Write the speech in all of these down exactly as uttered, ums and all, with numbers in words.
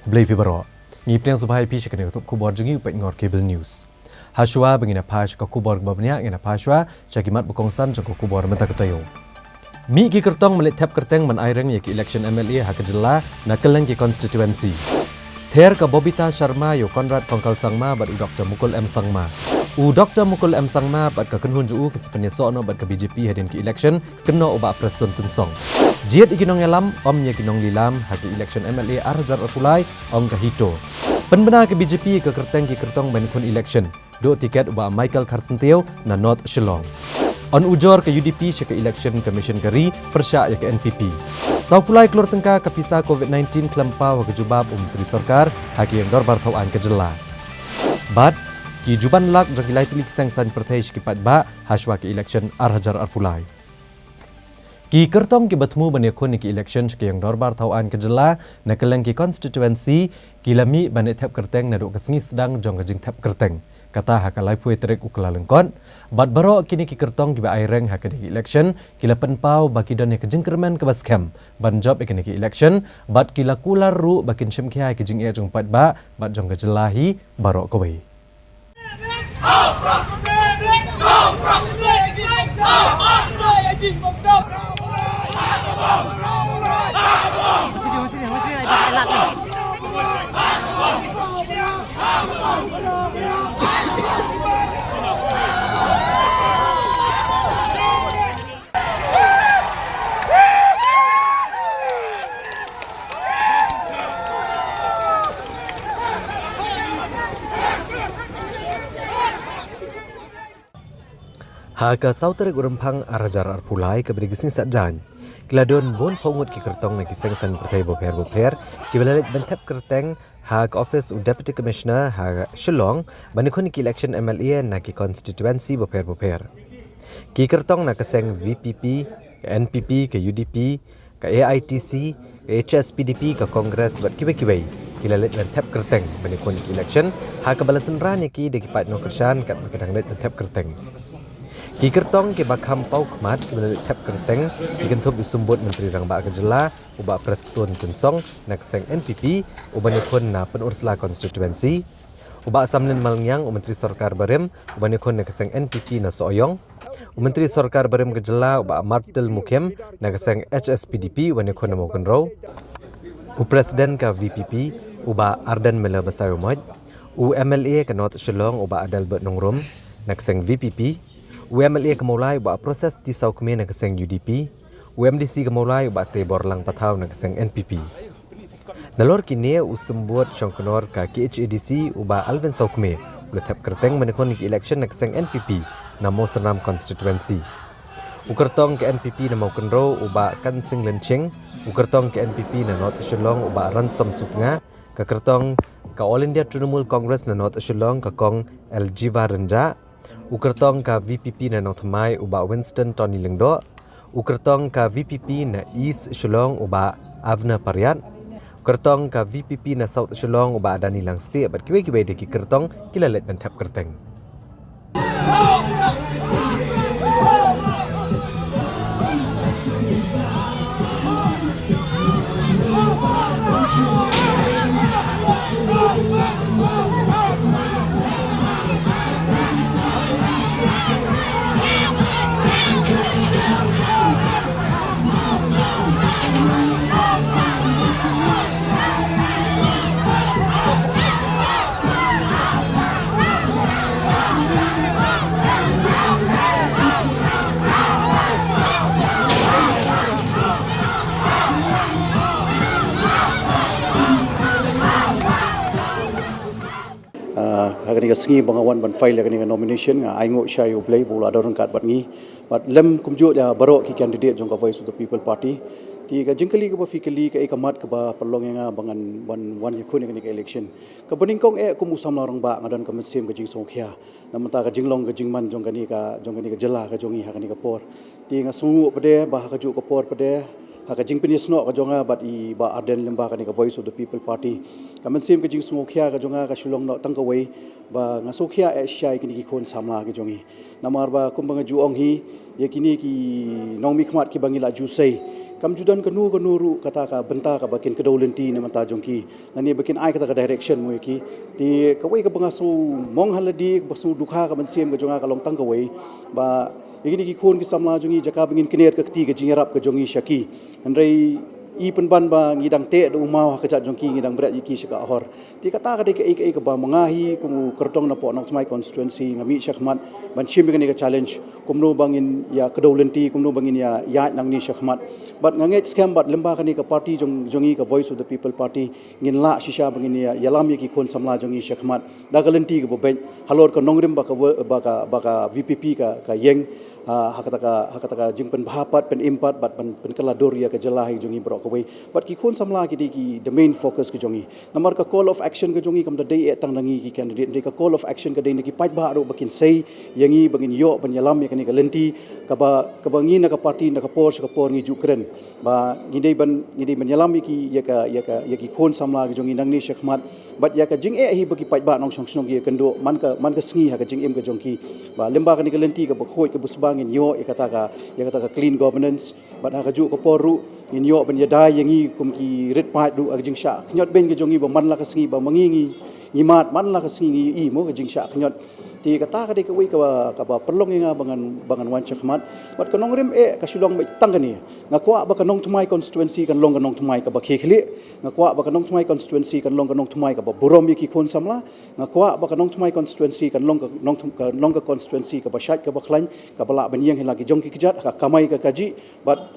Khublei phi baroh. Ngi pdiang sngewbha ïa phi sha kane ka tup khubor jong ngi u Pynïaid Nongor Cable News. Hashwa ba ngin ïa phai sha ka khubor kaba bniah, ngin ïa phai shwa sha ki mat ba kongsan jong ka khubor mynta ka taïew. Mih ki kyrtong ban leit thep kyrteng ban ai reng ïa ki election M L A ha ka jylla na kylleng ki constituency. Ther ka Bobita Sharma ïa u Conrad Kongkal Sangma bad u Doktor Mukul M Sangma. U Doktor Mukul M Sangma bad ka kynhun jong u ki sa pynïasoh noh bad ka B J P hadien ki election, kynnoh u Bah Prestone Tynsong. Jied ïa ki nongïalam, ym ïa ki nonglilam ha ki election M L A ar hajar arphew lai, ong ka HITO. Pynbna ka B J P ka kyrteng ki kyrtong ban khun election. Duh tiket u Bah Michael Kharsyntiew na North Shillong. Yn ujor ka U D P sha ka Election Commission ka ri pyrshah ïa ka N P P. Sawphew lai klur tyngka ka pisa covid nineteen khlem paw ha ka jubab u Myntri Sorkar ha ka ïing dorbar thaw aiñ ka jylla. Bad ki juban lak jong ki lai tylli ki seng saiñ pyrthei sha ki paidbah hashwa ka election ar hajar arphew lai. Ki kyrtong kiba thmu ban ïakhun ïa ki election sha ka ïing dorbar thaw aiñ ka jylla na kylleng ki constituency ki la mih ban leit thep kyrteng naduh ka sngi sdang jong ka jingthep kyrteng, kata ha ka laiphew tarik u Kyllalyngkot. Bad baroh kine ki kyrtong kiba ai reng ha kane ka election ki la pynpaw ba ki don ïa ka jingkyrmen kaba skhem ban jop ïa kane ka election, bad ki la kular ruh ba kin shim khia ïa ka jingeh jong paidbah bad jong ka jylla hi baroh kawei. Ha ka saw tarik u Rymphang ar hajar arphew lai kaba dei ka sngi Saitjaiñ, ki la don bun phew ngut ki kyrtong na ki seng saiñ pyrthei bapher bapher kiba la leit ban thep kyrteng ha ka office u Deputy Commissioner ha Shillong ban ïakhun ïa ki election M L A na ki constituency bapher bapher. Ki kyrtong na ka seng V P P, ka N P P, ka U D P, ka A I T C, ka H S P D P, ka Congress bad kiwei kiwei ki la leit ban thep kyrteng ban ïakhun ïa ki election ha kaba la synran ïa ki da ki paid nongkyrshan katba ki dang leit ban thep kyrteng. Ki kyrtong kiba kham paw khmat kiba la leit thep kyrteng ki kynthup ïa u Symbud Myntri Rangbah ka jylla u Bah Prestone Tynsong na ka seng N P P uban ïakhun na Pynursla constituency, u Bah Samlin Malngiang, u Myntri Sorkar barim uban ïakhun na ka seng N P P na Sohiong, u Myntri Sorkar barim ka jylla u Bah Martil Mukhim na ka seng H S P D P uban ïakhun na Mawkynrew, u President ka V P P u Bah Ardent Miller Basaiawmoit, u M L A ka North Shillong u Bah Adelbert Nongrum na ka seng V P P, u M L A ka Mawlai u Bah Proses T Sawkmie na ka seng U D P, u M D C ka Mawlai u Bah Teiborlang Pathaw na ka seng N P P. Nalor kine u Symbud Shongknor ka K H A D C u Bah Alvin Sawkmie u la thep kyrteng ban ïakhun ïa ki election na ka seng N P P na Mawsynram constituency. U kyrtong ka N P P na Mawkynrew u Bah Kansing Lynching, u kyrtong ka N P P na North Shillong u Bah Ransom Sutnga, ka kyrtong ka All India Trinamool Congress na North Shillong ka Kong Aljiva Rynjah, u kyrtong ka V P P na Nongthymmai u Bah Winston Tony Lyngdoh, u kyrtong ka V P P na East Shillong u Bah Avner Pariat, u kyrtong ka V P P na South Shillong u Bah Danny Langstieh bad kiwei kiwei de ki kyrtong ki la leit ban thep kyrteng. Ah, ha kane ka sngi ba nga wan ban file ïa kane ka nomination, nga ainguh shai ïa U Blei ba u la don ryngkat bad ngi. Bad lem kumjuh ïa baroh ki candidate jong ka Voice of the People Party. Te ka jingkylli kaba phi kylli, kaei ka mat kaba pynlong ïa nga ba ngan ban wan ïakhun ïa kane ka election. Kaba nyngkong eh kum u samla rangbah nga don ka mynsiem ka jingsngewkhia na mynta ka jinglong ka jingman jong kane ka, jong kane ka jylla ka jong ngi ha kane ka por. Te nga sngewnguh pat de ba ha kajuh ka por pat de, ha ka jingpynïasnoh ka jong nga bad i Bah Ardent lyngba kane ka Voice of the People Party, ka mynsiem ka jingsngewkhia ka jong nga ka shu long noh tang kawei, ba nga sngewkhia eh shisha ïa kine ki khun samla ki jong ngi. Namar ba kumba nga ju ong hi, ïa kine ki nongmihkhmat kiba ngi la ju sei, Kam ju don kano kano ruh kata ka bynta kaba kin kdew lynti na bynta jong ki, lane ba kin ai kata ka direction mo ïa ki. Te kawei kaba nga sngew mong ha lade, kaba sngew dukha ka mynsiem ka jong nga ka long tang kawei, ba ïa kine ki khun ki samla jong ngi, jaka ba ngin kner ka kti ka jingïarap ka jong ngi sha ki, hynrei i pynban ba ngi dang teh da u maw ha ka kjat jong ki, ngi dang bret ïa ki sha ka ahor. Te kata ka dei kaei kaei kaba ma nga hi kum u kyrtong napoh Nongthymmai constituency nga mih shakhmat ban shim ïa kane ka challenge, kumno ba ngin ïa kdew lynti, kumno ba ngin ïa ïaid nangne shakhmat. Bad nga ngeit skhem bad lyngba kane ka party jong, jong ngi ka Voice of the People Party, ngin lah shisha ba ngin ïa, ïalam ïa ki khun samla jong ngi shakhmat da ka lynti kaba beit, halor ka nongrim ba ka, ba ka, ba ka V P P ka, ka ïeng, ha, ha kata ka, ha kata ka jingpynbha pat, pynim pat, bad pyn, pynkylla dur ïa ka jylla hi jong ngi baroh kawei. Bad ki khun samla ki dei ki the main focus ki jong ngi. Namar ka call of action ka jong ngi kam da dei eh tang na ngi ki candidate, dei ka call of action ka dei na ki paidbah ruh ba kin sei ïa ngi ba ngin ïoh ban ïalam ïa kane ka lynti kaba, kaba ngi na ka party na ka por sha ka por ngi ju kren ba ngi dei ban, ngi dei ban ïalam ïa ki, ïa ka, ïa ka, ïa ki khun samla ki jong ngi nangne shakhmat. Bad ïa ka jingeh hi ba ki paidbah nongshong shnong ki ïakynduh man ka, man ka sngi ha ka jingim ka jong ki. Ba lyngba kane ka lynti kaba khuid kaba sbang ngin ïoh ïa kata ka, ïa kata ka clean governance. Bad ha kajuh ka por ruh ngin ïoh ban ïada ïa ngi kum ki rit paid ruh ha ka jingshah khñiot beiñ ka jong ngi ba man la ka sngi ba ma ngi ngi, ngi mad, man la ka sngi ngi ïohi mo ka jingshah khñiot. Te kata ka dei kawei kaba, kaba pynlong ïa nga ba ngan, ba ngan wan shakhmat. Bad ka nongrim eh ka shu long beit tang kane. Nga kwah ba ka Nongthymmai constituency kan long ka Nongthymmai kaba khie khlieh. Nga kwah ba ka Nongthymmai constituency kan long ka Nongthymmai kaba burom ïa ki khun samla. Nga kwah ba ka Nongthymmai constituency kan long ka Nongthymmai, kan long ka constituency kaba shait kaba khlaiñ, kaba lah ban ïeng hi la ki jong ki kjat, ka kamai ka kajih. Bad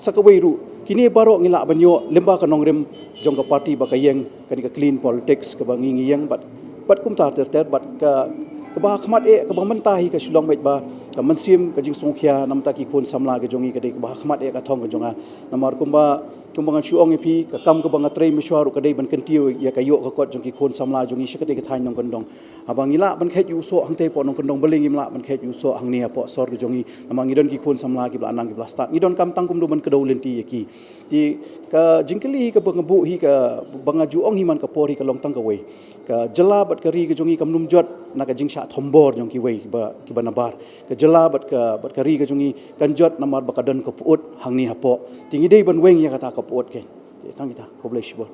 sa kawei ruh, kine baroh ngi lah ban ïoh lyngba ka nongrim jong ka party ba ka ïeng, kane ka clean politics kaba ngi, ngi ïeng bad, bad kumta ter ter. Bad ka, kaba ha khmat eh, kaba mynta hi ka shu long beit ba ka mynsiem ka jingsngewkhia na bynta ki khun samla ka jong ngi ka dei kaba ha khmat eh ka thong ka jong nga. Namar kumba, kumba ngan shu ong ïa phi, ka kam kaba nga trei mynshuwa ruh ka dei ban kyntiew ïa ka ïoh ka kot jong ki khun samla jong ngi sha katei ka thaiñ nongkyndong. Haba ngi lah ban kheit ïa u soh hangtei hapoh nongkyndong, balei ngim lah ban kheit ïa u soh hangne hapoh sor ka jong ngi? Namar ngi don ki khun samla kiba la nang, kiba la stad. Ngi donkam tang kumno ban kdew lynti ïa ki. Te ka jingkylli hi kaba nga buh hi, kaba nga ju ong hi man ka por hi ka long tang kawei. Ka jylla bad ka ri ka jong ngi kam nym jot na ka jingshah thombor jong kiwei kiba, kiba nabar. Ka jylla bad ka, bad ka ri ka jong ngi kan jot namar ba ka don ka pyut hangne hapoh. Te ngi dei ban weng ïa kata ka pyut kein. Te tang kita, khublei shibun.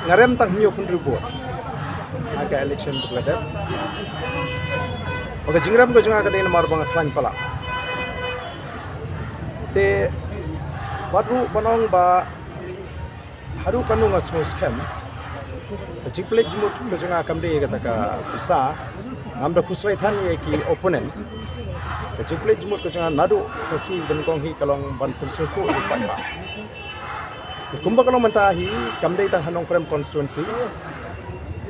Nga rem tang hynñiew phew hynriew vote ha ka election ba la dep. Ba ka jingrem ka jong nga ka dei namar ba nga khlaiñ palat. Te wat ruh ban ong ba haduh katno nga sngewskhem, ka jingpynleit jingmut ka jong nga kam dei kata ka pisa. Ngam da khuslai than ïa ki opponent. Ka jingpynleit jingmut ka jong nga naduh ka sngi ba nyngkong hi ka long ban pynsngewthuh ïa ki paidbah. Kumba ka long mynta hi, kam dei tang ha Nongkrem constituency.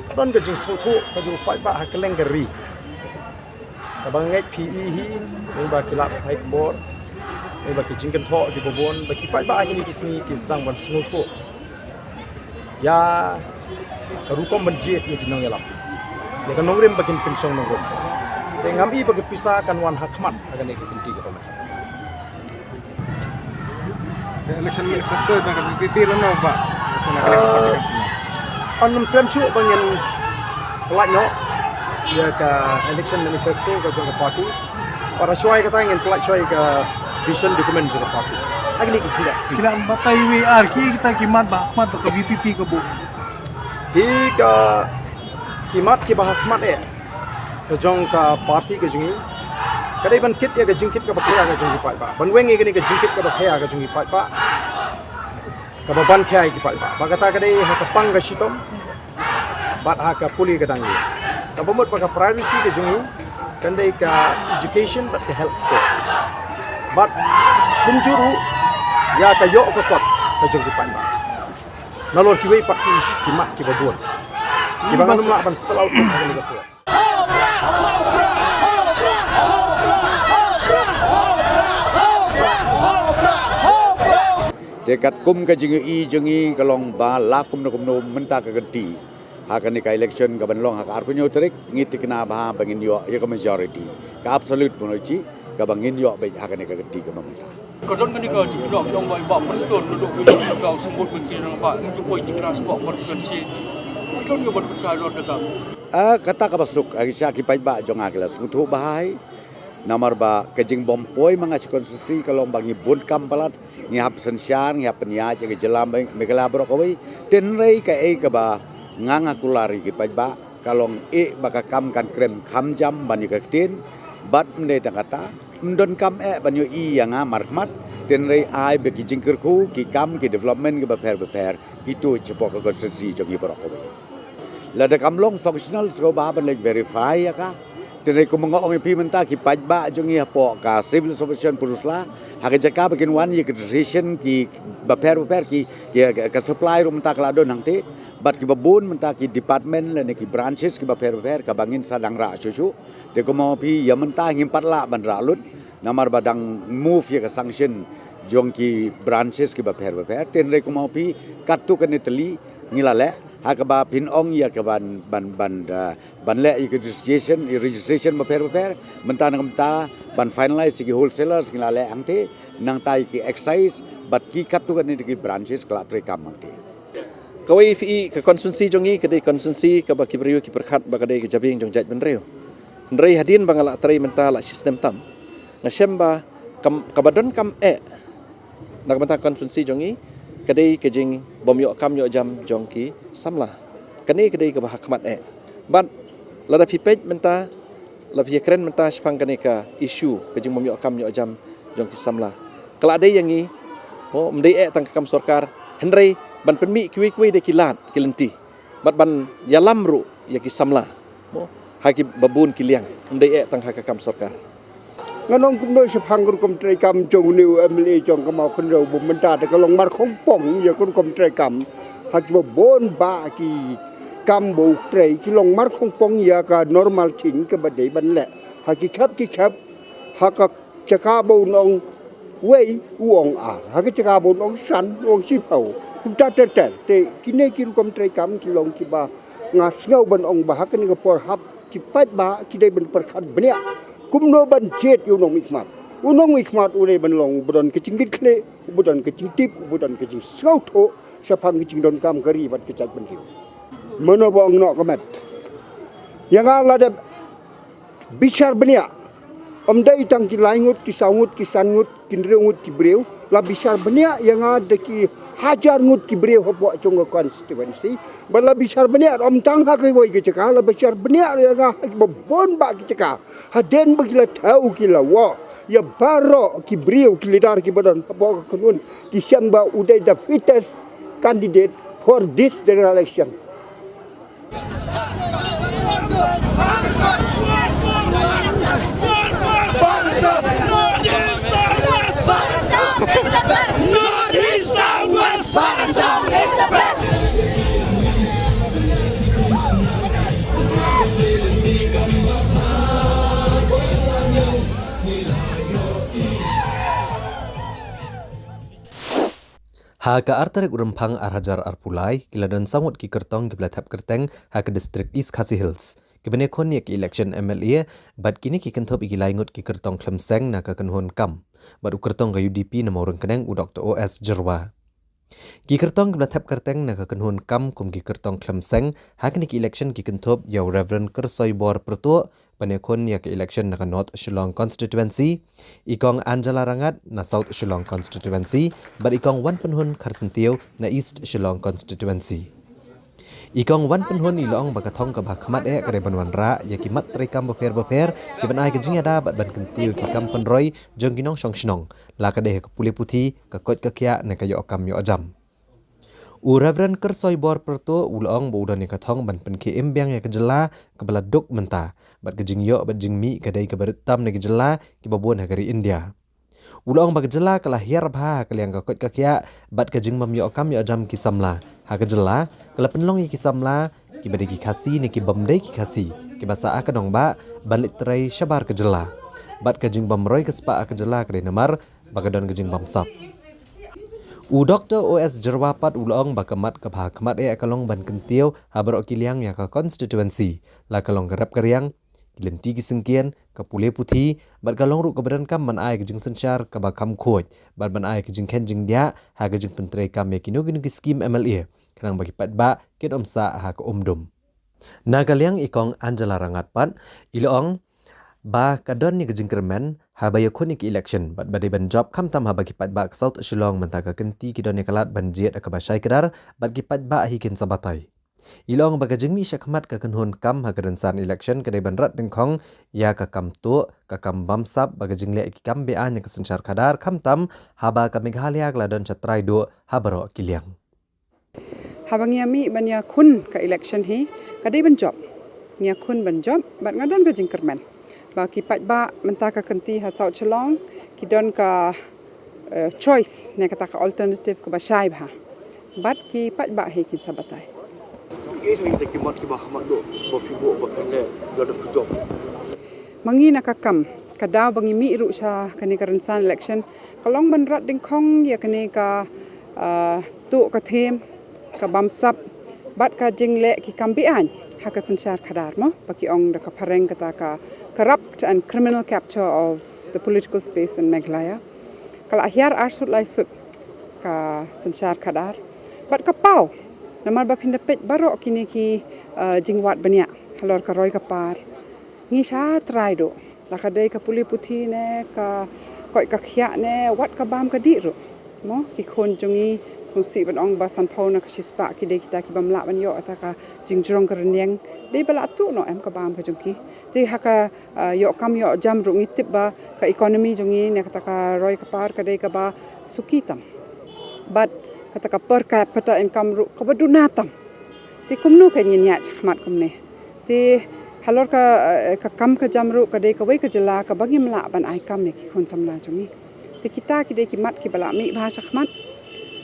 Ka don ka jingsngewthuh ka jong u paidbah ha kylleng ka ri. Kaba nga ngeit phi i hi, lyngba ki lad pathai khubor, lyngba ki jingkynthoh kiba bun, ba ki paidbah ha kine ki sngi ki sdang ban sngewthuh ïa ka rukom ban jied ïa ki nongïalam, ïa ka nongrim ba kin pynshong nongrim. Te ngam i ba ka pisa kan wan ha khmat ha kane ka kynti kaba mynta. Ka election manifesto jong ka V P P lano ba? Sa na ka party ka. Ngam nym slem shuh ba ngin pyllait noh ïa ka election manifesto ka jong ka party. Para shuwa ïa kata ngin pyllait shuwa ïa ka vision document jong ka party. Agni ki khyndiat sngi. Ki la batai wei ar ki kita ki mat ba khmat ka V P P ka buh. Hi ka ki mat kiba ha khmat eh ka jong ka party ka jong ngi ka dei ban kit ïa ka jingkit kaba khia ka jong ki paidbah, ban weng ïa kane ka jingkit kaba khia ka jong ki paidbah, kaba ban khia ïa ki paidbah. Ba kata ka dei ha ka pang ka shitom bad ha ka pule ka dang ïa. Kaba mut ba ka priority ka jong ngi kan dei ka education bad ka health care. Bad kumjuh ruh ïa ka ïoh ka kot ka jong ki paidbah. Nalor kiwei pat ki, ki mat kiba bun kiba ngan ym lah ban spell out ha kane ka por. Te katkum ka jingïohi jong ngi ka long ba la kumno kumno mynta ka kynti ha kane ka election kaban long ha ka arphew hynñiew tarik, ngi tikna bha ba ngin ïoh ïa ka majority, ka absolute majority kaba ngin ïoh beit ha kane ka kynti kaba mynta. Ka don kane ka jingkynnoh kynnoh ba i Bah Prestone naduh ba i la kynnoh sngewbha mynta na ba ngi ju poi tikna sngewbha constituency. Ka don ka ban pynshai lor kata. Ah, kata kaba suk, ah, sha ki paidbah jong nga ki la sngewthuh bha hi. Namar ba ka jingbym poi ma nga sha constituency ka long ba ngi bun kam palat, ngi hap synshar, ngi hap pynïaid ïa ka jylla Me-, Meghalaya baroh kawei. Hynrei kaei kaba nga nga kular ïa ki paidbah ka long eh ba ka kam kan kren kham jam ban ïa ka ktien, bad ym dei tang kata, ym donkam eh ban ïohi ïa nga markhmat, hynrei ai ba ki jingkyrkhu, ki kam, ki development kiba pher bapher, ki tuid shapoh ka constituency jong ngi baroh kawei. Lada kam long functional shuh ba ban leit verify ïa ka. Hynrei kum nga ong ïa phi mynta ki paidbah jong ngi hapoh ka Civil Subdivision Pynursla, ha ka jaka ba kin wan ïa ka registration kiba pher bapher ki, ki, ka supply ruh mynta ka la don hangtei. Bad kiba bun mynta ki department lane ki branches kiba pher bapher kaba ngin sa dang rah shuh shuh. Te kum nga ong ïa phi ïa mynta ngim pat lah ban rah lut. Namar ba dang move ïa ka sanction jong ki branches kiba pher bapher. Hynrei kum nga ong ïa phi katto katne tylli ngi la leh. Ha kaba phin ong ïa ka ban, ban, ban, ah, ban leh ïa ka registration, ïa registration bapher bapher. Mynta na ka bynta ban finalize ïa ki wholesalers ngi la leh hangtei. Nangta ïa ki excise bad ki katto katne ki branches ka la treikam hangtei. Kawei phi i ka constituency jong ngi ka dei constituency kaba ki briew ki pyrkhat ba ka dei ka jabieng jong jaitbynriew. Hynrei hadien ba nga la trei mynta la shi snem tam, nga shem ba kam, kaba donkam eh na ka bynta constituency jong ngi ka dei ka jingbym ïoh kam ïoh jam jong ki samla. Kane ka dei kaba ha khmat eh. Bad lada phi peit mynta, lada phi ïa kren mynta shaphang kane ka issue ka jingbym ïoh kam ïoh jam jong ki samla, ka la dei ïa ngi, mo, ym dei eh tang ka kam sorkar, hynrei ban pynmih kiwei kiwei de ki lad ki lynti bad ban ïalam ruh ïa ki samla, mo, ha kiba bun ki liang, ym dei eh tang ha ka kam sorkar. Ngan ong kumno shaphang ka rukom treikam jong une u MLA jong ka Mawkynrew ba mynta te ka long markhongpong ïa ka rukom treikam. Ha kiba bun ba ki kam ba u trei ki long markhongpong ïa ka normal thing kaba dei ban leh ha ki khep ki khep. Ha ka jaka ba un ong wei u ong ar, ha ka jaka ba un ong san u ong shiphew. Kumta ter ter. Te kine ki rukom treikam ki long kiba nga sngew ban ong ba ha kane ka por hap ki paidbah ki dei ban pyrkhat bniah kumno ban jied ïa u nongmihkhmat. U nongmihkhmat u dei ban long uba don ka jingkitkhlieh, uba don ka jingtip, uba don ka jingsngewthuh shaphang ka jingdonkam ka ri bad ka jaitbynriew. Mano ba ong noh ka met, ïa nga la dep bishar bniah. Ym dei tang ki lai ngut, ki saw ngut, ki san ngut, ki hynriew ngut ki briew. La bishar bniah ïa nga da ki hajar ngut ki briew hapoh jong ka constituency. Bad la bishar bniah ym tang ha kawei ka jaka, la bishar bniah ïa nga ha kiba bun ba ki jaka. Hadien ba ki la thew ki la wad ïa baroh ki briew ki leader kiba don hapoh ka kynhun, ki shem ba u dei the fittest candidate for this general election. Ha ka ar tarik u Rymphang ar hajar arphew lai, ki la don saw ngut ki kyrtong kiba la thep kyrteng ha ka district East Khasi Hills kiban ïakhun ïa ka election MLA, bad kine ki kynthup ïa ki lai ngut ki kyrtong khlem seng na ka kynhun KAM bad u kyrtong ka UDP na Mawryngkneng u Doctor O S Jyrwa. Ki kyrtong kiba la thep kyrteng na ka kynhun KAM kum ki kyrtong khlem seng ha kine ki election ki kynthup ïa u Reverend Kyrsoibor Pyrtuh, ban ïakhun ïa ka election na ka North Shillong Constituency, i Kong Angela Rangat na South Shillong Constituency, bad i Kong Wanpynhun Kharsyntiew na East Shillong Constituency. I Kong Wanpynhun i la ong ba ka thong kaba ha khmat eh ka dei ban wanrah ïa ki mat treikam bapher bapher kiban ai ka jingïada bad ban kyntiew ïa ki kam pynroi jong ki nongshong shnong, la ka dei ha ka pule puthi, ka koit ka khiah ne ka ïoh kam ïoh jam. U Reverend Kyrsoibor Pyrtuh u la ong ba u don ïa ka thong ban pynkhie im biang ïa ka jylla kaba la duk mynta, bad ka jingïoh bad jingmih ka dei kaba rit tam na ki jylla kiba bun ha ka ri India. U la ong ba ka jylla ka la hiar bha ha ka liang ka koit ka khiah bad ka jingbym ïoh kam ïoh jam ki samla. Ha ka jylla ka la pynlong ïa ki samla kiba dei ki Khasi ne kibym dei ki Khasi kiba sah ha ka nongbah ban leit trei shabar ka jylla, bad ka jingbym roi ka spah ha ka jylla ka dei namar ba ka don ka jingbamsap. U Doctor O S Jyrwa pat u la ong ba ka mat kaba ha khmat eh ka long ban kyntiew ha baroh ki liang ïa ka constituency, la ka long ka rep ka riang, ki lynti ki syngkien, ka pule puthi, bad ka long ruh kaba donkam ban ai ka jingsynshar kaba kham khuid bad ban ai ka jingkheiñ jingdiah ha ka jingpyntreikam ïa kino kino ki skim MLA, khnang ba ki paidbah kin ym sah ha ka umdum. Na ka liang i Kong Angela Rangat pat i la ong ba ka don ïa ka jingkyrmen haba ïakhun ïa ki election bad ba dei ban jop, khamtam haba ki paidbah ka South Shillong mynta ka kynti ki don ïa ka lad ban jied ha kaba shai kdar bad ki paidbah hi kin sa batai. I la ong ba ka jingmih shakhmat ka kynhun kam ha ka rynsan election ka dei ban rat dyngkhong ïa ka kam tuh, ka kam bamsap bad ka jingleh ki kam be-aiñ ha ka synshar khadar, khamtam haba ka Meghalaya ka la don sha trai duh ha baroh ki liang. Haba ngi ïa mih ban ïakhun ka election hi, ka dei ban jop. Ngi ïakhun ban jop bad nga don ka jingkyrmen ba ki paidbah mynta ka kynti ha South Shillong ki don ka, eh, choice ne kata ka alternative kaba shai bha. Bad ki paidbah hi kin sa batai. Ki sa kita ki mat kiba khmat duh ba phi buh ba phin leh lada phi jop. Ma ngi na ka kam, ka daw ba ngi mih ruh sha kane ka rynsan election ka long ban rat dyngkhong ïa kane ka, ah, tuh ka thiem, ka bamsap bad ka jingleh ki kam be-aiñ ha ka synshar khadar, mo, ba ki ong da ka phareng kata ka corrupt and criminal capture of the political space in Meghalaya. Ka la hiar arsut laisut ka synshar khadar bad ka paw, namar ba phin da peit baroh kine ki, ah, jingwad bniah halor ka roi ka par. Ngi sha trai duh, la ka dei ka pule puthi ne ka koit ka khiah ne wat ka bam ka dih ruh, mo, ki khun jong ngi, sngewsih ban ong ba sanphew na ka shispah ki dei kita ki bym lah ban ïoh ïa kata ka jingjrong ka rynïeng. Dei ba la tuh noh em ka bam ka jong ki? Te ha ka, ah, ïoh kam ïoh jam ruh ngi tip ba ka economy jong ngi ne kata ka roi ka par ka dei kaba suki tam bad kata ka per capita income ruh kaba duna tam. Te kumno ka ngin ïaid shakhmat kumne? Te halor ka, eh, ka kam ka jam ruh ka dei kawei ka jylla kaba ngim lah ban ai kam ïa ki khun samla jong ngi. Te kita ki dei ki mat kiba la mih bha shakhmat.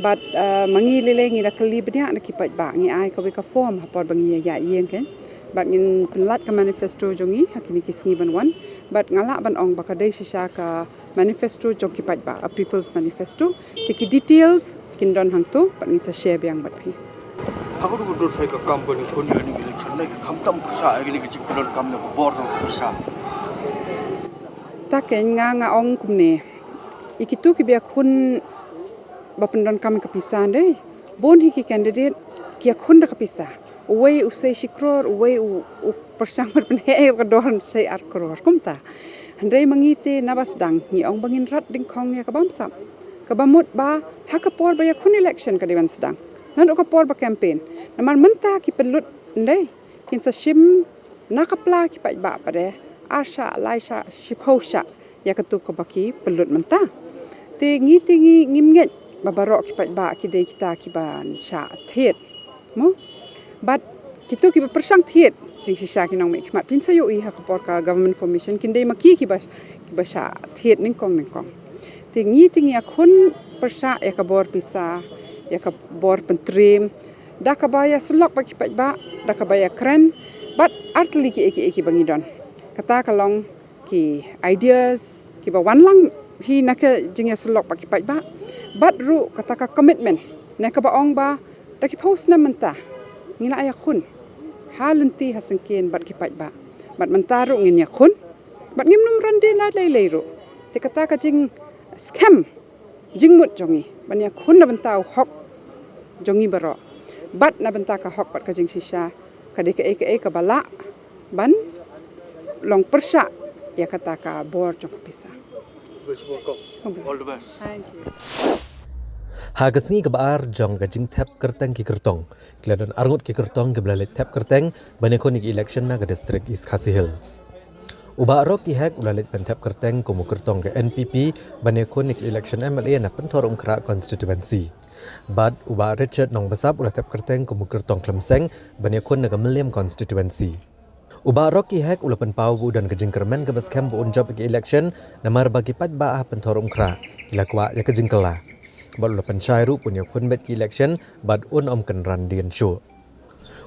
Bad, eh, ma ngi lei lei ngi da kylli bniah na ki paidbah, ngi ai kawei ka form ha por ba ngi ïa ïeng, kan. Bad ngin pynlait ka manifesto jong ngi ha kine ki sngi ban wan. Bad nga lah ban ong ba ka dei shisha ka manifesto jong ki paidbah, a People's Manifesto. Te ki details kin don hangto bad ngin sa share biang bad phi. Ha ka dei ba don sa ka kam ban ïakhun ïa kane ka election, ne khamtam pyrshah ïa kane ka jingpyndonkam na ka bor jong ka pisa. Ta keiñ nga, nga ong kumne. Ïa kito kiba ïakhun ba pyndonkam ïa ka pisa, dei bun hi ki candidate ki ïakhun da ka pisa. Uwei u sei shi klur, uwei u, u pyrshang ban pynheh ïa ka dor, u sei ar klur. Kumta. Hynrei ma ngi te naba sdang ngi ong ba ngin rat dyngkhong ïa ka bamsap. Kaba mut ba ha ka por ba ïakhun election ka dei ban sdang. Naduh ka por ba campaign. Namar mynta ki pynlut, dei, kin sa shim na ka pla ki paidbah pat de, ar shah, lai shah, shiphew shah ïa kato kaba ki pynlut mynta. Te ngi te ngi ngim ngeit ba baroh ki paidbah ki dei kita kiban shah thied, mo? Bad kito kiba pyrshang thied jingshisha ki nongmihkhmat, phin sa ïohi ha ka por ka government formation kin dei ma ki kiba, kiba shah thied nyngkong nyngkong. Te ngi te ngi ïakhun pyrshah ïa ka bor pisa, ïa ka bor pyntriem da kaba ïa syllok bad ki paidbah, da kaba ïa kren bad artylli kiei kiei kiba ngi don. Kata ka long ki ideas kiba wan lang hi na ka jingïasyllok bad ki paidbah. Bad ruh kata ka commitment ne kaba ong ba da ki phew snem mynta ngi la ïakhun ha lynti ha syngkien bad ki paidbah. Bad mynta ruh ngin ïakhun bad ngim nym ran die la lei lei ruh. Te kata ka jingskhem jingmut jong ngi ban ïakhun na bynta u hok jong ngi baroh bad na bynta ka hok bad ka jingshisha ka dei kaei kaei kaba lah ban long pyrshah ïa kata ka bor jong ka pisa. All the best. Thank you. Ha ka sngi kaba ar jong ka jingthep kyrteng ki kyrtong, ki la don arngut ki kyrtong kiba la leit thep kyrteng ban ïakhun ïa ka election na ka district East Khasi Hills. U Bah Rocky Hek u la leit ban thep kyrteng kum u kyrtong ka N P P ban ïakhun ïa ka election M L A na Pynthorumkhrah constituency. Bad u Bah Richard Nongbasap u la thep kyrteng kum u kyrtong Khlem Seng ban ïakhun na ka Mylliem constituency. U Bah Rocky Hek u la pynpaw ba u don ka jingkyrmen kaba skhem ba un jop ïa ka election namar ba ki paidbah ha Pynthorumkhrah ki la kwah ïa ka jingkylla. Bad u la pynshai ruh ba un ïakhun beit ïa ka election bad un ym kynran dien shuh.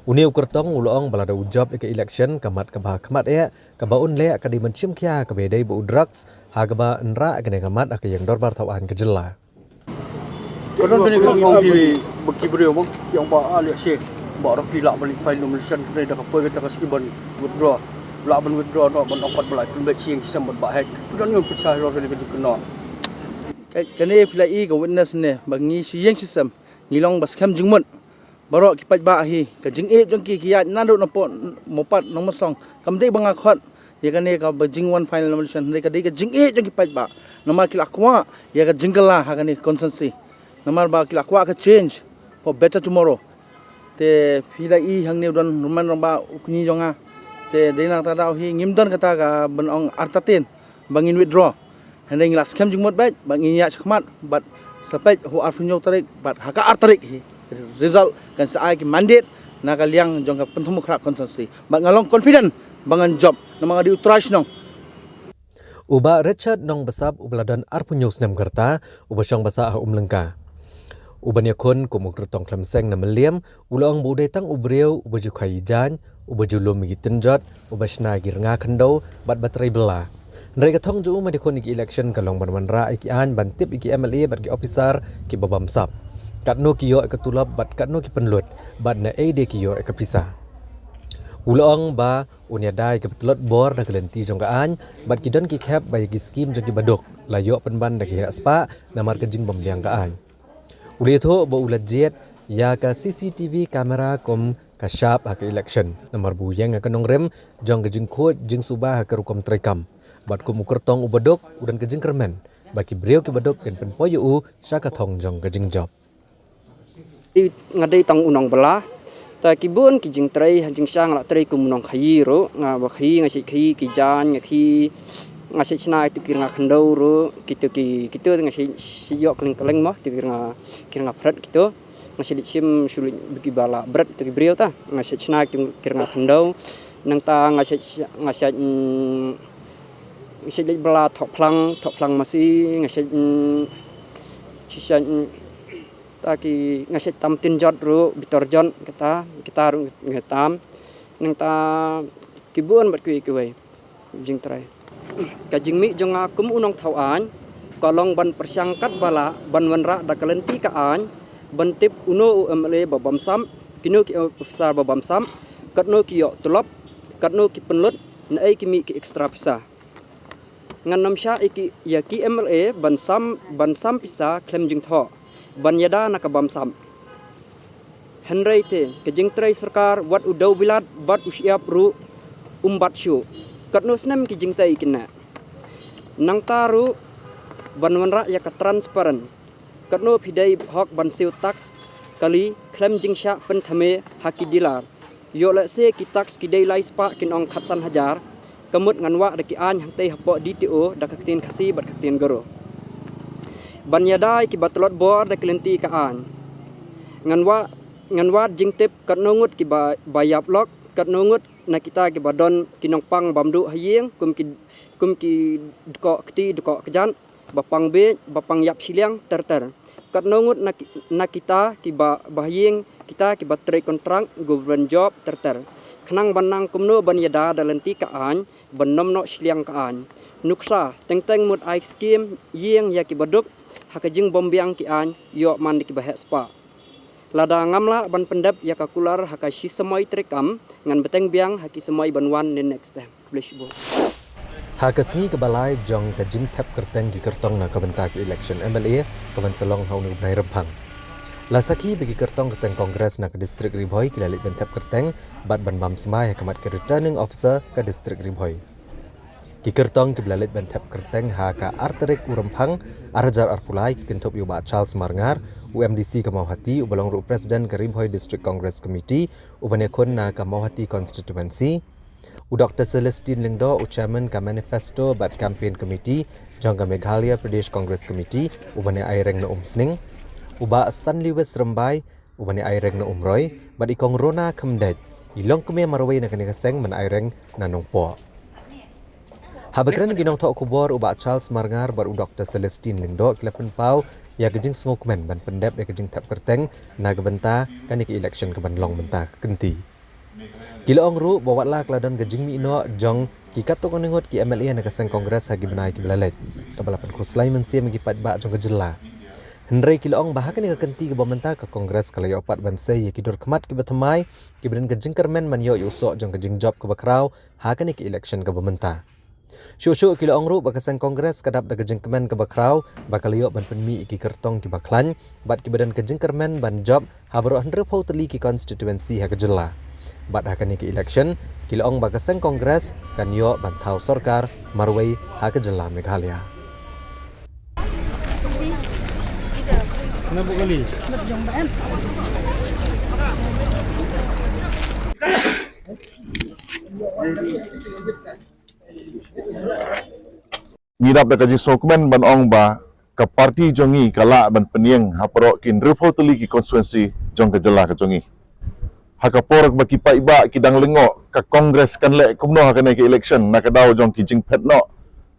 Une u kyrtong u la ong ba lada u jop ïa ka election, ka mat kaba ha khmat eh kaba un leh ka dei ban shim khia ha kaba ïadei bad u drugs ha kaba ynrah ïa kane ka mat ha ka ïing dorbar thaw aiñ ka jylla. Ka don kane ka ong ki, ba ki briew mo ki ong ba, ah, lehse Bah Rocky lah ban leit file nomination, kane da ka poi kata ka skim ban withdraw, lah ban withdraw noh ban ong pat ba la pynbeit shi ïing shi sem bad Bah Hek. Ka don ngi pynshai halor kane ka jingkynnoh. Ka, kane phi la i ka witness ne ba ngi shi ïing shi sem ngi long ba skhem jingmut. Baroh ki paidbah hi, ka jingïeit jong ki ki ïaid naduh na pdeng Mawpat Nongmynsong. Kam dei ba nga khot, Ïa kane kaba jingwan final nomination hynrei ka dei ka jingeh jong ki paidbah. Namar ki la kwah ïa ka jingkylla ha kane ka constituency. Namar ba ki la kwah ka change for better tomorrow. Te phi la i hangne u don Rumen Rangbah u kñi jong nga. Te dei na kata daw hi ngim don kata ka ban ong artatien ba ngin withdraw. Hynrei ngi la skhem jingmut bad ba ngin ïa shakmat bad sa peit ha u arphew hynñiew tarik bad ha ka ar tarik hi result kan sa ai ki mandate na ka liang jong ka Pynthorumkhrah constituency. Bad nga long confident ba ngan jop namar nga dei u trai shnong. U Bah Richard Nongbsap uba la don arphew hynñiew snem ka rta, uba shong ba sah ha Umlyngka, uban ïakhun kum u kyrtong khlem seng na Mylliem, u la ong ba u dei tang u briew uba ju khaïi jaiñ, uba ju lum ïa ki tynjot, uba shna ïa ki rnga khyndew bad ba trei bylla. Hynrei ka thong jong u ban ïakhun ïa ki election ka long ban wanrah ïa ki aiñ ban tip ïa ki M L A bad ki officer kiba bamsap, katno ki ïoh ïa ka tulop bad katno ki pynlut bad naei de ki ïoh ïa ka pisa. U la ong ba un ïada ïa kaba tlot bor da ka lynti jong ka aiñ bad ki don ki khep ba ïa ki skim jong kiba duk la ïoh pynban da ki heh spah namar ka jingbymbiang ka aiñ. U la ïathuh ba u la jied ïa ka C C T V camera kum ka shap ha ka election namar ba u ïeng ha ka nongrim jong ka jingkhuid jingsuba ha ka rukom treikam. Bad kum u kyrtong uba duk u don ka jingkyrmen ba ki briew kiba duk kin pynpoi ïa u sha ka thong jong ka jingjop. Nga dei tang u nongbylla. Ta ki bun ki jingtrei ha jingshisha nga la trei kum u nongkhaïi ruh, nga ba khaïi nga shait khaïi ki jaiñ, nga khaïi, nga shait shna ïa kito ki rnga khyndew ruh, kito ki, kito nga shait, shait ïoh kylleng kylleng mo, kito ki rnga, ki rnga phret kito. Nga shait leit shim shu leit ba kiba la bret kito ki briew ta. Nga shait shna ïa kito ki rnga khyndew. Nangta nga shait, nga shait, mm, nga shait leit bylla thoh phlang, thoh phlang masi, nga shait, mm, shait, mm, ta ki nga shait tam tynjot ruh, bitor jot kata, kita ruh nga tam. Nangta ki bun bad kiwei kiwei jingtrei. Ka jingmih jong nga kum u nongthaw aiñ ka long ban pyrshang katba lah ban wanrah da ka lynti ka aiñ, ban tip uno u M L A ba bamsap, kino ki officer ba bamsap, katno ki ïoh tulop, katno ki pynlut, naei ki mih ki extra pisa. Ngan nym shah ïa ki, ïa ki M L A ban sam, ban sam pisa khlem jingthoh, ban ïada na ka bamsap. Hynrei te ka jingtrei sorkar wat u dewbilat bad u shyiap ruh um bat shuh. Katno snem ki jingtei ki neh. Nangta ruh ban wanrah ïa ka transparent. Katno phi dei hok ban siew tax kali khlem jingshah pynthame ha ki dealer. Ïoh lehse ki tax ki dei lai spah kin ong khatsan hajar. Ka mut ngan wad da ki aiñ hangtei hapoh D T O da ka ktien Khasi bad ka ktien Garo. Ban ïada ïa kiba tlot bor da ka lynti ka aiñ. Ngan wad, ngan wad jingtip katno ngut kiba, ba ïap lok, katno ngut na kita kiba don ki nongpang bam duh ha ïing, kum ki, kum ki dkoh kti dkoh kjat, ba pang bieit, ba pang ïap shiliang ter ter. Katno ngut na ki, na kita kiba, ba ha ïing, kita kiba trei kontrak, government job ter ter. Khnang ban nang kumno ban ïada da lynti ka aiñ, ban nym noh shiliang ka aiñ. Nuksa, teng teng mut ai skim ïing ïa kiba duk ha ka jingbymbiang ki aiñ, ïoh man da kiba heh spah. Lada ngam lah ban pyndep ïa ka kular ha ka shi samoi treikam, ngan bteng biang ha ki samoi ban wan ne next time. Khublei shibun. Ha ka sngi kaba lai jong ka jingthep kyrteng ki kyrtong na ka bynta ka election M L A ka ban sa long ha une u bnai Rymphang, la sakhi ba ki kyrtong ka seng Congress na ka district Ri Bhoi ki la leit ban thep kyrteng bad ban bam smai ha khmat ka Returning Officer ka district Ri Bhoi. Ki kyrtong kiba la leit ban thep kyrteng ha ka ar tarik u Rymphang ar hajar arphew lai ki kynthup ïa u Bah Charles Marngar, u M D C ka Mawhati, uba long ruh u President ka Ri Bhoi District Congress Committee, uban ïakhun na ka Mawhati Constituency, u Doktor Celestine Lyngdoh, u Chairman ka Manifesto bad Campaign Committee jong ka Meghalaya Pradesh Congress Committee, uban ïa aireng na Umsning, u Bah Stanley West Rymbai, uban ïa aireng na Umroi, bad i Kong Rona Khymdeit, i longkmie marwei na kane ka seng ban aireng na Nongpoh. Haba kren ki nongthoh khubor, u Bah Charles Marngar bad u Doktor Celestine Lyngdoh ki la pynpaw ïa ka jingsngewkmen ban pyndep ïa ka jingthep kyrteng na ka bynta kane ka election ka ban long mynta ka kynti. Ki la ong ruh ba wat la ka la don ka jingmih noh jong ki katto katne ngut ki M L A na ka seng Congress ha ki bnai kiba la leit, kaba la pynkhuslai mynsiem ïa ki paidbah jong ka jylla, hynrei ki la ong ba ha kane ka kynti kaba mynta ka Congress ka la ïoh pat ban sei ïa ki dur khmat kiba thymmai, kiba don ka jingkyrmen ban ïoh ïa u soh jong ka jingjop kaba khraw ha kane ka election kaba mynta. Shuh shuh ki la ong ruh ba ka seng Congress ka dap da ka jingkmen kaba khraw ba ka la ïoh ban pynmih ïa ki kyrtong kiba khlaiñ bad kiba don ka jingkyrmen ban jop ha baroh hynriewphew tylli ki constituency ha ka jylla. Bad ha kane ka election, ki la ong ba ka seng Congress kan ïoh ban thaw sorkar marwei ha ka jylla Meghalaya. Ngi dap da ka jingsngewkmen ban ong ba ka party jong ngi ka lah ban pynïeng ha baroh ki hynriewphew tylli ki constituency jong ka jylla ka jong ngi. Ha ka por ba ki paidbah ki dang lyngngoh ka Congress kan leh kumno ha kane ka election na ka daw jong ki jingphet noh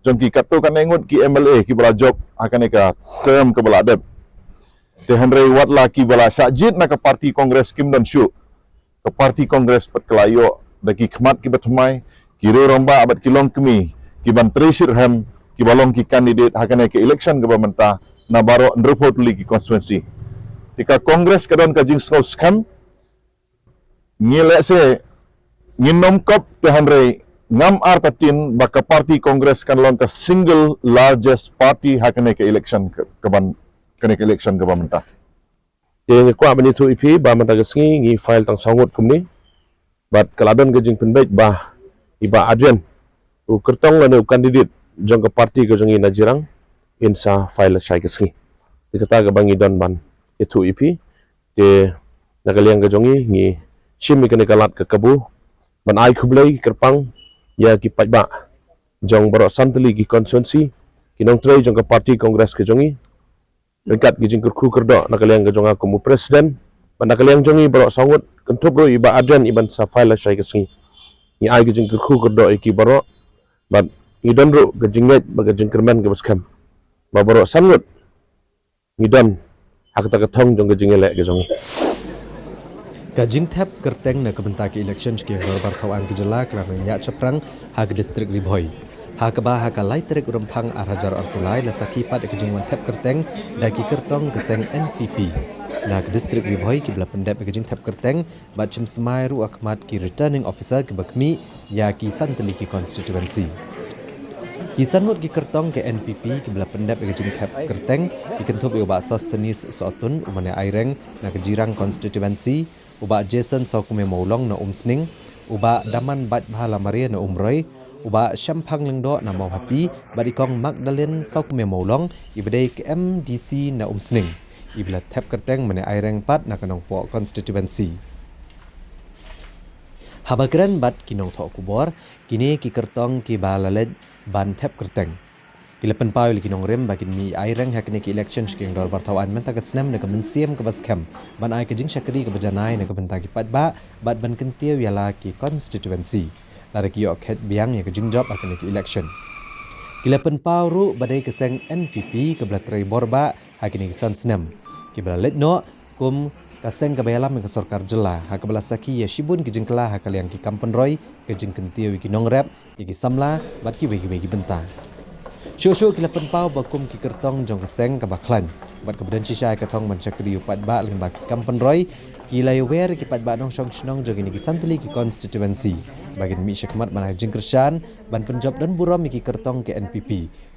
jong ki katto katne ngut ki M L A kiba la jop ha kane ka term kaba la dep. Te hynrei wat la kiba la shah jied na ka party Congress kim don shuh, ka party Congress pat ka la ïoh da ki khmat kiba thymmai, ki riew rangbah bad ki longkmie ki ban trei shitrhem kiba long ki candidate ha kane ka election kaba mynta na baroh hynriewphew tylli ki constituency. Te ka Congress ka don ka jingsngew skhem, ngi lehse ngin nym kop, te hynrei ngam artatien ba ka party Congress kan long ka single largest party ha kane ka election ka, ka ban kane ka election kaba mynta. Te nga kwah ban ïathuh ïa phi ba mynta ka sngi ngi file tang saw ngut kumne. Bad ka la don ka jingpynbeit ba i Bah Adrian, u kyrtong lane u candidate jong ka party ka jong ngi na Jirang, in sa file lashai ka sngi. Te kata kaba ngi don ban ïathuh ïa phi. Te na ka liang ka jong ngi ngi shim ïa kane ka lad ka kabu ban ai khublei kyrpang ïa ki paidbah jong baroh san tylli ki constituency, ki nongtrei jong ka party Congress ka jong ngi, ryngkat ki jingkyrkhu kyrdoh na ka liang ka jong nga kum u president. Bad na ka liang jong ngi baroh saw ngut, kynthup ruh i Bah Adrian, i ban sa file lashai ka sngi, ngi ai ki jingkyrkhu kyrdoh ïa ki baroh. Bad ngi don ruh ka jingngeit bad ka jingkyrmen kaba skhem ba baroh san ngut ngi don ha kata ka thong jong ka jingïaleh ka jong ngi. Ka jingthep kyrteng na ka bynta ka election sha ki ïing dorbar thaw aiñ ka jylla ka la nang ïaid shaphrang ha ka district Ri Bhoi, ha kaba ha ka lai tarik Rymphang ar hajar arphew lai la sakhi pat ïa ka jingwan thep kyrteng da ki kyrtong ka seng N P P. Na ka district Ri Bhoi kiba la pyndep ïa ka jingthep kyrteng bad shim smai ruh ha khmat ki returning officer kiba khmih ïa ki san tylli ki constituency. Ki san ngut ki kyrtong ka N P P kiba la pyndep ïa ka jingthep kyrteng ki kynthup ïa u Bah Sosthenes Sohtun, u mane Aireng na ka Jirang constituency, u Bah Jason Sawkmie Mawlong na Umsning, u Bah Daman Baitbha Lamaria na Umroi, u Bah Shemphang Lyngdoh na Mawhati, bad i Kong Magdalene Sawkmie Mawlong, iba dei ka M D C na Umsning, iba la thep kyrteng mane Aireng pat na ka Nongpoh constituency. Haba kren bad ki nongthoh khubor, kine ki kyrtong kiba la leit ban thep kyrteng ki la pynpaw ïa la ki nongrim ba kin mih Aireng ha kine ki election sha ki ïing dorbar thaw aiñ mynta ka snem da ka mynsiem kaba skhem ban ai ka jingshakri kaba janai na ka bynta ki paidbah bad ban kyntiew ïa la ki constituency lada ki ïoh khet biang ïa ka jingjop ha kine ki election. Ki la pynpaw ruh ba dei ka seng N P P kaba la trei bor bah ha kine ki san snem, kiba la leit noh kum ka seng kaba ïalam ïa ka sorkar jylla, ha kaba la sakhi ïa shibun ki jingkylla ha ka liang ki kam pynroi, ka jingkyntiew ïa ki nongrep, ïa ki samla bad kiwei kiwei ki bynta. Shuh shuh ki la pynpaw ba kum ki kyrtong jong ka seng kaba khlaiñ bad kaba don shisha ïa ka thong ban shakri ïa u paidbah lyngba ki kam pynroi, ki la ïawer ïa ki paidbah nongshong shnong jong kine ki san tylli ki constituency ba kin mih shakhmat ban ai jingkyrshan ban pynjop don burom ïa ki kyrtong ka N P P,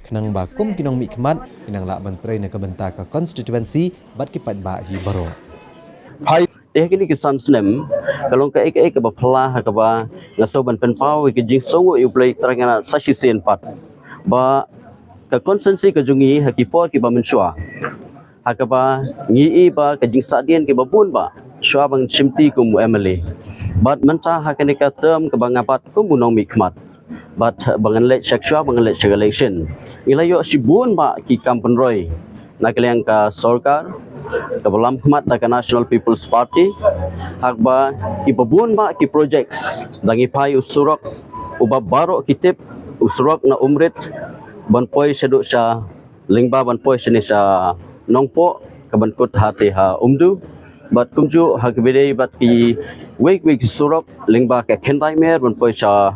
khnang ba kum ki nongmihkhmat kin nang lah ban trei na ka bynta ka constituency bad ki paidbah hi baroh. Phai. Te ha kine ki san snem ka long kaei kaei kaba phylla ha kaba nga sngew ban pynpaw ïa ka jingsngewnguh ïa U Blei Trai Kynrad sa shisien pat ba ka constituency ka jong ngi ha ki por kiba mynshuwa ha kaba ngi i ba ka jingsahdien kiba bun bah shuwa ban shimti kum u M L A. Bad mynta ha kane ka term kaba nga bat kum u nongmihkhmat, bad ba ngan leit sha shuwa ba ngan leit sha ka election, ngi la ïoh shibun bah ki kam pynroi na ka liang ka sorkar kaba lam khmat da ka National People's Party, ha kaba kiba bun bah ki projects, da ngi phai u surok uba baroh ki tip, u surok na Umrit ban poi shaduh sha lyngba ban poi shane sha Nongpoh, ka ban kut hate ha Umdu. Bad kumjuh ha kaba dei bad kiwei kiwei ki surok lyngba ka Khyndai Mer ban poi sha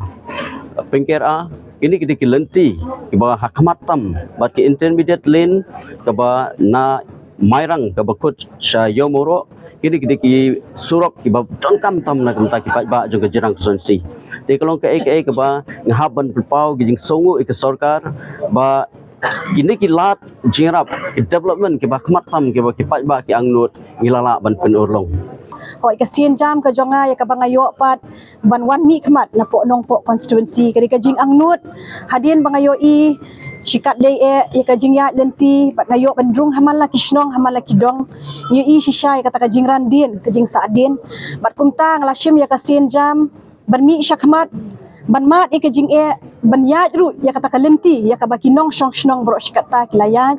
Pingkera. Kine ki dei ki lynti kiba ha khmat tam bad ki intermediate lane kaba na Mairang kaba kut sha Ïewmawroh. Kine ki dei ki surok kiba donkam tam na ka bynta ki paidbah jong ka Jirang constituency. Te ka long kaei kaei kaba nga hap ban pynpaw ka jingsngewnguh ïa ka sorkar ba Kine ki lad jingïarap, ki development kiba khmat tam kiba ki paidbah ki angnud ngi la lah ban pynurlong. Hooid, ka sienjam ka jong nga ïa kaba nga ïoh pat ban wan mihkhmat na Nongpoh constituency ka dei ka jingangnud. Hadien ba nga ïohi shikatdei eh ïa ka jingïaid lynti bad nga ïoh ban rung ha man la ki shnong ha man la ki dong, nga ïohi shisha ïa kata ka jingran dien, ka jingsahdien. Bad kumta nga la shim ïa ka sienjam ban mih shakhmat, ban mad ïa ka jingeh, ban ïaid ruh ïa kata ka lynti ïa kaba ki nongshong shnong baroh shi katta ki la ïaid.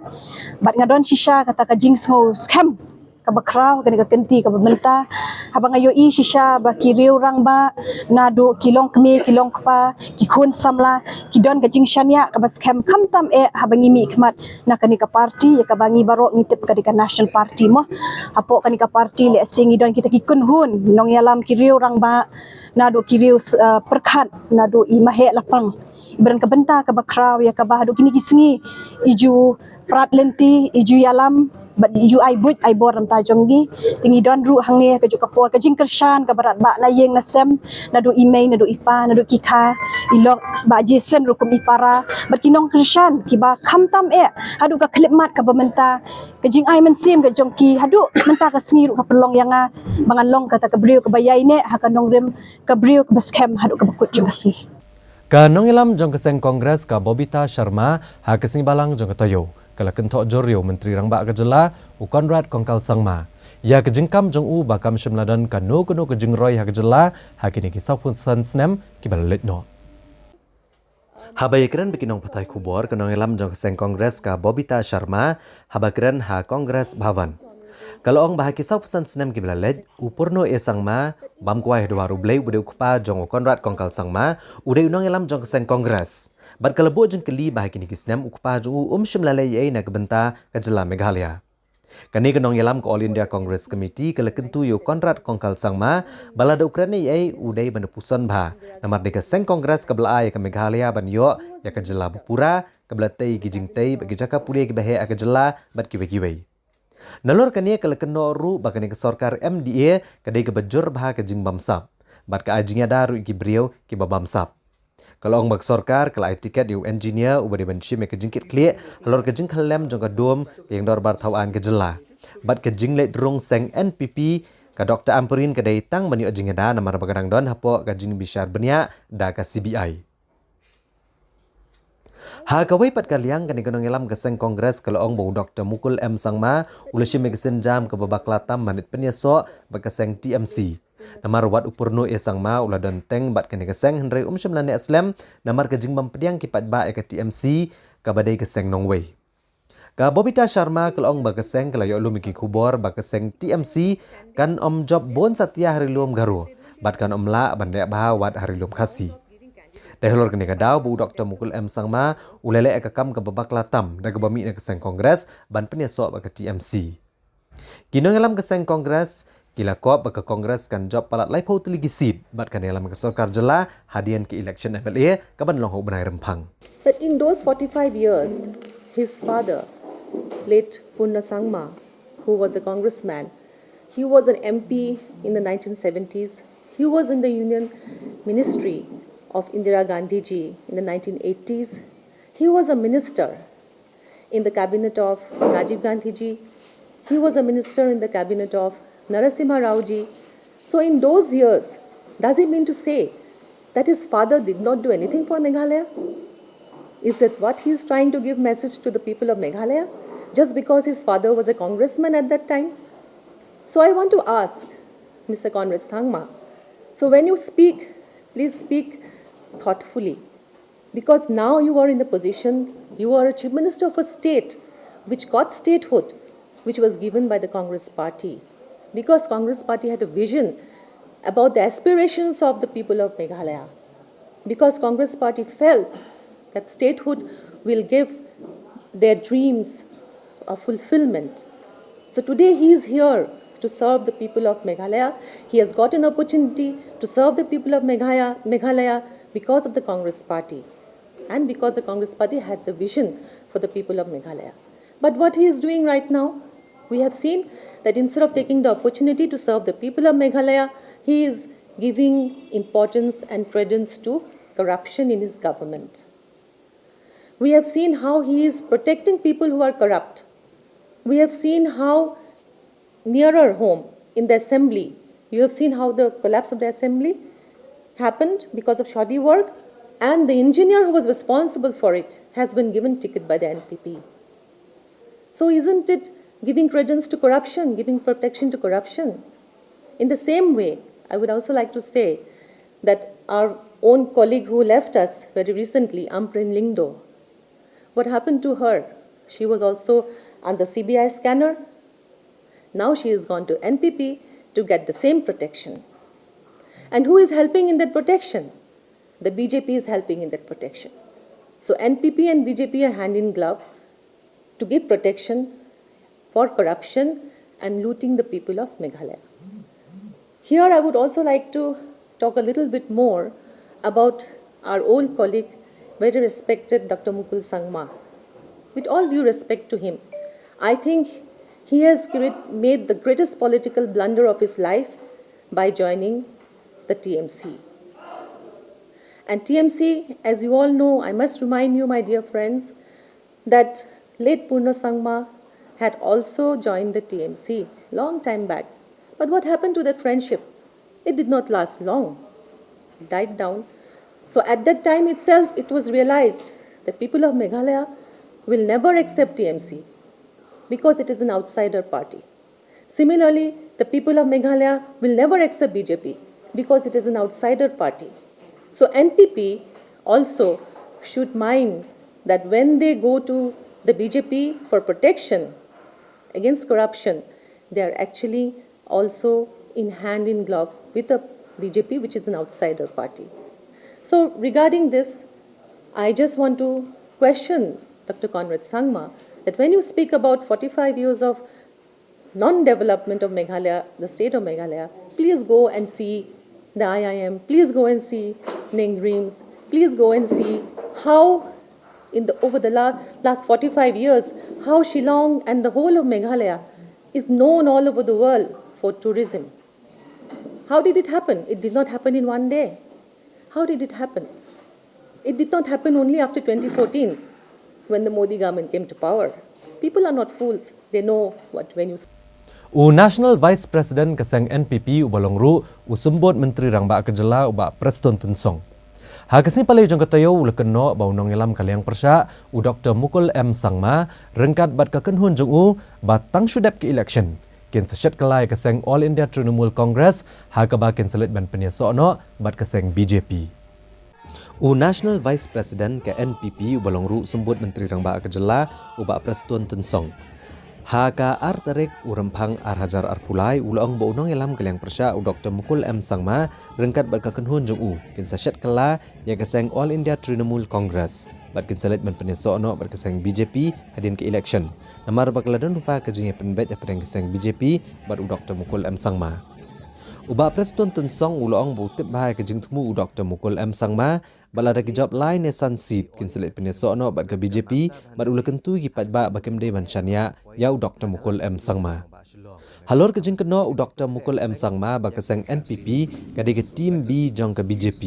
Bad nga don shisha kata ka jingsngew skhem kaba khraw kane ka kynti kaba mynta, haba nga ïohi shisha ba ki riew rangbah naduh ki longkmie ki longkpa, ki khun samla, ki don ka jingshaniah kaba skhem khamtam eh haba ngi mihkhmat na kane ka party ïa kaba ngi baroh ngi tip ka dei ka National Party mo. Hapoh kane ka party lehse ngi don kita ki kynhun nongïalam ki riew rangbah naduh ki riew, eh, pyrkhat naduh i maheh lapang. Iba don ka bynta kaba khraw ïa kaba haduh kine ki sngi i ju prat lynti, i ju ïalam bad i ju ai buit ai bor na ka bynta jong ngi. Te ngi don ruh hangne ka juk ka por ka jingkyrshan kaba radbah na ïing na sem, naduh i mei naduh i pa, naduh ki kha, i lok, Bah Jason ruh kum i para bad ki nongkyrshan kiba khamtam eh haduh ka khyllipmat kaba mynta, ka jingai mynsiem ka jong ki haduh mynta ka sngi ruh ka pynlong ïa nga ba ngan long kata ka briew kaba ïaineh ha ka nongrim, ka briew kaba skhem haduh kaba kut jong ka sngi. Ka nongïalam jong ka seng Congress ka Bobita Sharma ha ka sngi Balang jong ka taïew ka la kynthoh jur ïa u Myntri Rangbah ka jylla u Conrad Kongkal Sangma ïa ka jingkam jong u ba kam shym la don kano kano ka jingroi ha ka jylla ha kine ki sawphew san snem kiba la leit noh. Haba ïakren bad ki nongpathai khubor, ka nongïalam jong ka seng Congress ka Bobita Sharma haba kren ha Congress Bhavan, ka la ong ba ha ki sawphew san snem kiba la leit, u Purno A Sangma, bam kwai ha dwar U Blei uba dei u kpa jong u Conrad Kongkal Sangma, u dei u nongïalam jong ka seng Congress. Bad ka la buh jingkylli ba ha kine ki snem u kpa jong u um shym la leh ei ei na ka bynta ka jylla Meghalaya. Kane ka nongïalam ka All India Congress Committee ka la kyntu ïa u Conrad Kongkal Sangma ba lada u kren ei ei u dei ban da puson bha, namar dei ka seng Congress kaba la ai ïa ka Meghalaya ban ïoh ïa ka jylla ba pura, kaba la tei ïa ki jingtei bad ki jaka pule kiba heh ha ka jylla bad kiwei kiwei. Nalor kane ka la kynnoh ruh ba kane ka sorkar M D A ka dei kaba jur bha ka jingbamsap bad ka ai jingïada ruh ïa ki briew kiba bamsap. Ka la ong ba ka sorkar ka la ai tiket ïa u engineer uba dei ban shim ïa ka jingkitkhlieh halor ka jingkhyllem jong ka dum ka ïing dorbar thaw aiñ ka jylla. Bad ka jingleit rung seng N P P ka Doctor Ampareen ka dei tang ban ïoh jingïada namar ba ka dang don hapoh ka jingbishar bniah da ka C B I. Ha kawei pat ka liang, kane ka nongïalam ka seng Congress ka la ong ba u Doctor Mukul M Sangma u la shim ïa ka sienjam kaba bakla tam ban leit pynïasoh bad ka seng T M C. Namar wat u Purno A Sangma u la don teng bad kane ka seng, hynrei um shym la neh slem namar ka jingbym pdiang ki paidbah ïa ka T M C kaba dei ka seng nongwei. Ka Bobita Sharma ka la ong ba ka seng ka la ïoh lum ïa ki khubor ba ka seng T M C kan ym jop bun satia ha Ri Lum Garo bad kan ym lah ban leh bha wat ha Ri Lum Khasi. Dei halor kane ka daw ba u Doctor Mukul M Sangma u la leh ïa ka kam kaba bakla tam da kaba mih na ka seng Congress ban pynïasoh bad ka T M C. Ki nongïalam ka seng Congress ki la kop ba ka Congress kan jop palat laiphew tylli ki seat bad kan ïalam ka sorkar jylla hadien ka election M L A kaban long ha u bnai Rymphang. But in those forty-five years, his father, late Purno Sangma, who was a congressman, he was an M P in the nineteen seventies, he was in the Union Ministry of Indira Gandhi ji in the nineteen eighties, he was a minister in the cabinet of Rajiv Gandhi ji. He was a minister in the cabinet of Narasimha Rao ji. So in those years, does he mean to say that his father did not do anything for Meghalaya? Is that what he is trying to give message to the people of Meghalaya? Just because his father was a congressman at that time? So I want to ask Mister Conrad Sangma, so when you speak, please speak thoughtfully. Because now you are in the position, you are a chief minister of a state which got statehood, which was given by the Congress party. Because Congress party had a vision about the aspirations of the people of Meghalaya. Because Congress party felt that statehood will give their dreams a fulfillment. So today he is here to serve the people of Meghalaya. He has got an opportunity to serve the people of Meghalaya, Meghalaya because of the Congress party and because the Congress party had the vision for the people of Meghalaya. But what he is doing right now, we have seen that instead of taking the opportunity to serve the people of Meghalaya, he is giving importance and credence to corruption in his government. We have seen how he is protecting people who are corrupt. We have seen how nearer home in the assembly, you have seen how the collapse of the assembly happened because of shoddy work, and the engineer who was responsible for it has been given ticket by the N P P. So isn't it giving credence to corruption, giving protection to corruption? In the same way, I would also like to say that our own colleague who left us very recently, Ampareen Lyngdoh, what happened to her? She was also under C B I scanner. Now she has gone to N P P to get the same protection. And who is helping in that protection? The B J P is helping in that protection. So N P P and B J P are hand in glove to give protection for corruption and looting the people of Meghalaya. Here I would also like to talk a little bit more about our old colleague, very respected Doctor Mukul Sangma. With all due respect to him, I think he has create, made the greatest political blunder of his life by joining the T M C. And T M C, as you all know, I must remind you, my dear friends, that late Purno Sangma had also joined the T M C long time back. But what happened to that friendship? It did not last long. It died down. So at that time itself, it was realized that people of Meghalaya will never accept T M C because it is an outsider party. Similarly, the people of Meghalaya will never accept B J P because it is an outsider party. So N P P also should mind that when they go to the B J P for protection against corruption, they are actually also in hand in glove with the B J P, which is an outsider party. So regarding this, I just want to question Doctor Conrad Sangma that when you speak about forty-five years of non-development of Meghalaya, the state of Meghalaya, please go and see the I I M, please go and see NEIGRIHMS, please go and see how in the over the la- last forty-five years, how Shillong and the whole of Meghalaya is known all over the world for tourism. How did it happen? It did not happen in one day. How did it happen? It did not happen only after twenty fourteen when the Modi government came to power. People are not fools. They know what when you U National Vice President ka seng N P P uba long ruh u Symbud Myntri Rangbah ka Jylla u Bah Prestone Tynsong. Ha ka sngi Palei jong ka taïew u la kynnoh ba u nongïalam ka liang pyrshah u Doctor Mukul M Sangma ryngkat bad ka kynhun jong u ba tang shu dep ka election kin sa shet kylla ïa ka seng All India Trinamool Congress ha kaba kin sa leit ban pynïasoh noh bad ka seng B J P. U National Vice President ka N P P uba long ruh u Symbud Myntri Rangbah ka Jylla u Bah Prestone Tynsong, ha ka ar tarik u Rymphang ar hajar arphew lai u la ong ba u nongïalam ka liang pyrshah u Doctor Mukul M Sangma ryngkat bad ka kynhun jong u kin sa shet kylla ïa ka seng All India Trinamool Congress bad kin sa leit ban pynïasoh noh bad ka seng B J P hadien ka election. Namar ba ka la don lypa ka jingïapynbeit hapdeng ka seng B J P bad u Doctor Mukul M Sangma. U Bah Prestone Tynsong u la ong ba u tip bha ïa ka jingthmu u Doctor Mukul M Sangma bad lada ki jop lai ne san seat kin sa leit pynïasoh noh bad ka B J P bad u la kyntu ïa ki paidbah ba kim dei ban shaniah ïa u Doctor Mukul M Sangma. Halor ka jingkynnoh u Doctor Mukul M Sangma ba ka seng N P P ka dei ka team B jong ka B J P.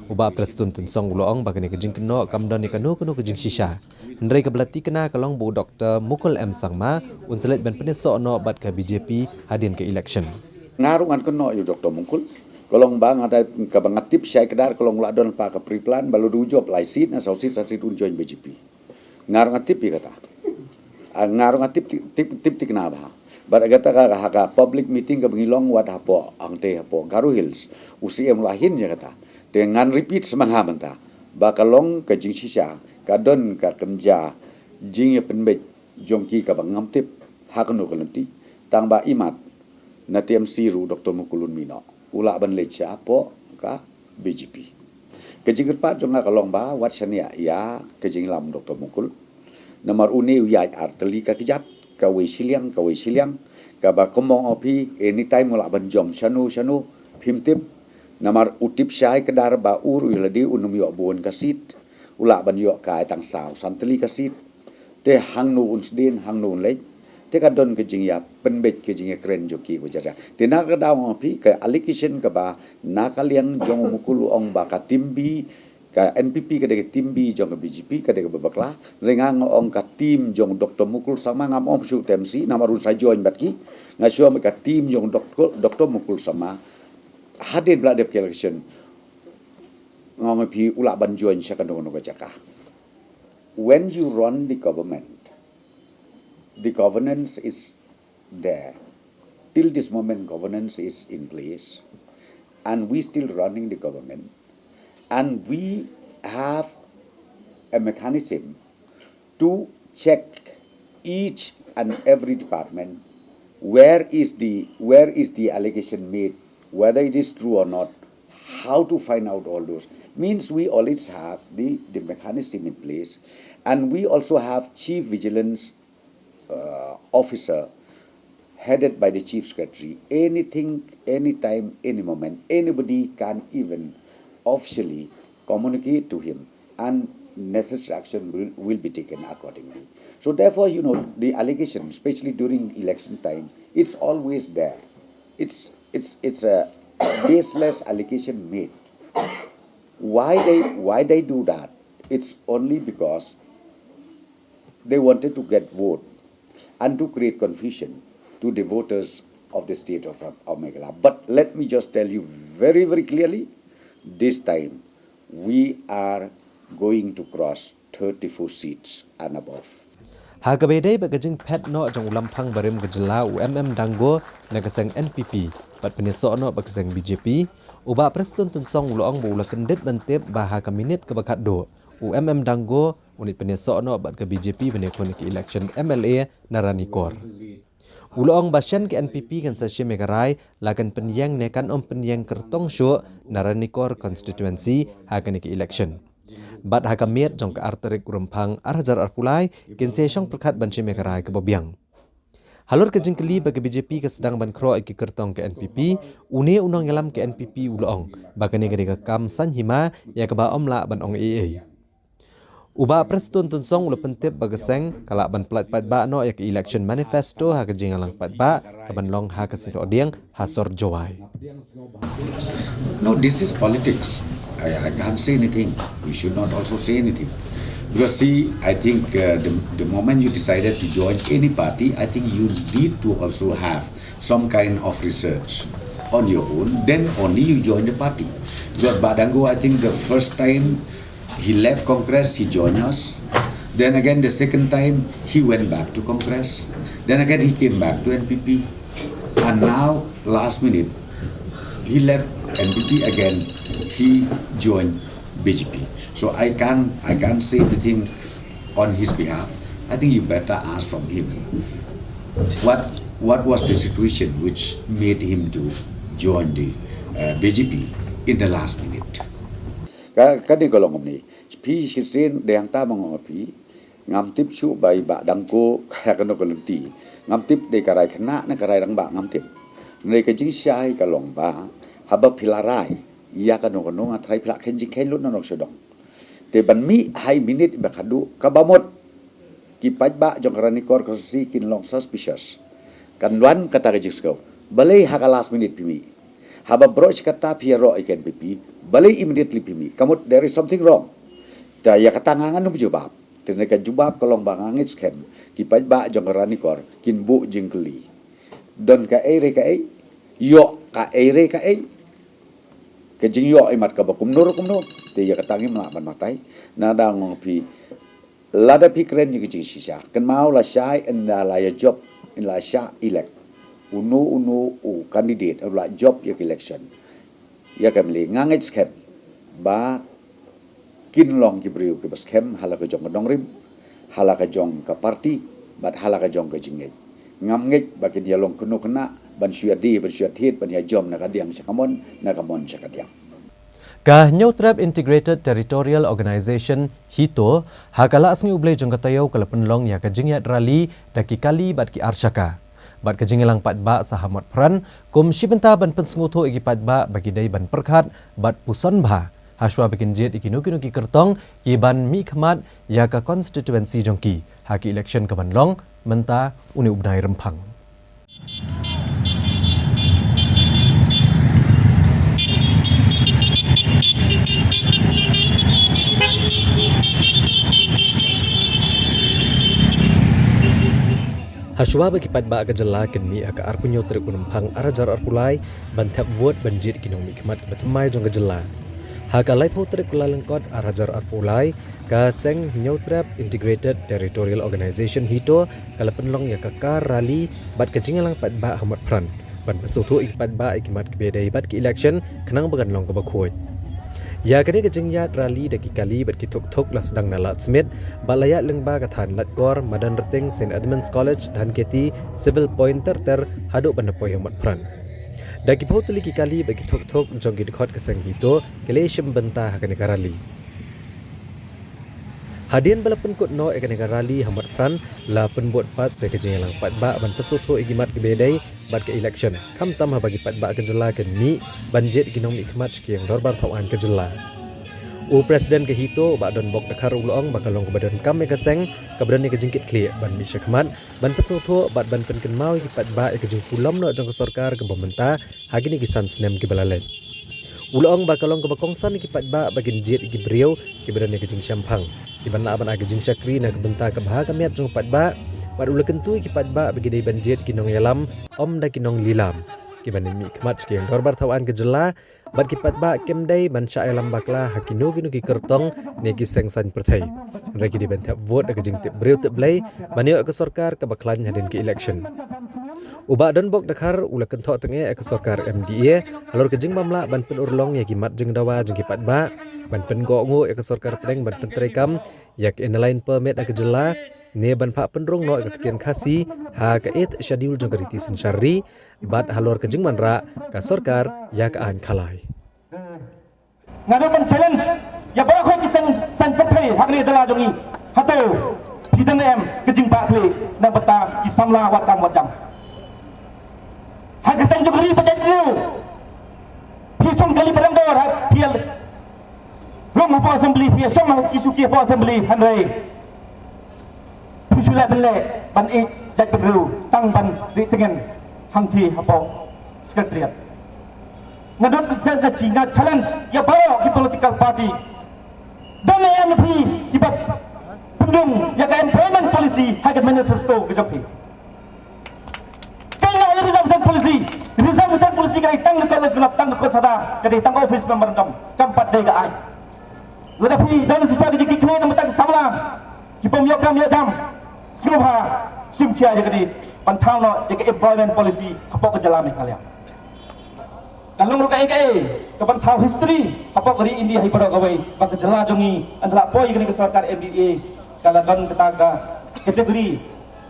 U Bah Prestone Tynsong u la ong ba kane ka jingkynnoh kam don ïa kano kano ka jingshisha. Hynrei kaba la thikna ka long ba u Doctor Mukul M Sangma un sa leit ban pynïasoh noh bad ka B J P hadien ka election. Nga ruh ngan kynnoh ïa u Doctor Mukul. Ka long ba nga da kaba nga tip shai kdar ka long u la don lypa ka pre-plan ba lada u jop lai seat ne saw seat san seat un join B J P. Nga ruh nga tip ïa kata. Ah, nga ruh nga tip tip tip, tip thikna bha. Bad kata ka ha ka public meeting kaba ngi long wat hapoh hangtei hapoh Garo Hills, u C M u la hin ïa kata. Te ngan repeat sa ma nga mynta ba ka long ka jingshisha, ka don ka kynja jingïapynbeit jong ki kaba ngam tip ha kano ka lynti, tang ba imat na T M C ruh Doctor Mukul un mih noh, u lah ban leit sha hapoh ka B J P. Ka jingkyrpad jong nga ka long ba wat shaniah ïa ka jingïalam Doctor Mukul. Namar une u ïaid ar tylli ka kjat, kawei shiliang kawei shiliang, kaba kumno ong phi, anytime u lah ban jump shano shano phim tip. Namar u tip shai kdar ba u ruh ïa lade un ym ïoh bun ka seat, u lah ban ïoh kai tang saw san tylli ka seat. Te hangno un sdien, hangno un leit, te ka don ka jingïapynbeit, ka jingïakren jong ki kaba jia. Te na ka daw nga ong phi, ka allegation kaba na ka liang jong u Mukul u ong ba ka team B Ka N P P ka dei ka team B jong ka B J P, ka dei kaba bakla. Hynrei nga nga ong ka team jong Doctor Mukul Sangma, ngam ong shuh team C, namar un sa join bad ki. Nga shu ong ka team jong Doctor, Doctor Mukul Sangma, hadien ba la dep ka election, nga ong ïa phi u lah ban join sha kano kano ka jaka. When you run the government, the governance is there. Till this moment, governance is in place, and we still running the government, and we have a mechanism to check each and every department, where is the, where is the allegation made, whether it is true or not, how to find out all those. Means we always have the, the mechanism in place, and we also have chief vigilance uh, officer headed by the chief secretary. Anything, anytime, any moment, anybody can even officially communicate to him, and necessary action will, will be taken accordingly. So therefore, you know, the allegation, especially during election time, it's always there. It's, it's, it's a baseless allegation made. Why they, why they do that? It's only because they wanted to get vote and to create confusion to the voters of the state of, of Meghalaya. But let me just tell you very, very clearly, this time we are going to cross thirty-four seats and above. Ha kaba ïadei bad ka jingphet noh jong u Lamphang barim ka jylla u M M Dango na ka seng N P P bad pynïasoh noh bad ka seng B J P, u Bah Prestone Tynsong u la ong ba u la kyndit ban tip ba ha ka minit kaba khatduh u M M Dango un ïa pynïasoh noh bad ka B J P ban ïakhun ïa ka election M L A na Ranikor. U la ong ba shen ka N P P kan sa shim ïa ka rai la kan pynïeng ne kan ym pynïeng kyrtong shuh na Ranikor constituency ha kane ka election. Bad ha ka miet jong ka ar tarik u Rymphang ar hajar arphew lai kin sa shong pyrkhat ban shim ïa ka rai kaba biang. Halor ka jingkylli ba ka B J P ka sdang ban khroh ïa ki kyrtong ka N P P, une u nongïalam ka N P P u la ong ba kane ka dei ka kam saiñ hima ïa kaba ym lah ban ong ei ei. U Bah Prestone Tynsong u la pyntip ba ka seng ka lah ban pyllait paidbah noh ïa ka election manifesto ha ka jingïalang paidbah kaban long ha ka sngi Thohdieng ha sor Jowai. No, this is politics. I, I can't say anything. You should not also say anything. Because see, I think uh, the, the moment you decided to join any party, I think you need to also have some kind of research on your own. Then only you join the party. Because Bah Dango, I think the first time he left Congress, he joined us. Then again, the second time, he went back to Congress. Then again, he came back to N P P. And now, last minute, he left N P P again. He joined B J P. So I can't, I can't say anything on his behalf. I think you better ask from him. What, what was the situation which made him to join the uh, B J P in the last minute? Ka, ka dei ka long kumne. Phi shisien dei hangta ma nga ong phi. Ngam tip shuh ba i Bah Dango ka kano ka lynti. Ngam tip dei ka rai khynnah ne ka rai rangbah, ngam tip. Hynrei ka jingshai ka long ba haba phi la rai ïa kano kano, nga tharai phi la kheiñ jingkheiñ lut na nongshong shnong. Te ban mih ha i minit ba khatduh, kaba mut ki paidbah jong ka Ranikor constituency kin long suspicious. Kan wan kata ka jingsngew. Balei ha ka last minute phi mih? Haba baroh shi katta phi ïaroh ïa ka N P P, balei immediately phi mih? Ka mut there is something wrong. Te ïa kata nga ngan ym jubab. Te ne ka jubab ka long ba nga ngeit skhem ki paidbah jong ka Ranikor kin buh jingkylli. Don kaei re kaei, ïoh kaei re kaei. Ka jingïoh imat kaba kumno re kumno, te ïa kata ngim lah ban batai. Nga dang ong phi, lada phi kren ïa ka jingshisha, kynmaw lashai ynda la ïa jop, ynda la shah elect, uno uno u candidate u la jop ïa ka election, ïa ka M L A, nga ngeit skhem ba kin long ki briew kiba skhem ha la ka jong ka nongrim, ha la ka jong ka party, bad ha la ka jong ka jingngeit. Ngam ngeit ba kin ïa long khynnah khynnah ban shu ïa die, ban shu ïa thied, ban ïa jom na ka diang sha ka mon, na ka mon sha ka diang. Ka Hynñiewtrep Integrated Territorial Organization, HITO, ha ka la sngi U Blei jong ka taïew ka la pynlong ïa ka jingïaid rally da ki kali bad ki arshaka. Bad ka jingïalang paidbah sa ha Motphran kum shi bynta ban pynsngewthuh ïa ki paidbah ba ki dei ban pyrkhat bad puson bha ha shuwa ba kin jied ïa kino kino ki kyrtong ki ban mihkhmat ïa ka constituency jong ki ha ki election kaban long mynta une u bnai Rymphang. Hashwa ba ki paidbah ka jylla kin mih ha ka arphew hynñiew tarik u Naiwieng arhajar arphew lai ban thep vote ban jied ki nongmihkhmat kiba thymmai jong ka jylla. Ha ka laiphew tarik u Kyllalyngkot arhajar arphew lai, ka seng Hynñiewtrep Integrated Territorial Organization HITO ka la pynlong ïa ka car rally bad ka jingïalang paidbah ha Motphran ban pynsngewthuh ïa ki paidbah ïa ki mat kiba dei bad ki election khnang ba kan long kaba khuid. Ïa kane ka jingïaid rally da ki kali bad ki thuk thuk la sdang na Lad Smit bad la ïaid lyngba ka thaiñ Laitkor, Madanrting, St Edmund's College, Dhankheti, Civil Point ter ter haduh ban da poi ha Motphran. Da ki phew tylli ki kali bad ki thuk thuk jong ki dkhot ka seng HITO ki la shim bynta ha kane ka rally. Hadien ba la pynkut noh ïa kane ka rally ha Motphran, la pynbud pat sa ka jingïalang paidbah ban pynsngewthuh ïa ki mat kiba dei bad ka election, khamtam haba ki paidbah ka jylla kin mih ban jied ïa ki nongmihkhmat sha ki ïing dorbar thaw aiñ ka jylla. U President ka HITO, Bah Donbok Dkhar, u la ong ba ka long kaba donkam ïa ka seng kaba don ïa ka jingkitkhlieh ban mih shakhmat ban pynsngewthuh bad ban pynkynmaw ïa ki paidbah ïa ka jingpulom noh jong ka sorkar kaba mynta ha kine ki san snem kiba la leit. U la ong ba ka long kaba kongsan ïa ki paidbah ba kin jied ïa ki briew kiba don ïa ka jingshemphang, kiban lah ban ai ka jingshakri na ka bynta ka bha ka miat jong u paidbah, bad u la kyntu ïa ki paidbah ba ki dei ban jied ïa ki nongïalam, ym da ki nonglilam, kiban mihkhmat sha ki ïing dorbar thaw aiñ ka jylla, bad ki paidbah kim dei ban shah ïalam bakla ha kino kino ki kyrtong ne ki seng saiñ pyrthei. Hynrei ki dei ban thep vote da ka jingtip briew tip Blei ban ïoh ïa ka sorkar kaba khlaiñ hadien ka election. U Bah Donbok Dkhar u la kynthoh tyngeh ïa ka sorkar MDA halor ka jingbymlah ban pynurlong ïa ki mat jingdawa jong ki paidbah, ban pyngohnguh ïa ka sorkar pdeng ban pyntreikam ïa ka Inner Line Permit ha ka jylla, ne ban phah pynrung noh ïa ka ktien Khasi ha ka Eighth Schedule jong ka riti synshar ri, bad halor ka jingwanrah ka sorkar ïa ka aiñ khalai. Nga dang ban challenge ïa baroh ki seng saiñ pyrthei ha kane ka jylla jong ngi. Hato phi don em ka jingbakla na bynta ki samla wat kam wat jam? Ha ka kyrteng jong ka ri bad jaitbynriew phi shong kali ba dang dor ha phi ïa rung hapoh assembly, phi ïa shong ha ki shuki hapoh assembly, hynrei phi shu leh ban leh ban ïeit jaitbynriew tang ban rieh tngen hangtei hapoh secretariat. Nga dang ka chi nga challenge ïa baroh ki political party. Don ne em phi kiba pyndung ïa ka employment policy ha ka manifesto ka jong phi? Kane ïa reservation policy, reservation policy ka dei tang ka kol, tang ka kol sada, ka dei tang office memorandum, kam pat dei ka aiñ. Lada phi don shisha ka jingkitkhlieh na bynta ki samla kiba ym ïoh kam ïoh jam, sngewbha shim khia ïa kane ban thaw noh ïa ka employment policy hapoh ka jylla Meghalaya. Ka long ruh kaei kaei kaban thaw history hapoh ka ri India hi baroh kawei, ba ka jylla jong ngi hynda la poi ïa kane ka sorkar MDA ka la don kata ka category,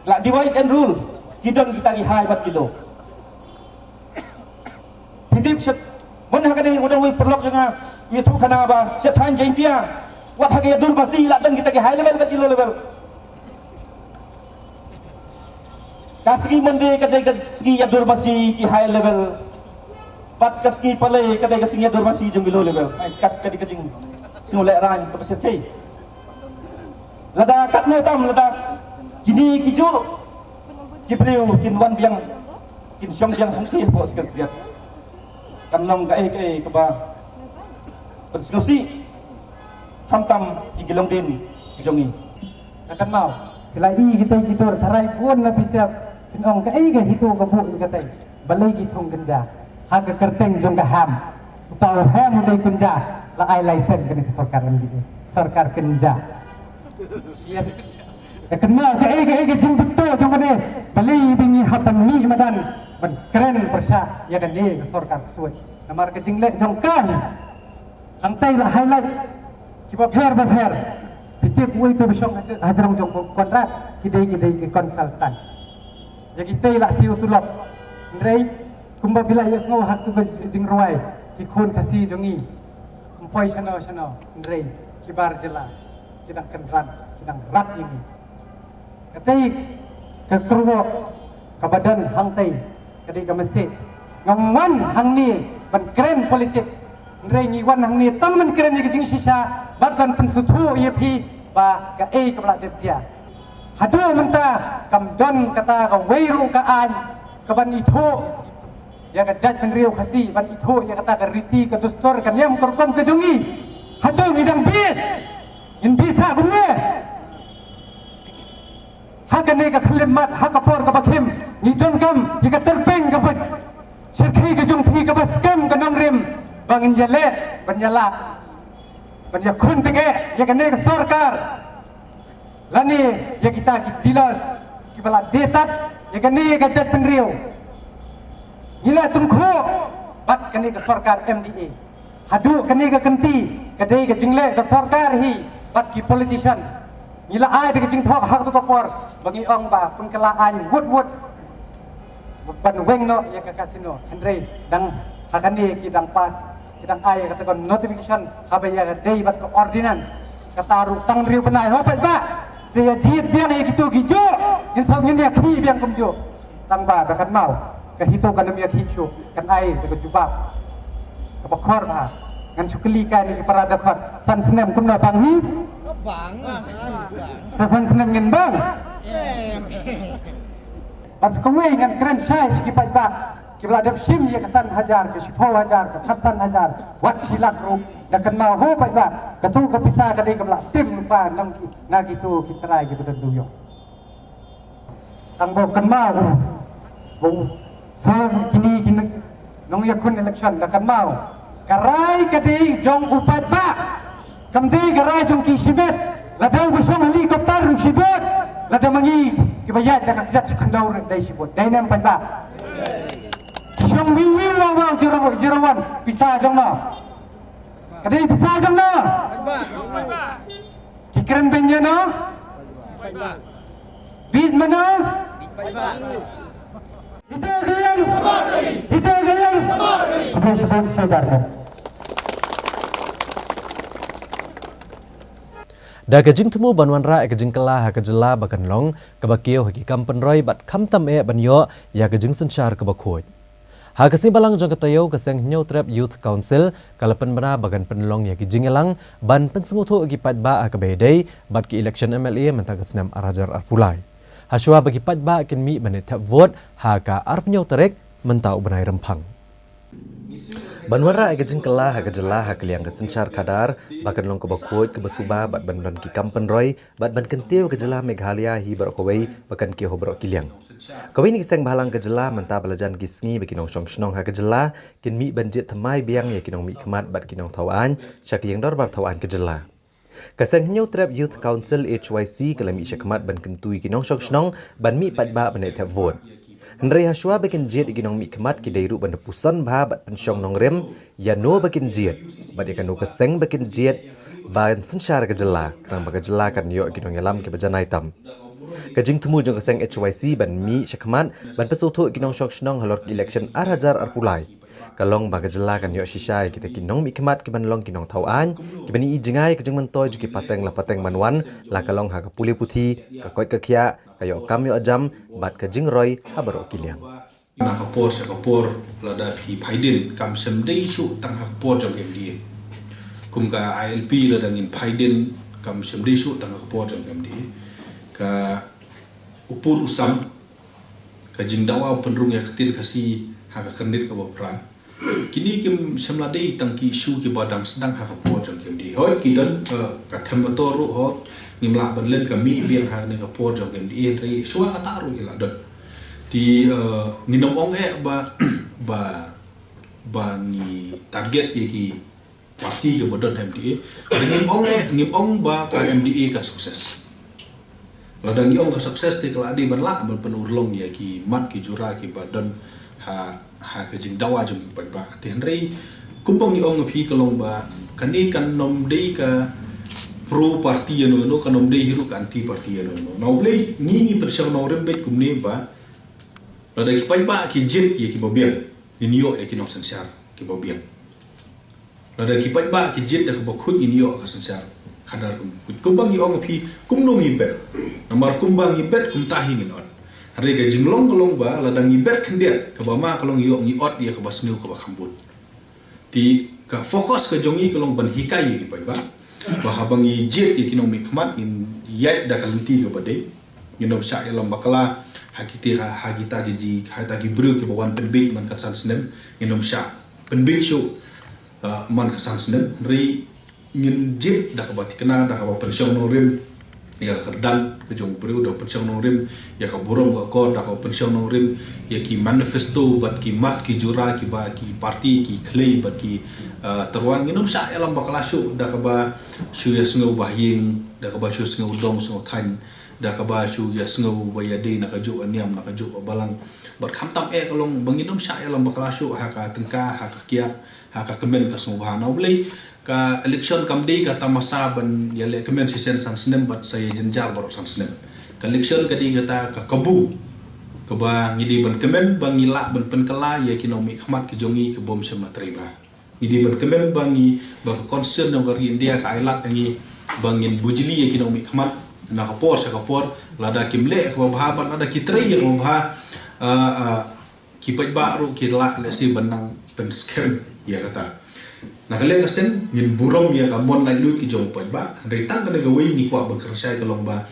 la divide and rule, ki don kita ki high bad ki low. Phi tip shet, mon ha kane u dang wei paralok jong nga u ïathuh khana ba shet thaiñ Jaintia wat ha ka ïadur masi la don kita ki high level bad ki low level. Ka sngi Monday ka dei ka sngi ïadur masi ki high level, bad ka sngi Palei ka dei ka sngi ïadur masi jong ki low level. Ai, kat ka dei ka jingsngewlehraiñ kaba shyrkhei. Lada katno tam lada kine kijuh ki briew kin wan biang, kin shong biang hangtei hapoh secretariat, kan long kaei kaei kaba pynsngewsih, khamtam ki ki longdien jong ngi. Ka kynmaw, ki la i kitei ki dur tharai bun na phi sep kin ong kaei ka HITO ka buh ïa katei. Balei ki thung kynja ha ka kyrteng jong ka hem? Uta u hem u dei kynja, la ai license kane ka sorkar MDA, sorkar kynja. Ka kynmaw kaei kaei ka jingbeto jong kane. Balei ba ngi hap ban mih madan ban kren pyrshah ïa kane ka sorkar ksuid? Namar ka jingleh jong ka hangtei la highlight kiba pher ba pher. Phi tip uei uto ba shong ha jrong jong u Conrad? Ki dei, ki dei ki consultant. Ïa kitei la siew tulop. Hynrei kumba phi la ïohsngew ha katu ka jingrwai, ki khun Khasi jong ngi ym poi shano shano, hynrei ki bar jylla ki dang kynran, ki dang rat ïa ngi. Katei ka kyrwoh kaba don hangtei ka dei ka message. Ngam wan hangne ban kren politics, hynrei ngi wan hangne tang ban kren ïa ka jingshisha bad ban pynsngewthuh ïa phi ba kaei kaba la dep jia. Haduh mynta kam don kata kawei ruh ka aiñ kaban ithuh ïa ka jaitbynriew Khasi, ban ithuh ïa kata ka riti ka dustur ka niam ka rukom ka jong ngi. Hato ngi dang bieit? Ngin bieit sah kumne? Ha kane ka khyllipmat, ha ka por kaba khim, ngi donkam ïa ka tyrpeng kaba shyrkhei ka jong phi, kaba skhem ka nongrim, ba ngin ïaleh ban ïalap, ban ïakhun tang eh ïa kane ka sorkar, lane ïa kita ki dealers kiba la die tad ïa kane ka jaitbynriew. Ngi la tyngkhuh bad kane ka sorkar M D A. Haduh kane ka kynti ka dei ka jingleh ka sorkar hi bad ki politician. Ngi la ai da ka jingthok ha kato ka por ba ngi ong ba pynkylla aiñ wut wut ban weng noh ïa ka casino. Hynrei dang ha kane ki dang pass, ki dang ai ïa kata ka notification haba ïa ka dei bad ka ordinance. Kata ruh tang hynriew bnai, ho paidbah, sa ïa jied biang ïa kito kijuh, ngin sa ngin ïa khih biang kumjuh. Tang ba da kynmaw ka HITO kan ym ïa khih shuh, kan ai da ka jubab kaba khor bha. Ngan shu kylli kai na ki para dkhot, san snem kumno bang hi? Bang. Sa san snem ngin bang. Bad sa kawei ngan kren shai sha ki paidbah kiba la dep shim ïa ka san hajar, ka shiphew hajar, ka khatsan hajar, wat shi lak ruh. Da kynmaw ho paidbah, kato ka pisa ka dei kaba la tim lypa na ki, na kito ki trai kiba don dewïong. Tang ba kynmaw ba u sor kine ki nongïakhun election, da kynmaw ka rai ka dei jong u paidbah. Kam dei ka rai jong ki shimet. Lada u ba shong helicopter ruh shibun, lada ma ngi kiba ïaid da ka kjat shi khyndew ruh dei shibun. Dei ne em paidbah? Ki shong wiu wiu waw waw, zero, zero one, pisa jong no. Ka dei pisa jong no. Ki kren beiñ ïa no. Bit mano. Hito ka ïeng. Hito ka ïeng. Khublei shibun, shisha. Da ka jingthmu ban wanrah ïa ka jingkylla ha ka jylla ba kan long kaba kiew ha ki kam pynroi bad khamtam eh ban ïoh ïa ka jingsynshar kaba khuid. Ha ka sngi Balang jong ka taïew, ka seng Hynñiewtrep Youth Council ka la pynbna ba kan pynlong ïa ki jingïalang ban pynsngewthuh ïa ki paidbah ha kaba ïadei bad ki election M L A mynta ka snem ar hajar arphew lai. Hashwa ba ki paidbah kin mih ban ïa thep vote ha ka arphew hynñiew tarik mynta u bnai Rymphang. Ban wanrah ïa ka jingkylla ha ka jylla ha ka liang ka synshar khadar ba kan long kaba khuid kaba suba bad ban don ki kam pynroi bad ban kyntiew ka jylla Meghalaya hi baroh kawei ba kan kiew ha baroh ki liang. Kawei na ki seng bhalang ka jylla mynta ba la jan ki sngi ba ki nongshong shnong ha ka jylla kin mih ban jied thymmai biang ïa ki nongmihkhmat bad ki nongthaw aiñ sha ka ïing dorbar thaw aiñ ka jylla. Ka seng Hynñiewtrep Youth Council, H Y C, ka la mih shakhmat ban kyntu ïa ki nongshong shnong ban mih paidbah ban ïa thep vote. Hynrei hashwa ba kin jied ïa ki nongmihkhmat, ki dei ruh ban da puson bha bad pynshong nongrim ïa no ba kin jied bad ïa kano ka seng ba kin jied ban synshar ka jylla, khnang ba ka jylla kan ïoh ki nongïalam kiba janai tam. Ka jingthmu jong ka seng H Y C ban mih shakhmat ban pynsngewthuh ïa ki nongshong shnong halor ka election ar hajar arphew lai ka long ba ka jylla kan ïoh shisha ïa kita ki nongmihkhmat ki ban long ki nongthaw aiñ, ki ban ïohi jngai ïa ka jingmyntoi jong ki pateng la pateng ban wan, la ka long ha ka pule puthi, ka koit ka khiah, ka ïoh kam ïoh jam bad ka jingroi ha baroh ki liang. Na ka por sha ka por, lada phi phaidien, kam shym dei shuh tang ha ka por jong M D A. Kum ka I L P, lada ngin phaidien, kam shym dei shuh tang ha ka por jong M D A. Ka u pul u sam, ka jingdawa pynrung ïa ka ktien Khasi ha ka khyrnit kaba phra. Kine kim shym la dei tang ki issue kiba dang sdang ha ka por jong M D A. Hooid ki don, eh, ka them motor ruh, hooid ngim lah ban len ka mih biang ha kane ka por jong M D A, hynrei shuwa kata ruh ki la don. Te, eh, ngin ym ong eh ba, ba, ba ngi target ïa ki party kaba don M D A. Ngim ong eh, ngim ong ba ka M D A ka success. Lada ngi ong ka success te ka la dei ban lah ban pynurlong ïa ki mat ki jura kiba don ha, ha ka jingdawa jong ki paidbah. Te hynrei kumba ngi ong ïa phi ka long ba kane kan ym dei ka pro party ïano ïano, kan ym dei hi ruh ka anti party ïano ïano. Na U Blei ngi, ngi pynshong nongrim beit kumne ba lada ki paidbah ki jied ïa kiba biang, ngin ïoh ïa ki nongsynshar kiba biang. Lada ki paidbah ki jied da kaba khuid, ngin ïoh ka synshar khadar kaba khuid. Kumba ngi ong ïa phi, kumno ngi bet? Namar kumba ngi bet, kumta hi ngin ot. Hynrei ka jinglong ka long ba lada ngi bet khyndiat, kaba ma ka long ïoh ngi ot ïa kaba sniew kaba kham bun. Te ka focus ka jong ngi ka long ban hikai ïa ki paidbah ba haba ngi jied ïa ki nongmihkhmat, ngin ïaid da ka lynti kaba dei. Ngin ym shah ïalam bakla ha kita, ha, ha kita ki ji, ha kita ki briew kiba wan pynbiej man ka san snem. Ngin ym shah pynbiej shuh, ah, man ka san snem. Hynrei ngin jied da kaba thikna, da kaba pynshong nongrim, ïa ka kyrdan ka jong u briew, da u pynshong nongrim ïa ka burom ka akor, da ka pynshong nongrim ïa ki manifesto bad ki mat ki jura kiba ki parti ki khlei bad ki, ah, tyrwa. Ngin ym shah ïalam bakla shuh da kaba shu ïasngew ba ha ïing, da kaba shu sngew dong sngew thaiñ, da kaba shu ïasngew ba ïadei na kajuh ka niam na kajuh ka balang. Bad khamtam eh ka long ba ngin ym shah ïalam bakla shuh ha ka tyngka, ha ka kiad, ha ka kmen ka sngewbha. Na U Blei, ka election kam dei ka tamasa ban ïaleh kmen shisien san snem bad sa ïa jynjar baroh san snem. Ka election ka dei kata ka kabu kaba ngi dei ban kmen ba ngi lah ban pynkylla ïa ki nongmihkhmat ki jong ngi ki bym shym la trei bha. Ngi dei ban kmen ba ngi, ba ka constitution jong ka ri India ka ai lad ïa ngi ba ngin bujli ïa ki nongmihkhmat na ka por sha ka por, lada kim leh kaba bha bad lada ki trei ïa kaba bha, ah, ah, ki paidbah ruh ki lah lehse ban nang pynskhem ïa kata. Na ka liang ka seng ngin burom ïa ka mon laitluid ki jong u paidbah, hynrei tang kane kawei ngi kwah ban kren shai ka long ba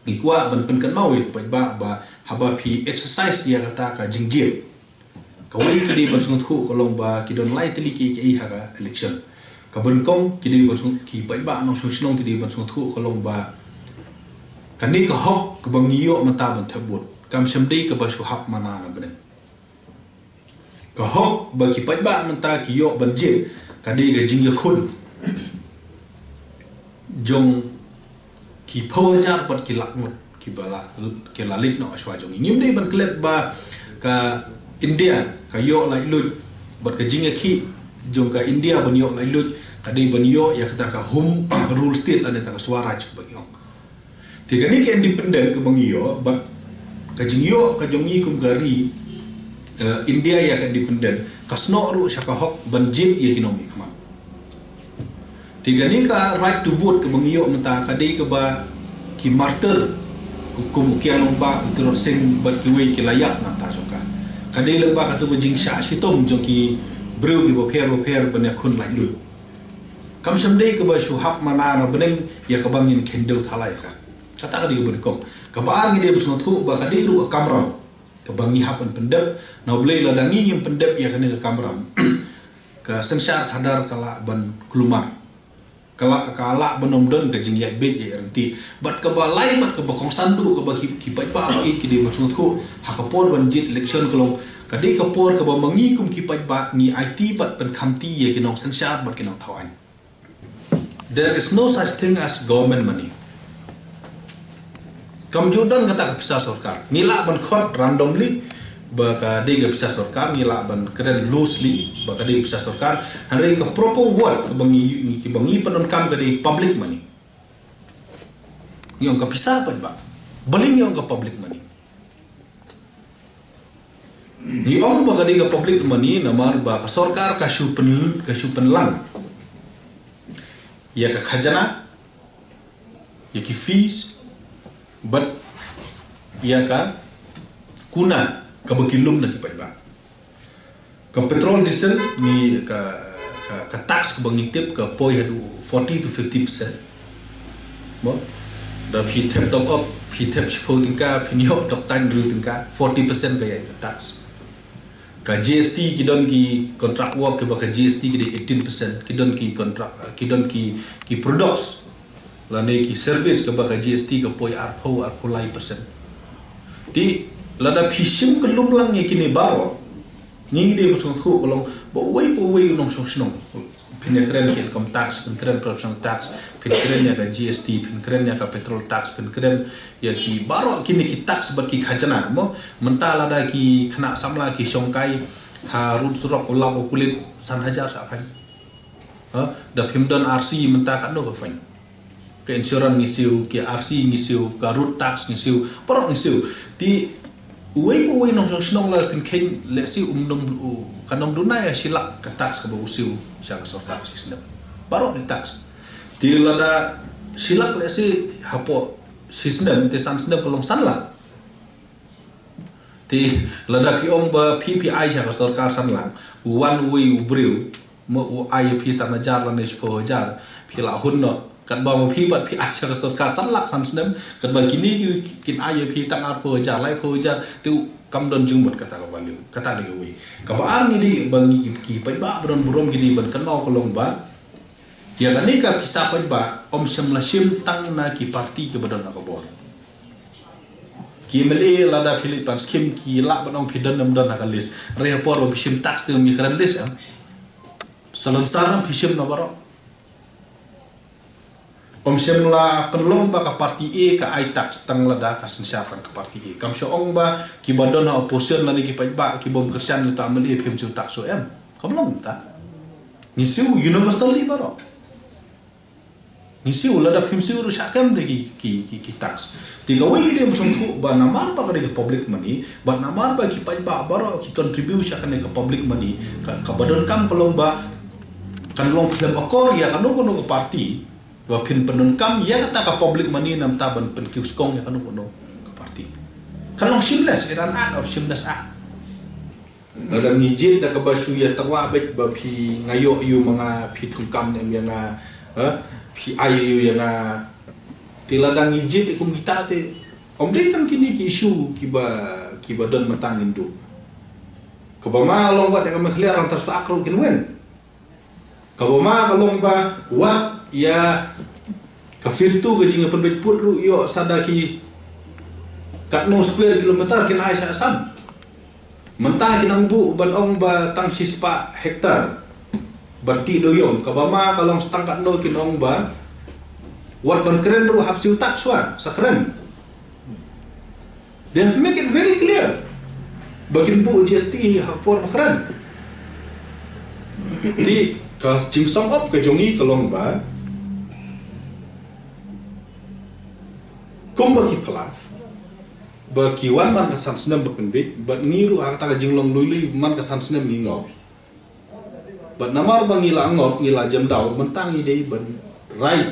ngi kwah ban pynkynmaw ïa u paidbah ba haba phi exercise ïa kata ka jingjied, kawei ki dei ban sngewthuh ka long ba ki don lai tylli kiei kiei ha ka election. Ka ban kong ki dei ban sngewthuh, ki paidbah nongshong shnong ki dei ban sngewthuh ka long ba kane ka hok kaba ngi ïoh mynta ban thep vote kam shym dei kaba shu hap mana na bneng. Ka hok ba ki paidbah mynta ki ïoh ban jied ka dei ka jingïakhun jong ki phew hajar bad ki lak ngut kiba la, ki la leit noh shuwa jong ngi. Ngim dei ban klet ba ka India ka ïoh laitluid bad ka jingïakhih jong ka India ban ïoh laitluid ka dei ban ïoh ïa kata ka home rule state lane kata ka swaraj ba ngi ong. Te kane ka independent kaba ngi ïoh bad ka jingïoh ka jong ngi kum ka ri, eh, India ïa ka independent ka snoh ruh sha ka hok ban jied ïa ki nongmihkhmat. Te kane ka right to vote kaba ngi ïoh mynta ka dei kaba ki martyr kum u Kiang Nangbah, u Tirot Sing bad kiwei ki la ïap na ka bynta jong ka. Ka dei lyngba katu ka jingshah shitom jong ki briew kiba pher ba pher ban ïakhun laitluid. Kam shym dei kaba shu hap mana na bneng ïa kaba ngin kheiñ dewthala ïa ka. Kata ka dei kaba nyngkong. Kaba ar ngi dei ban sngewthuh ba ka dei ruh ka kamram kaba ngi hap ban pyndep. Na U Blei lada ngi ngim pyndep ïa kane ka kamram, ka synshar khadar ka lah ban kulmar. Ka lah, ka lah ban ym don ka jingïaid beit ïaid ryntih. Bad kaba lai bad kaba kongsan duh kaba ki, ki paidbah ba ïeit ki dei ban sngewthuh ha ka por ban jied election ka long ka dei ka por kaba ma ngi kum ki paidbah ngi aiti bad pynkhamti ïa ki nongsynshar bad ki nongthaw aiñ. There is no such thing as government money. Kam ju don kata ka pisa sorkar. Ngi lah ban khot randomly ba ka dei ka pisa sorkar, ngi lah ban kren loosely ba ka dei ka pisa sorkar. Hynrei ka proper word kaba ngi, ngi, kiba ngi pyndonkam ka dei public money. Ngi ong ka pisa paidbah. Balei ngi ong ka public money? Ngi ong ba ka dei ka public money namar ba ka sorkar ka shu pyn, ka shu pynlang ïa ka khajana, ïa ki fees, bad ïa ka kuna kaba ki lum na ki paidbah. Ka petrol, diesel ngi ka, ka, ka tax kaba ngi tip ka poi haduh forty to fifty percent. Mo? Da phi thep top up, phi thep shiphew tyngka, phin ïoh dok tang hynriew tyngka, forty percent ka ïa ka tax. Ka G S T ki don ki contract work kiba ka G S T ki dei eighteen percent, ki don ki contract, ki don ki, ki products lane ki service kaba ka G S T ka poi arphew, arphew lai percent. Te lada phi shim ka lum lang ïa kine baroh, ngi ngi dei ban sngewthuh ka long ba uwei pa uwei u nongshong shnong. Phin ïa kren ki income tax, phin kren production tax, phin kren ïa ka G S T, phin kren ïa ka petrol tax, phin kren ïa ki baroh kine ki tax bad ki khajana, mo. Mynta lada ki khynnah samla ki shongkai ha rud surok u lap u pulit san hajar shah fine. Ha, da phim don R C mynta katno ka fine. Ka insurance ngi siew, ki R C ngi siew, ka road tax ngi siew, paralok ngi siew. Te uwei pa uwei nongshong shnong lada phin kheiñ lehse um nym, u, kan ym duna ïa shi lak ka tax kaba u siew sha ka sorkar shi snem. Paralok ngi tax. Te lada shi lak lehse hapoh shi snem, te san snem ka long san lak. Te lada phi ong ba phi phi ai sha ka sorkar san lak, u wan uwei u briew, mo, u ai ïa phi san hajar lane shiphew hajar, phi la hun noh. Katba ma phi pat phi ai sha ka sorkar san lak san snem, katba kine ki kin ai ïa phi tang arphew hajar, laiphew hajar, te u kam don jingmut kata ka value, kata dei kawei. Kaba ar ngi dei ba ngi ki, ki paidbah ba don burom ki dei ban kynmaw ka long ba Ïa kane ka pisa paidbah, ym shym la shim tang na ki parti kiba don ha ka bor. Ki M L A lada phi leit pan skim ki lah ban ong phi don ne ym don ha ka list. Hynrei ha por ba phi shim tax te ym ïakren list, em. Salonsar ne phi shim na baroh. Ym shym la pynlong ba ka parti A ka ai tax tang lada ka synshar tang ka parti A. Kam shu ong ba kiba don ha opposition lane ki paidbah kiba ym kyrshan ïa uta M L A phi ym siew tax shuh, em. Kam long ta. Ngi siew universally baroh. Ngi siew, lada phim siew ruh shah kem de ki, ki, ki, ki tax. Te kawei ka dei ba sngewthuh ba namar ba ka dei ka public money, bad namar ba ki paidbah baroh ki contribute sha kane ka public money, ka, kaba donkam ka long ba kan long khlem akor ïa kano kano ka party ba phin pyndonkam ïa kata ka public money namar ban pynkiew skong ïa kano kano ka party. Kan long shameless, it an act of shameless act. Lada ngi jied da kaba shu ïa tyrwa beit ba phi, nga ïoh ïa u ma nga, phi thungkam ne em ïa nga, ha? Phi ai ïa u ïa nga. Te lada ngi jied kum kita te, ym dei tang kine ki issue kiba, kiba don mynta ngin duh. Kaba ma long wat ïa ka Meghalaya, Rangbah Sahak ruh kin wen. Kaba ma ka long ba wat ïa ka phase two ka jingïapynbeit pud ruh ïoh sa da ki katno square kilometer kin ai sha Assam. Mynta ki nang buh ban ong ba tang shispah hektar ban tih dewiong, kaba ma ka long sa tang katno kin ong ba wat ban kren ruh hap siew tax shuwa, sa kren. They have make it very clear ba kin buh G S T ha por ba kren. Te ka jingsong op ka jong ngi ka long ba kumba ki phla ba ki wan man ka san snem ba pynbeit, bad ngi ruh ha kata ka jinglong lui lui man ka san snem ngi ngop. Bad namar ba ngi la ngop, ngi la jem daw, mynta ngi dei ban rai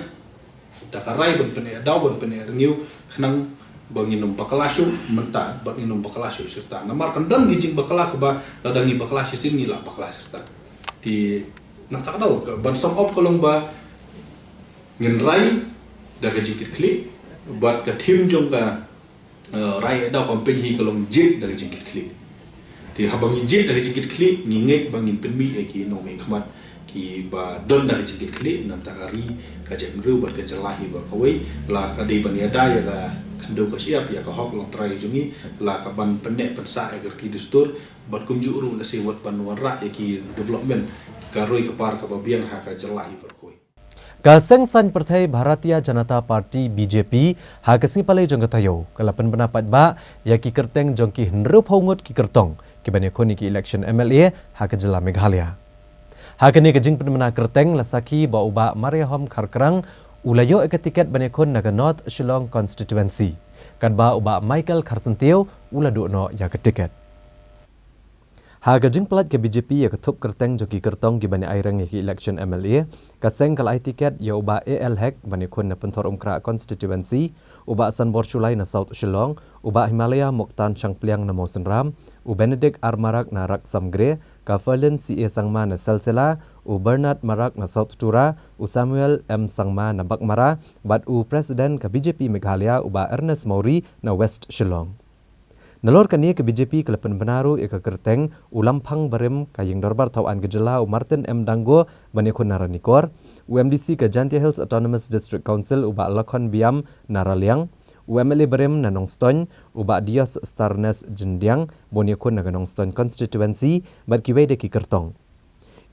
da ka rai ban pyneh daw, ban pyneh rngiew, khnang ba ngin ym bakla shuh mynta, bad ngin ym bakla shuh shirta. Namar kan don ki jingbakla kaba lada ngi bakla shisien ngi la bakla shirta. Te na kata ka daw ka ban song op ka long ba ngin rai da ka jingkitkhlieh, bad ka theme jong ka eh, rai da campaign hi ka long jied da ka jingkitkhlieh. Te haba ngi jied da ka jingkitkhlieh, ngi ngeit ba ngin pynmih ïa ki nongmihkhmat kiba don da ka jingkitkhlieh, na ka bynta ka ri, ka jaitbynriew bad ka jylla hi baroh kawei, la ka dei ban ïada ïa ka khyndew ka shyiap, ïa ka hok longtrai jong ngi, la ka ban pynneh pynsah ïa ka riti dustur, bad kumjuh ruh lehse wat ban wanrah ïa ki development, ki ka roi ka par kaba biang ha ka jylla hi baroh kawei. Ka seng saiñ pyrthei Bharatiya Janata Party, B J P, ha ka sngi palei jong ka taïew, ka la pynbna paidbah ïa ki kyrteng jong ki hynriewphew ngut ki kyrtong kiban ïakhun ïa ki election M L A ha ka jylla Meghalaya. Ha kane ka jingpynbna kyrteng la sakhi ba u Bah Mariahom Kharkrang u la ïoh ïa ka tiket ban ïakhun na ka North Shillong Constituency, katba u Bah Michael Kharsyntiew u la duh noh ïa ka tiket. Ha ka jingpyllait ka B J P ïa ka thup kyrteng jong ki kyrtong kiban ïa aireng ïa ki election M L A, ka seng ka la ai tiket ïa u Bah A L Hek ban ïakhun na Pynthorumkhrah Constituency, u Bah Sanbor Shullai na South Shillong, u Bah Himalaya Mokhtar Shangpliang na Mawsynram, u Benedict R Marak na Raksam Gre, ka Ferlin C A Sangma na Silsila, u Bernard Marak na South Tura, u Samuel M Sangma na Baghmara, bad u President ka B J P Meghalaya u Bah Ernest Mawrie na West Shillong. Nalor kane ka B J P ka la pynbna ruh ïa ka kyrteng u Lamphang barim ka Ïing Dorbar Thawaiñ ka jylla u Martin M Dango ban ïakhun na Ranikor, u M D C ka Jaintia Hills Autonomous District Council u Bah Lakhon Biam na Raliang, u M L A barim na Nongstoiñ, u Bah Dios Starnes Jyndiang ban ïakhun na ka Nongstoiñ Constituency, bad kiwei de ki kyrtong.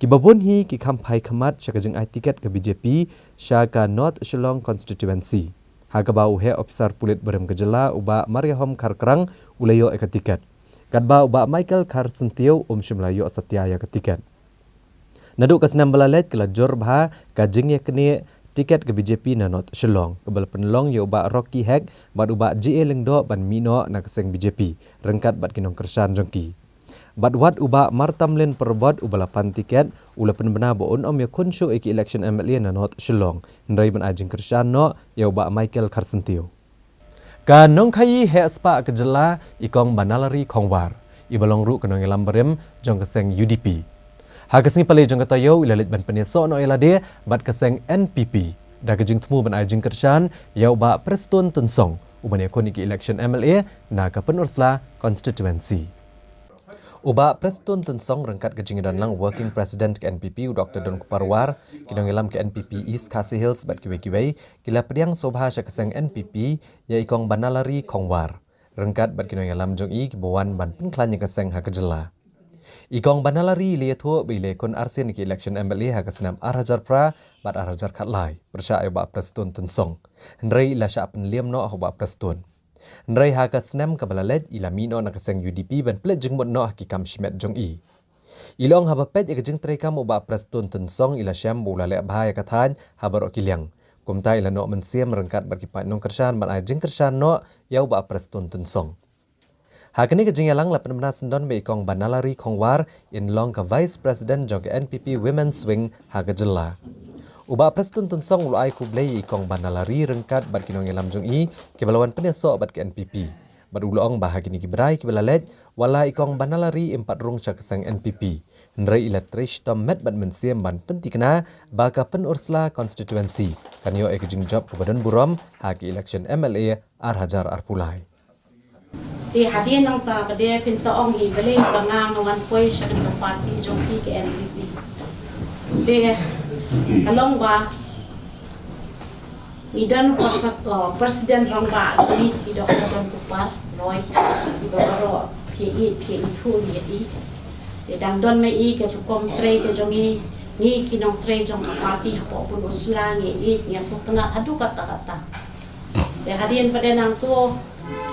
Kiba bun hi ki kham phai khmat sha ka jingai tiket ka B J P sha ka North Shillong Constituency, ha kaba u heh ophisar pulit barim ka jylla u Bah Mariahom Kharkrang u la ïoh ïa ka tiket, katba u Bah Michael Kharsyntiew um shym la ïoh satia ïa ka tiket. Naduh ka snem ba la leit ka la jur bha ka jingïaknieh tiket ka B J P na North Shillong, kaba la pynlong ïa u Bah Rocky Hek bad u Bah J A Lyngdoh ban mih noh na ka seng B J P ryngkat bad ki nongkyrshan jong ki. Bad wat u Bah Martamlin Pyrbot uba la pan tiket u la pynbna ba un ym ïakhun shuh ïa ki election M L A na North Shillong, hynrei ban ai jingkyrshan noh ïa u Bah Michael Kharsyntiew. Ka nongkhaïi heh spah ka jylla, i Kong Banalari Khongwar, iba long ruh ka nongïalam barim jong ka seng U D P, ha ka sngi palei jong ka taïew i la leit ban pynïasoh noh ïa lade bad ka seng N P P da ka jingthmu ban ai jingkyrshan ïa u Bah Prestone Tynsong uban ïakhun ïa ki election M L A na ka Pynursla Constituency. U Bah Prestone Tynsong ryngkat ka jingdon lang Working President ka N P P u Doktor Donkupar War, ki nongïalam ka N P P East Khasi Hills bad kiwei kiwei, ki la pdiang sngewbha sha ka seng N P P ïa i Kong Banalari Khongwar ryngkat bad ki nongïalam jong i kiba wan ban pynkhlaiñ ïa ka seng ha ka jylla. I Kong Banalari i la ïathuh ba i la ïakhun arsien ïa ka election M L A ha ka snem ar hajar phra bad ar hajar khatlai pyrshah ïa u Bah Prestone Tynsong. Hynrei i la shah pynliam noh ha u Bah Prestone. Hynrei ha ka snem kaba la leit i la mih noh na ka seng U D P ban pynleit jingmut noh ha ki kam shimet jong i. I la ong haba peit ïa ka jingtrei kam u Bah Prestone Tynsong i la shem ba u la leh bha ïa ka thaiñ ha baroh ki liang. Kumta i la noh mynsiem ryngkat bad ki paid nongkyrshan ban ai jingkyrshan noh ïa u Bah Prestone Tynsong. Ha kane ka jingïalang la pynbna syndon ba i Kong Banalari Khongwar in long ka Vice President jong ka N P P Women's Wing ha ka jylla. U Bah Prestone Tynsong u la ai khublei ïa i Kong Banalari ryngkat bad ki nongïalam jong i kiba la wan pynïasoh bad ka N P P. Bad u la ong ba ha kine ki bnai kiba la leit, wat la i Kong Banalari im pat rung sha ka seng N P P, hynrei i la trei shitom met bad mynsiem ban pynthikna ba ka Pynursla constituency kan ïoh ïa ka jingjop kaba don burom ha ka election M L A ar hajar arphew lai. Te hadien nangta pat de phin sa ong hi balei ba nga nga wan poi sha kane ka party jong phi ka N P P. Te ka long ba ngi don pres-, uh, President Rangbah jong ngi, i Doktor Donkupar Roy, iba baroh phi ïeit phi ithuh ïa i. Te dang don ma i ka rukom trei ka jong ngi, ngi ki nongtrei jong ka party hapoh Pynursla ngi ïeit ngi sngewtynnat haduh katta katta. Te hadien pat de nangta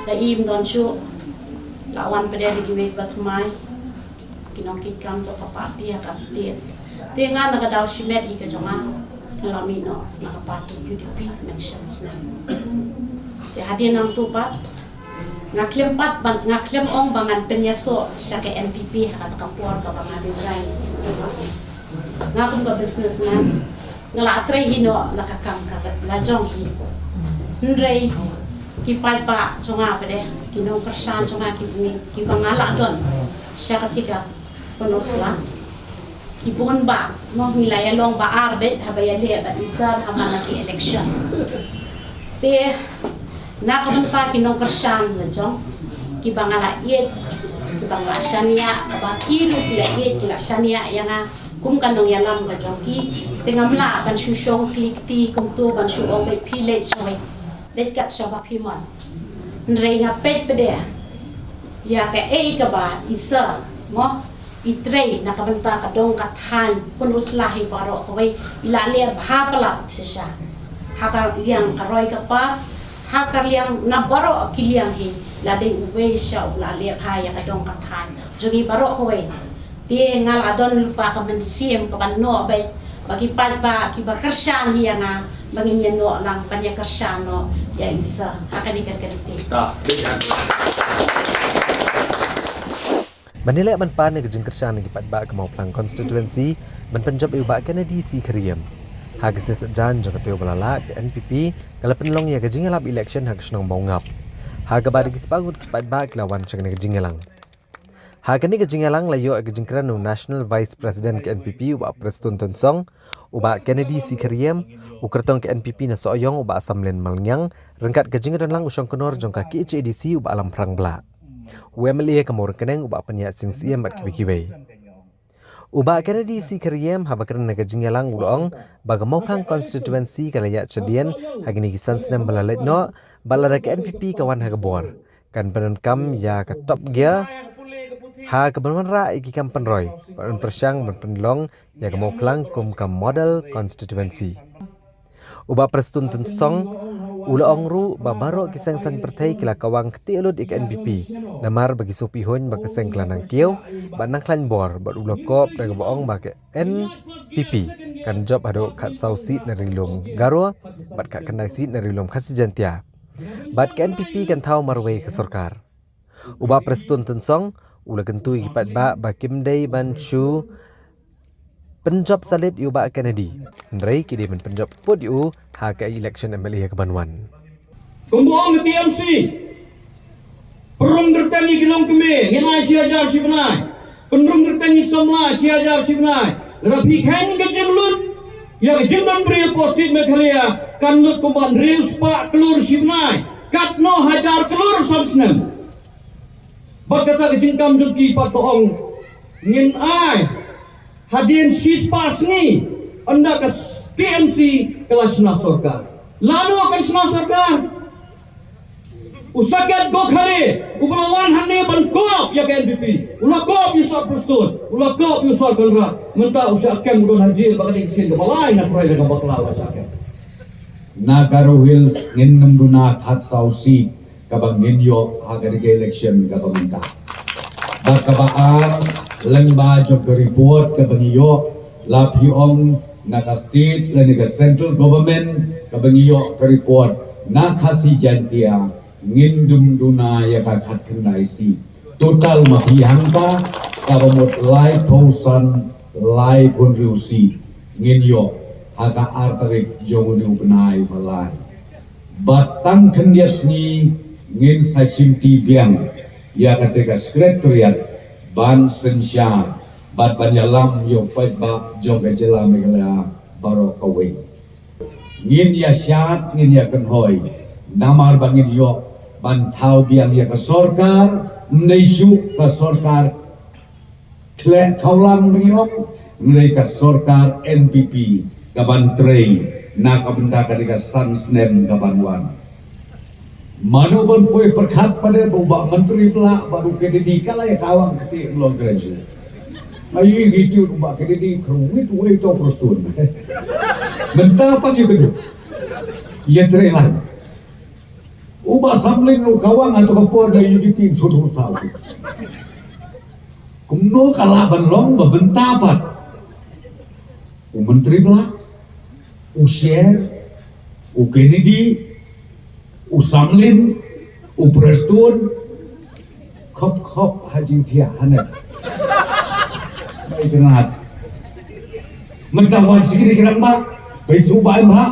la im don shuh, la wan pat de da kiwei pat thymmai ki nongkitkam jong ka party ha ka state. Te nga na ka daw shimet hi ka jong nga, nga la mih noh na ka party U D P mynshem snem. Te hadien nangta pat nga khlem pat ban, nga khlem ong ba ngan pynïasoh sha ka N P P ha kata ka por kaba nga dei rai. Nga kum ka businessman, nga la trei hi noh la ka kam ka la jong hi. Hynrei ki paidbah jong nga pat de, ki nongkyrshan jong nga ki, kiba nga la don sha kata ka Pynursla, ki bun bha, mo, ngi la ïalong ba ar beit haba ïaleh bad i sir ha man la ki election. Te na ka bynta ki nongkyrshan la jong, kiba nga la ïeit, kiba nga la shaniah, kaba ki ruh ki la ïeit ki la shaniah ïa nga kum ka nongïalam ka jong ki. Te ngam lah ban shu shong kli kti kumta ban shu ong beit phi leit shawei, leit kat shaba phi mon. Hynrei nga peit pat de ïa kaei kaba i sir, mo, i trei na ka bynta ka dong ka thaiñ Pynursla hi baroh kawei, i la leh bha palat shisha. Ha ka liang ka roi ka par, ha ka liang na baroh ki liang hi, la dei uwei sha uba la leh bha ïa ka dong ka thaiñ jong ngi baroh kawei. Te nga la don lypa ka mynsiem kaban noh beit ba ki paidbah kiba kyrshan hi ïa nga ba ngin ïa noh lang ban ïa kyrshan noh ïa i sir ha kane ka kynti. Ban ïaleh ban pan ïa ka jingkyrshan na ki paidbah ka Mawphlang constituency ban pynjop ïa u Bah Kennedy C Khariem. Ha ka session jong ka taïew ba la leit ka N P P ka la pynlong ïa ka jingïalap election ha ka shnong Mawngap, ha kaba da ki spah ngut ki paidbah ki la wan sha kane ka jingïalang. Ha kane ka jingïalang la ïoh ïa ka jingkren u National Vice President ka N P P u Bah Prestone Tynsong, u Bah Kennedy C Khariem, u kyrtong ka N P P na Sohiong u Bah Samlin Malngiang, ryngkat ka jingdon lang u shongknor jong ka K H A D C u Bah Lamphrang Blah, u M L A ka Mawryngkneng u Bah Pynïaid Sing Syiem bad kiwei kiwei. U Bah Kennedy C Khariem haba kren ha ka jingïalang u la ong ba ka Mawphlang constituency ka la ïaid shadien ha kine ki san snem ba la leit noh, bad lada ka N P P ka wan ha ka bor, kan pyndonkam ïa ka Top Gear ha kaban wanrah ïa ki kam pynroi, ban pyrshang ban pynlong ïa ka Mawphlang kum ka model constituency. U Bah Prestone Tynsong u la ong ruh ba baroh ki seng saiñ pyrthei ki la kawang ktieh lut ïa ka N P P, namar ba ki sngewpyrshah ba ka seng ka la nang kiew bad nang khlaiñ bor, bad u la kop da kaba ong ba ka N P P kan jop haduh khatsaw seat na Ri Lum Garo bad khatkhyndai seat na Ri Lum Khasi Jaiñtia, bad ka N P P kan thaw marwei ka sorkar. U Bah Prestone Tynsong u la kyntu ïa ki paidbah ba kim dei ban shu pynjop salit ïa u Bah Kennedy, hynrei ki dei ban pynjop pud ïa u ha ka election M L A kaban wan. Kumba ong ka T M C, pynrung kyrteng ïa ki longkmie ngin ai shi hajar shi bnai, pynrung kyrteng ïa ki samla shi hajar shi bnai. Lada phi kheiñ ka jinglut ïa ka jingdon briew hapoh state Meghalaya kan lut kumba hynriew spah klur shi bnai, katno hajar klur san snem. Bad kata ka jingkam jong ki pat ka ong, ngin ai hadien shispah sngi ynda ka T M C ka la shna sorkar. Lano kan shna sorkar? U Saket Gokhale, u ba la wan hangne ban kop ïa ka N P P, u la kop ïa u Sor Prestone, u la kop ïa u Sor Conrad. Mynta u Saket u don ha jel ba ka dei ka sien kaba lai na pyrthei da ka bakla u Saket. Na Garo Hills ngin nym duna khatsaw seat kaba ngin ïoh ha ka election kaba mynta. Bad kaba ar, lyngba jong ka report kaba ngi ïoh, la phi ong na ka state lane ka central government, kaba ngi ïoh ka report na Khasi Jaintia, ngin nym duna ïa ka khatkhyndai seat. Total ma phi hangta kaba mut laiphew san, laiphew hynriew seat ngin ïoh ha ka ar tarik jong une u bnai ba lai. Bad tang khyndiat sngi ngin sa shimti biang ïa kata ka secretariat ban synshar bad ban ïalam ïa u paidbah jong ka jylla Meghalaya baroh kawei. Ngin ïa shad, ngin ïa kynhoi, namar ba ngin ïoh ban thaw biang ïa ka sorkar, ym dei shuh ka sorkar khleh khawlang ba ngi ong, ym dei ka sorkar N P P kaban trei na ka bynta ka dei ka san snem kaban wan. Mano ban poi pyrkhat pat ba u Bah Myntri Blah bad u Kennedy ka la ïa kawang kti long kren shu. Ayu ïa ki tu u Bah Kennedy kyrwit wei to Prestone. Mynta pat ïa kadu ïa trei lang. U Bah Samlin u kawang ha tu ka por da U D P sut hus tau. Kumno ka lah ban long ba mynta pat u Myntri Blah, u Sher, u Kennedy, u Samlin, u Prestone, khop khop ha jingthiah hangne. Ba i kynrad. Mynta wan sigi ki rangbah, ba i tu ba im ha.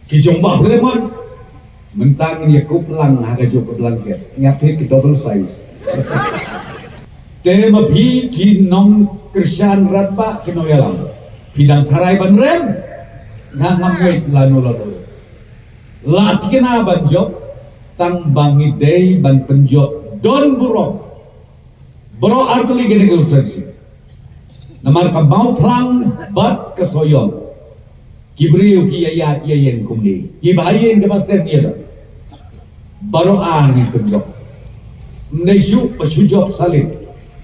Ki jong Bah Philemon. Mynta ngin ïa kup lang ha ka jong ka blanket. Ngi ap ki double size. Te ma phi ki nongkyrshan rangbah ki nongïalam. Phi dang tharai ban rem. Nga ngam ngeit lano lano. La thikna ban jop tang ba ngi dei ban pynjop don burom. Baroh artylli kine ki constituency. Namar ka Mawphlang bad ka Sohiong. Ki briew ki ïaid ïaid ïeng kumne. Ki ba ïeng kiba stem ïa da. Baroh ar ngi pynjop. Ym dei shuh ba shu jop salit.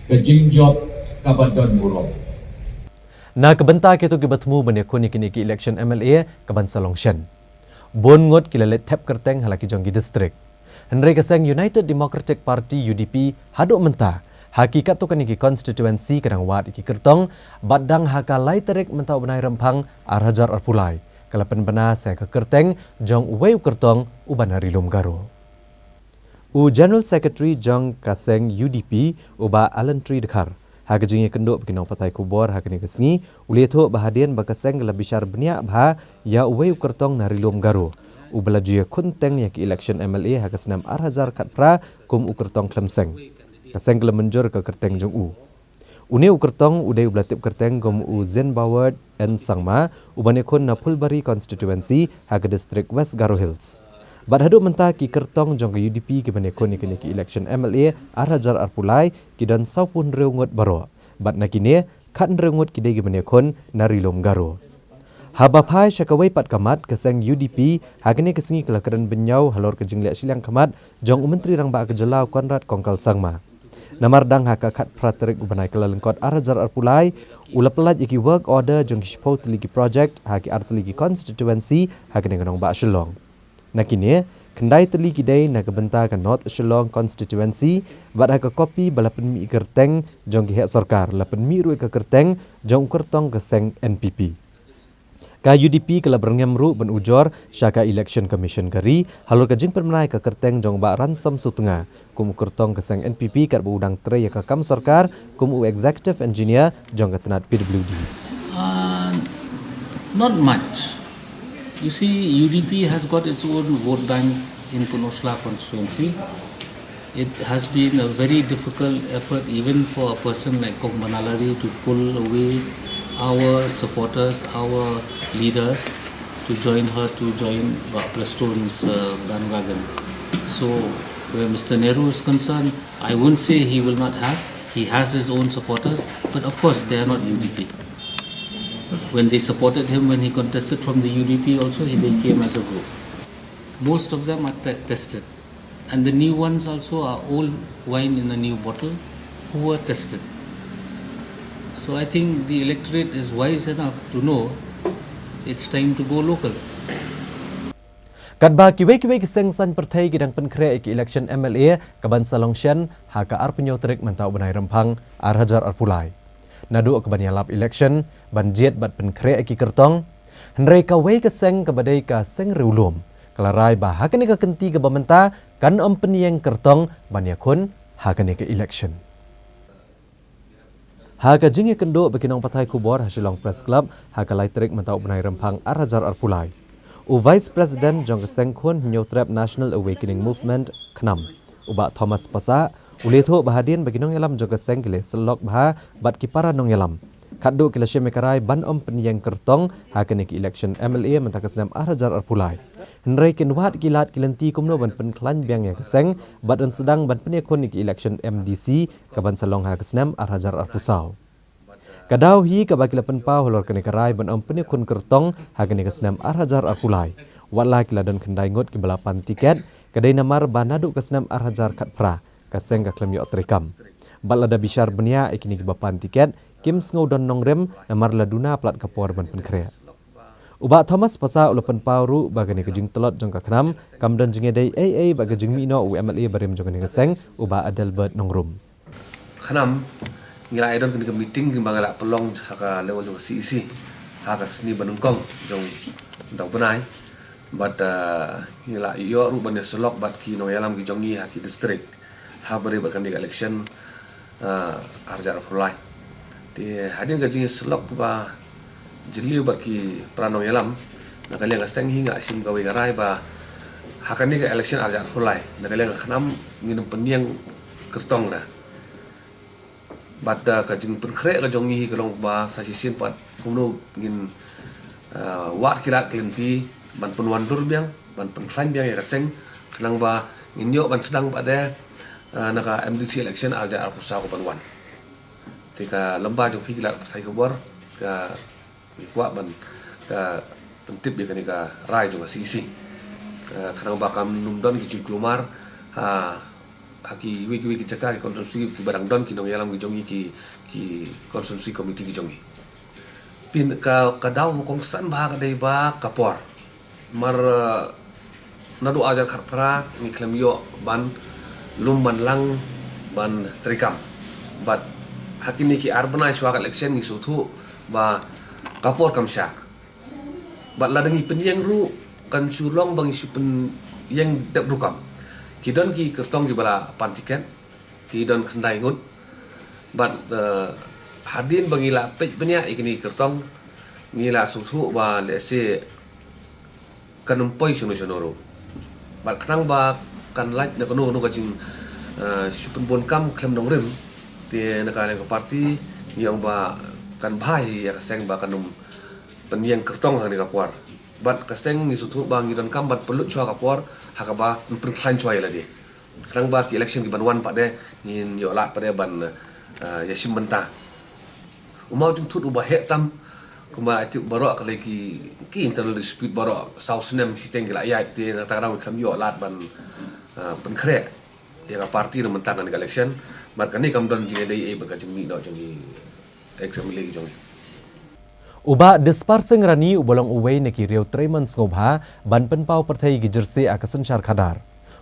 Ka jingjop kaba don burom. Na ka bynta kito kiba thmu ban ïakhun ïa kine ki election M L A kaban sa long shen. Bun ngut ki la leit thep kyrteng ha la ki jong ki district. Hynrei ka seng United Democratic Party, U D P, haduh mynta ha ki katto katne ki constituency ka dang wad ïa ki kyrtong, bad dang ha ka lai tarik mynta u bnai Rymphang ar hajar arphew lai ka la pynbna sa ka kyrteng jong uwei u kyrtong uba na Ri Lum Garo. U General Secretary jong ka seng U D P, u Bah Alan Tri Dkhar, ha ka jingïakynduh bad ki nongpathai khubor ha kane ka sngi, u la ïathuh ba hadien ba ka seng ka la bishar bniah bha ïa uwei u kyrtong na Ri Lum Garo uba la ju ïakhun teng ïa ka election M L A ha ka snem ar hajar khatphra kum u kyrtong khlem seng, ka seng ka la mynjur ka kyrteng jong u. Une u kyrtong u dei uba la tip kyrteng kum u Zinbaward N Sangma, uban ïakhun na Phulbari constituency ha ka district West Garo Hills. Bad haduh mynta ki kyrtong jong ka U D P kiban ïakhun ïa kine ki election M L A ar hajar arphew lai ki don sawphew hynriew ngut baroh. Bad na kine, khathynriew ngut ki dei kiban ïakhun na Ri Lum Garo. Haba phai sha kawei pat ka mat, ka seng U D P ha kane ka sngi ka la kren bynñiaw halor ka jingleh shiliang khmat jong u Myntri Rangbah ka jylla u Conrad Kongkal Sangma. Namar dang ha ka khatphra tarik u bnai Kyllalyngkot ar hajar arphew lai, u la pyllait ïa ki work order jong ki shiphew tylli ki project ha ki artylli ki constituency ha kane ka nongbah Shillong. Na kine, khyndai tylli ki dei na ka bynta ka North Shillong constituency, bad ha ka copy ba la pynmih ïa ka kyrteng jong ki heh sorkar, la pynmih ruh ïa ka kyrteng jong u kyrtong ka seng N P P. Ka U D P ka la byrngem ruh ban ujor sha ka Election Commission ka ri halor ka jingpynbna ïa ka kyrteng jong u Bah Ransom Sutnga kum u kyrtong ka seng N P P katba u dang trei ïa ka kam sorkar kum u executive engineer jong ka tnat P W D. Uh, not much. You see, U D P has got its own vote bank in Pynursla constituency. It has been a very difficult effort even for a person like Kong Banalari to pull away our supporters, our leaders, to join her, to join Bah Prestone's uh, bandwagon. So, where Mister Nehru is concerned, I won't say he will not have. He has his own supporters, but of course they are not U D P. When they supported him when he contested from the U D P also, he, they came as a group. Most of them are te- tested. And the new ones also are old wine in a new bottle who were tested. So I think the electorate is wise enough to know it's time to go local. Katba kiwei kiwei ki seng saiñ pyrthei ki dang pynkhreh ïa ki election M L A ka ban sa long shen ha ka arphew tarik mynta u bnai Rymphang ar hajar arphew lai. Naduh ka ban ïalap election, ban jied bad pynkhreh ïa ki kyrtong. Hynrei kawei ka seng kaba dei ka seng Riewlum ka la rai ba ha kane ka kynti kaba mynta kan ym pynïeng kyrtong ban ïakhun ha kane ka election. Ha ka jingïakynduh bad ki nongpathai khubor ha Shillong Press Club ha ka lai tarik mynta u bnai Rymphang ar hajar arphew lai, u Vice President jong ka seng khun Hynñiewtrep National Awakening Movement, KHNAM, u Bah Thomas Passah, u la ïathuh ba hadien ba ki nongïalam jong ka seng ki la syllok bha bad ki para nongïalam, khatduh ki la shim ïa ka rai ban ym pynïeng kyrtong ha kane ka election M L A mynta ka snem ar hajar arphew lai. Hynrei kin wad ki lad ki lynti kumno ban pynkhlaiñ biang ïa ka seng bad yn sdang ban pynïakhun ïa ka election M D C ka ban sa long ha ka snem ar hajar arphew saw. Ka daw hi kaba ki la pynpaw halor kane ka rai ban ym pynïakhun kyrtong ha kane ka snem ar hajar arphew lai, wat la ki la don khyndai ngut kiba la pan tiket, ka dei namar ba naduh ka snem ar hajar khatphra ka seng ka khlem ïoh treikam. Bad lada bishar bniah ïa kine kiba pan tiket, kim sngew don nongrim namar la duna palat ka por ban pynkhreh. U Bah Thomas Passah u la pynpaw ruh ba kane ka jingtlot jong ka KHNAM kam don jingïadei ei ei bad ka jingmih noh u M L A barim jong kane ka seng, u Bah Adelbert Nongrum. KHNAM, ngi la ïa don kane ka meeting kiba ngi la pynlong ha ka level jong ka C E C ha ka sngi ba nyngkong jong mynta u bnai. Bad, ah, ngi la ïoh ruh ban ïasyllok bad ki nongïalam ki jong ngi ha ki district ha bynta bad kane ka election, ah, ar hajar arphew lai. Te hadien ka jingïasyllok ba jylliew bad ki para nongïalam, na ka liang ka seng hi nga shim kawei ka rai ba ha kane ka election ar hajar arphew lai, na ka liang ka KHNAM ngin ym pynïeng kyrtong da. Bad, ah, ka jingpynkhreh ka jong ngi hi ka long ba sa shisien pat kumno ngin, ah, wad ki lad ki lynti ban pynwandur biang, ban pynkhlaiñ biang ïa ka seng, khnang ba ngin ïoh ban sdang pat de, ah, na ka M D C election ar hajar arphew saw ka ban wan. Te ka lem ba jong phi ki lad pathai khubor, ka ngi kwah ban, ka, pyntip ïa kane ka rai jong ka C E C. Ah, khnang ba kam nym don ki jingkulmar ha, ha kiwei kiwei ki jaka ki constituency kiba dang don ki nongïalam ki jong ngi, ki, ki constituency committee ki jong ngi. Pyn ka, ka daw ba kongsan bha ka dei ba ka por. Mar, ah, naduh ar hajar khatphra ngi khlem ïoh ban lum ban lang ban treikam. Bad ha kine ki ar bnai shuwa ka election ngi sngewthuh ba ka por kam shah. Bad lada ngi pynïeng ruh kan shu long ba ngi shu pynïeng dep rukom. Ki don ki kyrtong kiba la pan tiket, ki don khyndai ngut. Bad, eh, hadien ba ngi la peit bniah ïa kine ki kyrtong, ngi la sngewthuh ba lehse kan ym poi shano shano ruh. Bad khnang ba kan lait na kano kano ka jing, eh, shu pynbun kam khlem nongrim, te na ka liang ka party ngi ong ba kan bha hi ïa ka seng ba kan ym pynïeng kyrtong ha kane ka por. Bad ka seng ngi sngewthuh ba ngi donkam ban pynlut shuwa ka por ha kaba yn pynkhlaiñ shuwa ïa lade. Khnang ba ki election ki ban wan pat de ngin ïoh lad pat de ban, eh, ïashim bynta. U maw jingthut uba heh tam kumba ai tip baroh ka lei ki, ki internal dispute baroh saw snem shiteng ki la ïaid, te na kata ka daw ngi khlem ïoh lad ban, eh, pynkhreh ïa ka party na mynta kane ka election. Bad kane kam don jingïadei ei bad ka jingmih noh jong ki ex M L A ki jong ngi. U Bah Dispar Singh Rani uba long uwei na ki riew trei mon sngewbha ban pynpaw pyrthei ïa ki jersey ha ka synshar khadar,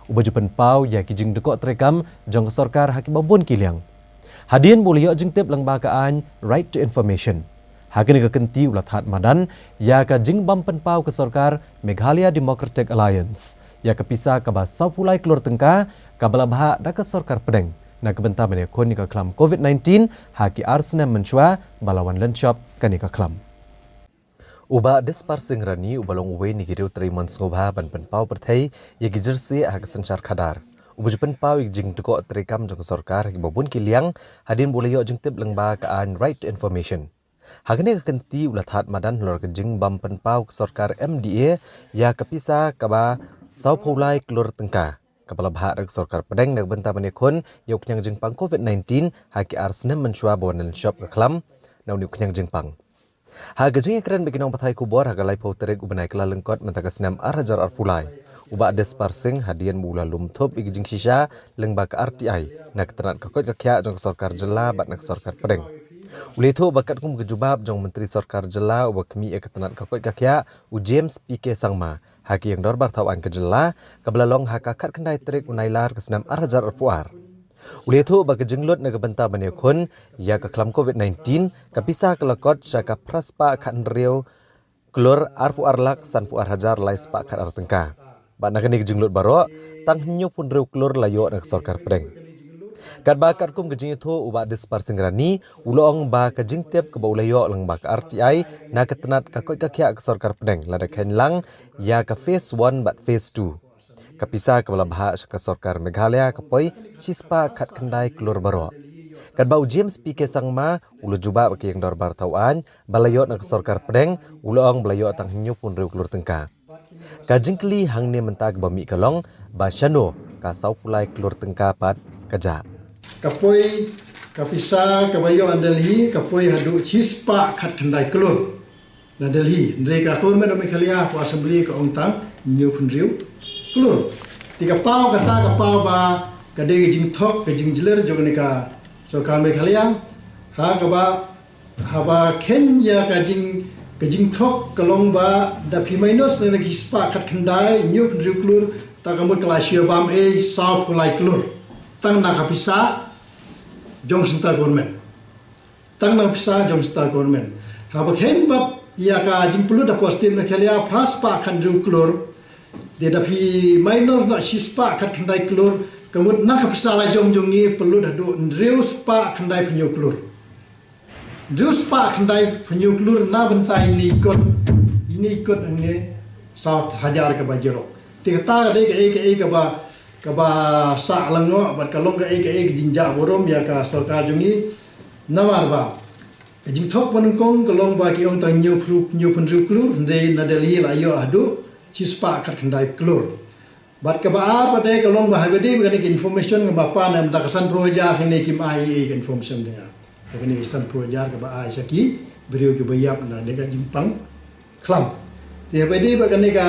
uba ju pynpaw ïa ki jingdkoh treikam jong ka sorkar ha kiba bun ki liang. Hadien ba u la ïoh jingtip lyngba ka aiñ Right to Information, ha kane ka kynti u la thad madan ïa ka jingbym pynpaw ka sorkar Meghalaya Democratic Alliance ïa ka pisa kaba sawphew lai klur tyngka kaba la bhah da ka sorkar pdeng na ka bynta ban ïakhun ïa ka khlam covid nineteen ha ki ar snem mynshuwa ba la wan lynshop kane ka khlam. U Bah Dispar Singh Rani uba long uwei na ki riew trei mon sngewbha ban pynpaw pyrthei ïa ki jersey ha ka synshar khadar, uba ju pynpaw ïa ki jingdkoh treikam jong ka sorkar ha kiba bun ki liang hadien ba u la ïoh jingtip lyngba ka aiñ Right to Information. Ha kane ka kynti u la thad madan halor ka jingbym pynpaw ka sorkar M D A ïa ka pisa kaba sawphew lai klur tyngka kaba la bhah da ka sorkar pdeng na ka bynta ban ïakhun ïa u khñiang jingpang COVID nineteen ha ki ar snem mynshuwa ba wan lynshop ka khlam na une u khñiang jingpang. Ha ka jingïakren bad ki nongpathai khubor ha ka laiphew tarik u bnai Kyllalyngkot mynta ka snem ar hajar arphew lai, u Bah Dispar Singh hadien ba u la lum thup ïa ka jingshisha lyngba ka R T I na ka tnat ka koit ka khiah jong ka sorkar jylla bad na ka sorkar pdeng. U la ïathuh ba katkum ka jubab jong u Myntri Sorkar Jylla uba khmih ïa ka tnat ka koit ka khiah, u James P K Sangma, ha ka ïing dorbar thaw aiñ ka jylla kaba la long ha ka khatkhyndai tarik u Nailar ka snem ar hajar arphew ar. U la ïathuh ba ka jinglut na ka bynta ban ïakhun ïa ka khlam COVID nineteen, ka pisa ka la kot sha ka phra spah khathynriew klur arphew ar lak sanphew ar hajar lai spah khatar tyngka. Bad na kane ka jinglut baroh, tang hynñiewphew hynriew klur la ïoh na ka sorkar pdeng. Katba katkum ka jingïathuh u Bah Dispar Singh Rani, u la ong ba ka jingtip kaba u la ïoh lyngba ka R T I na ka tnat ka koit ka khiah ka sorkar pdeng la da kheiñ lang ïa ka phase one bad phase two. Ka pisa kaba la bhah sha ka sorkar Meghalaya ka poi shispah khatkhyndai klur baroh. Katba u James P K Sangma u la jubab ha ka ïing dorbar thaw aiñ ba la ïoh na ka sorkar pdeng, u la ong ba la ïoh tang hynñiewphew hynriew klur tyngka. Ka jingkylli hangne mynta kaba mih ka long ba shano ka sawphew lai klur tyngka pat ka jah. Ka poi ka pisa kaba ïoh na Delhi ka poi haduh shispah khatkhyndai klur na Delhi. Hynrei ka government of Meghalaya, ka Assembly ka ong tang hynñiewphew hynriew klur. Te ka paw kata ka paw ba ka dei ka jingthok ka jingjler jong kane ka sorkar Meghalaya. Ha kaba, haba kheiñ ïa ka jing, ka jingthok ka long ba da phi minus na ki spah khatkhyndai, hynñiewphew hynriew klur, ta ka mut ka la shu bam ei sawphew lai klur tang na ka pisa jong central government. Tang na pisa jong central government. Haba kheiñ bad ïa ka jingpynlut hapoh state Meghalaya phra spah khathynriew klur. Te da phi minus na shispah khatkhyndai klur, ka mut na ka pisa la jong jong ngi pynlut haduh hynriew spah khyndaiphew hynñiew klur. Hynriew spah khyndaiphew hynñiew klur na bynta ine i kot, ine i kot hangne saw hajar kaba jrong. Te kata ka dei kaei kaei kaba, kaba sah lyngngoh bad ka long kaei kaei ka jingjah burom ïa ka sorkar jong ngi. Namar ba ka jingthok ba nyngkong ka long ba ki ong tang hynñiewphew, hynñiewphew hynriew klur, hynrei na Delhi la ïoh haduh shispah khatkhyndai klur. Bad kaba ar pat ka long ba haba dei ba kane ka information kaba pan em da ka sanphew hajar kane kim ai ei ka information jong nga. Kane ka sanphew hajar kaba ai sha ki briew kiba ïap na kane ka jingpang khlam. Te haba dei ba kane ka,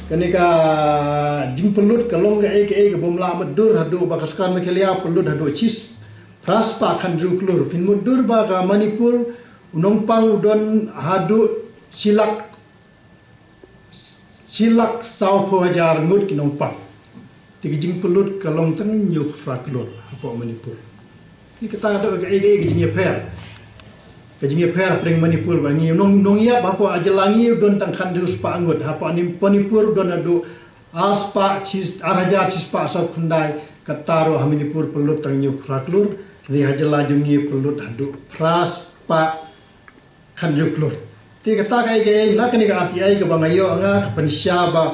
kane ka jingpynlut ka long kaei kaei ka bym lah mutdur haduh ba ka sorkar Meghalaya pynlut haduh shis, phra spah khathynriew klur. Phin mutdur ba ka Manipur u nongpang u don haduh shi lak, shi lak sawphew hajar ngut ki nongpang. Te ka jingpynlut ka long tang hynñiewphew phra klur hapoh Manipur. Te kata ka dei kaei kaei ka jingïapher. Ka jingïapher hapdeng Manipur bad ngi, nong, nongïap hapoh jylla ngi u don tang khathynriew spah ngut, hapoh Manipur u don haduh ar spah, ar hajar shispah sawphew khyndai, kata ruh ha Manipur pynlut tang hynñiewphew phra klur, hynrei ha jylla jong ngi pynlut haduh phra spah khathynriew klur. Te kata kaei kaei na kane ka R T I kaba nga ïoh nga ka pynshai ba,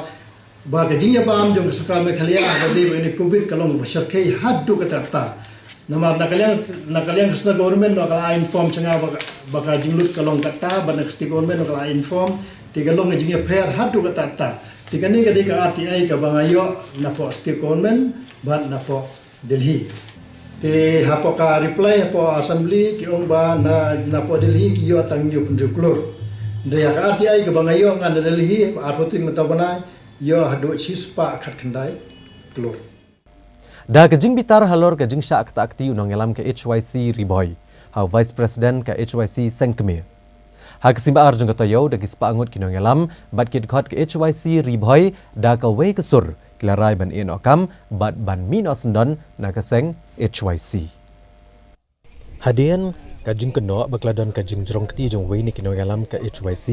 ba ka jingïabam jong ka sorkar Meghalaya haba dei ba ine i COVID ka long ba shyrkhei haduh katta katta. Namar na ka liang, na ka liang ka central government noh ka la inform sha nga ba ka, ba ka jinglut ka long katta, bad na ka state government noh ka la inform, te ka long ka jingïapher haduh katta katta. Te kane ka dei ka R T I kaba nga ïoh napoh state government bad napoh Delhi. Te hapoh ka reply hapoh Assembly ki ong ba na, napoh Delhi ki ïoh tang hynñiewphew hynriew klur. Hynrei ha ka R T I kaba nga ïoh nga na Delhi, arphew tarik mynta u bnai, ïoh haduh shispah khatkhyndai klur. Da ka jingbitar halor ka jingshah ktah kti u nongïalam ka H Y C Ri Bhoi, ha u Vice President ka H Y C Seng Kmie. Ha ka sngi ba ar jong ka taïew da ki spah ngut ki nongïalam bad ki dkhot ka H Y C Ri Bhoi da kawei ka sur ki la rai ban ïeh noh kam bad ban mih noh syndon na ka seng H Y C. Hadien ka jingkynnoh ba ka la don ka jingjrong kti jong uwei na ki nongïalam ka H Y C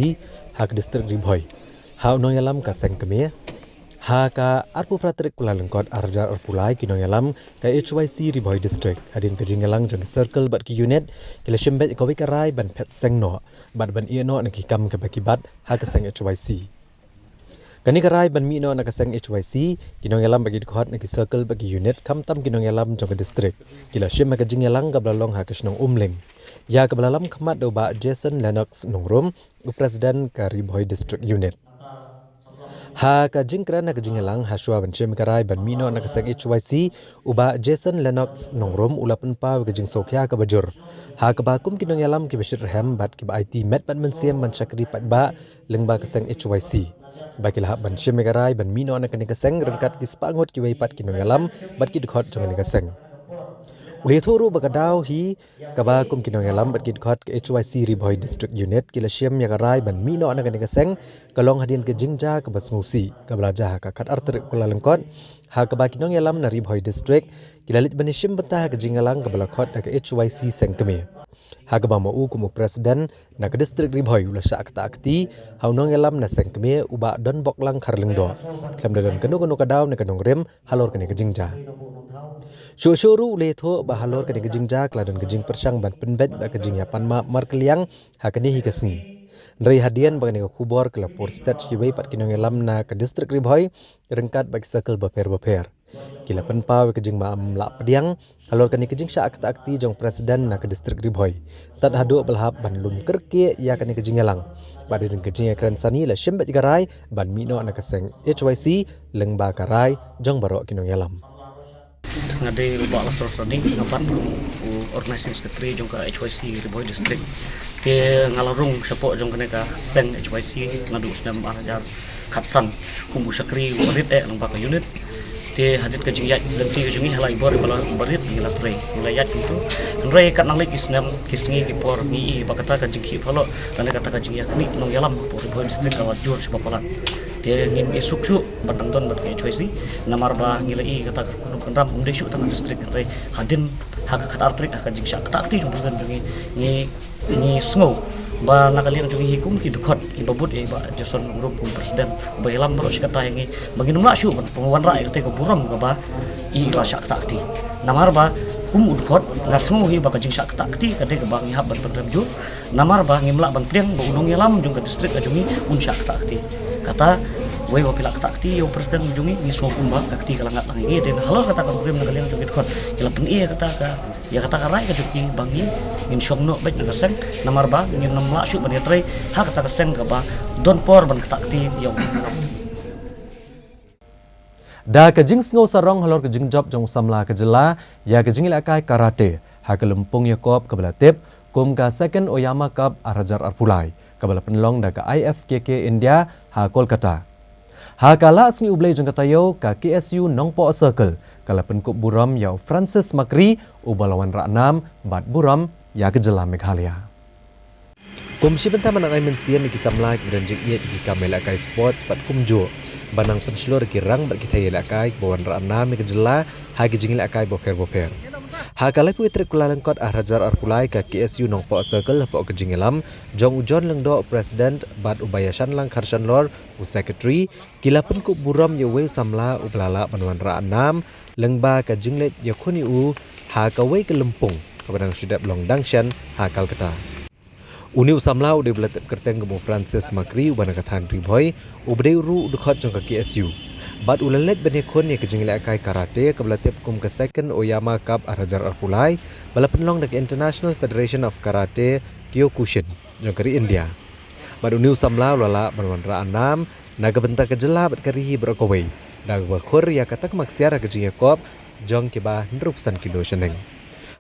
ha ka district Ri Bhoi ha u nongïalam ka Seng Kmie, ha ka arphew phra tarik Kyllalyngkot ar hajar arphew lai ki nongïalam ka H Y C Ri Bhoi District, hadien ka jingïalang jong ki circle bad ki unit, ki la shim beit ïa kawei ka rai ban phet seng noh bad ban ïeh noh na ki kam kiba ki bat ha ka seng H Y C. Kane ka rai ban mih noh na ka seng H Y C, ki nongïalam bad ki dkhot na ki circle bad ki unit, khamtam ki nongïalam jong ka district, ki la shim ha ka jingïalang kaba la long ha ka shnong Umling, ïa kaba la lam khmat da u Bah Jason Lennox Nongrum, u President ka Ri Bhoi District Unit. Ha ka jingkren ha ka jingïalang ha shuwa ban shim ïa ka rai ban mih noh na ka seng H Y C, u Bah Jason Lennox Nongrum u la pynpaw ïa ka jingsngewkhia kaba jur, ha kaba kum ki nongïalam kiba shitrhem bad kiba aiti met bad mynsiem ban shakri paidbah lyngba ka seng H Y C, ba ki la hap ban shim ïa ka rai ban mih noh na kane ka seng ryngkat ki spah ngut kiwei pat ki nongïalam bad ki dkhot jong kane ka seng. U la ïathuh ruh ba ka daw hi kaba kum ki nongïalam bad ki dkhot ka H Y C Ri Bhoi District Unit ki la shim ïa ka rai ban mih noh na kane ka seng ka long hadien ka jingjia kaba sngewsih kaba la jia ha ka khatar tarik Kyllalyngkot, ha kaba ki nongïalam na Ri Bhoi District ki la leit ban ïashim bynta ha ka jingïalang kaba la khot da ka H Y C Seng Kmie, ha kaba ma u kum u President na ka District Ri Bhoi u la shah ktah kti ha u nongïalam na Seng Kmie u Bah Donboklang Kharlyngdoh, khlem da don kano kano ka daw ne ka nongrim halor kane ka jingjia. Shuh shuh ruh u la ïathuh ba halor kane ka jingjia ka la don ka jingpyrshang ban pynbeit bad ka jingïapan map markylliang ha kane hi ka sngi. Hynrei hadien ba kane ka khubor ka la pur stet sha kiwei pat ki nongïalam na ka District Ri Bhoi ryngkat bad ki circle bapher bapher, ki la pynpaw ïa ka jingma'am lah pdiang halor kane ka jingshah ktah kti jong President na ka District Ri Bhoi, tad haduh ba la hap ban lum kyrkieh ïa kane ka jingïalang. Bad hadien ka jingïakren sani la shim beit ïa ka rai ban mih noh na ka seng H Y C lyngba ka rai jong baroh ki nongïalam. Nga dei u Bah Lazarus Rani, nga pat u Organizing Secretary jong ka H Y C Ri Bhoi District. Te nga la rung shapoh jong kane ka seng H Y C naduh snem ar hajar khatsan kum u shakri u barit eh lyngba ka unit. Te hadien ka jingïaid lynti ka jong ngi ha la i bor ba la u barit ngi la trei, ngi la ïaid kumto. Hynrei katba nang leit ki snem ki sngi ki por ngi i ba kata ka jingkhih phalok lane kata ka jingïakhmih nongïalam hapoh Ri Bhoi District ka la jur shibun palat. Te ngim i suk shuh ban dang don bad ka H Y C, namar ba ngi la i kata ka kynrum kynram ym dei shuh tang ka district, hynrei hadien ha ka khatar tarik ha ka jingshah ktah kti jong President jong ngi, ngi, ngi sngew ba na ka liang jong ngi hi kum ki dkhot kiba bud ïa i Bah Jason Nongrum kum President, ba ïalam baroh shi katta ïa ngi ba ngin ym lah shuh ban wanrah ïa kata ka burom kaba i la shah ktah kti. Namar ba kum u dkhot nga sngew hi ba ka jingshah ktah kti ka dei kaba ngi hap ban pynrem jur. Namar ba ngim lah ban pdiang ba u nongïalam jong ka district ka jong ngi un shah ktah kti. Kata wei ba phi lah ktah kti ïa u President jong ngi, ngi sngew kumba ka kti ka la ngat lang ïa ngi. Te halor kata ka program na ka liang jong ki dkhot ki la pyni ïa kata ka, ïa kata ka rai ka jong ki ba ngi, ngin shong noh beit na ka seng, namar ba ngin ym lah shuh ban ïatrei ha kata ka seng kaba don por ban ktah kti ïa u. Da ka jingsngew sarong halor ka jingjop jong u samla ka jylla ïa ka jingïalehkai karate ha ka lympung ïakop kaba la tip kum ka Second Oyama Cup ar hajar arphew lai kaba la pynlong da ka I F K K India ha Kolkata. Ha ka Lah Sngi U Blei jong ka taïew, ka K S U Nongpoh Circle ka la pynkup burom ïa u Francis Makri uba la wanrah nam bad burom ïa ka jylla Meghalaya. Kum shi bynta ban ai mynsiem ïa ki samla kiba don jingïeit ïa ki kam ïalehkai sports bad kumjuh ban nang pynshlur ïa ki rang bad ki thei ïalehkai kiba wanrah nam ïa ka jylla ha ki jingïalehkai bapher bapher. Ha ka laiphew tarik Kyllalyngkot ar hajar arphew lai, ka K S U Nongpoh Circle hapoh ka jingïalam jong u John Lyngdoh, President, bad u Bah Ïashanlang Kharshanlor, u Secretary, ki la pynkup burom ïa uwei u samla uba la lah ban wanrah nam lyngba ka jingleit ïakhun ïa u ha kawei ka lympung kaba dang shu dep long dang shen ha Kolkata. Une u samla u dei ba la tip kyrteng kum u Francis Makri uba na ka thaiñ Ri Bhoi, uba dei ruh u dkhot jong ka K S U. Bad u la leit ban ïakhun ïa ka jingïalehkai karate kaba la tip kum ka Second Oyama Cup ar hajar arphew lai ba la pynlong da ka International Federation of Karate Kyokushin jong ka ri India. Bad une u samla u la lah ban wanrah nam na ka bynta ka jylla bad ka ri hi baroh kawei da kaba khur ïa ka takma ksiar ha ka jingïakop jong kiba hynriewphew san kilo shaneng.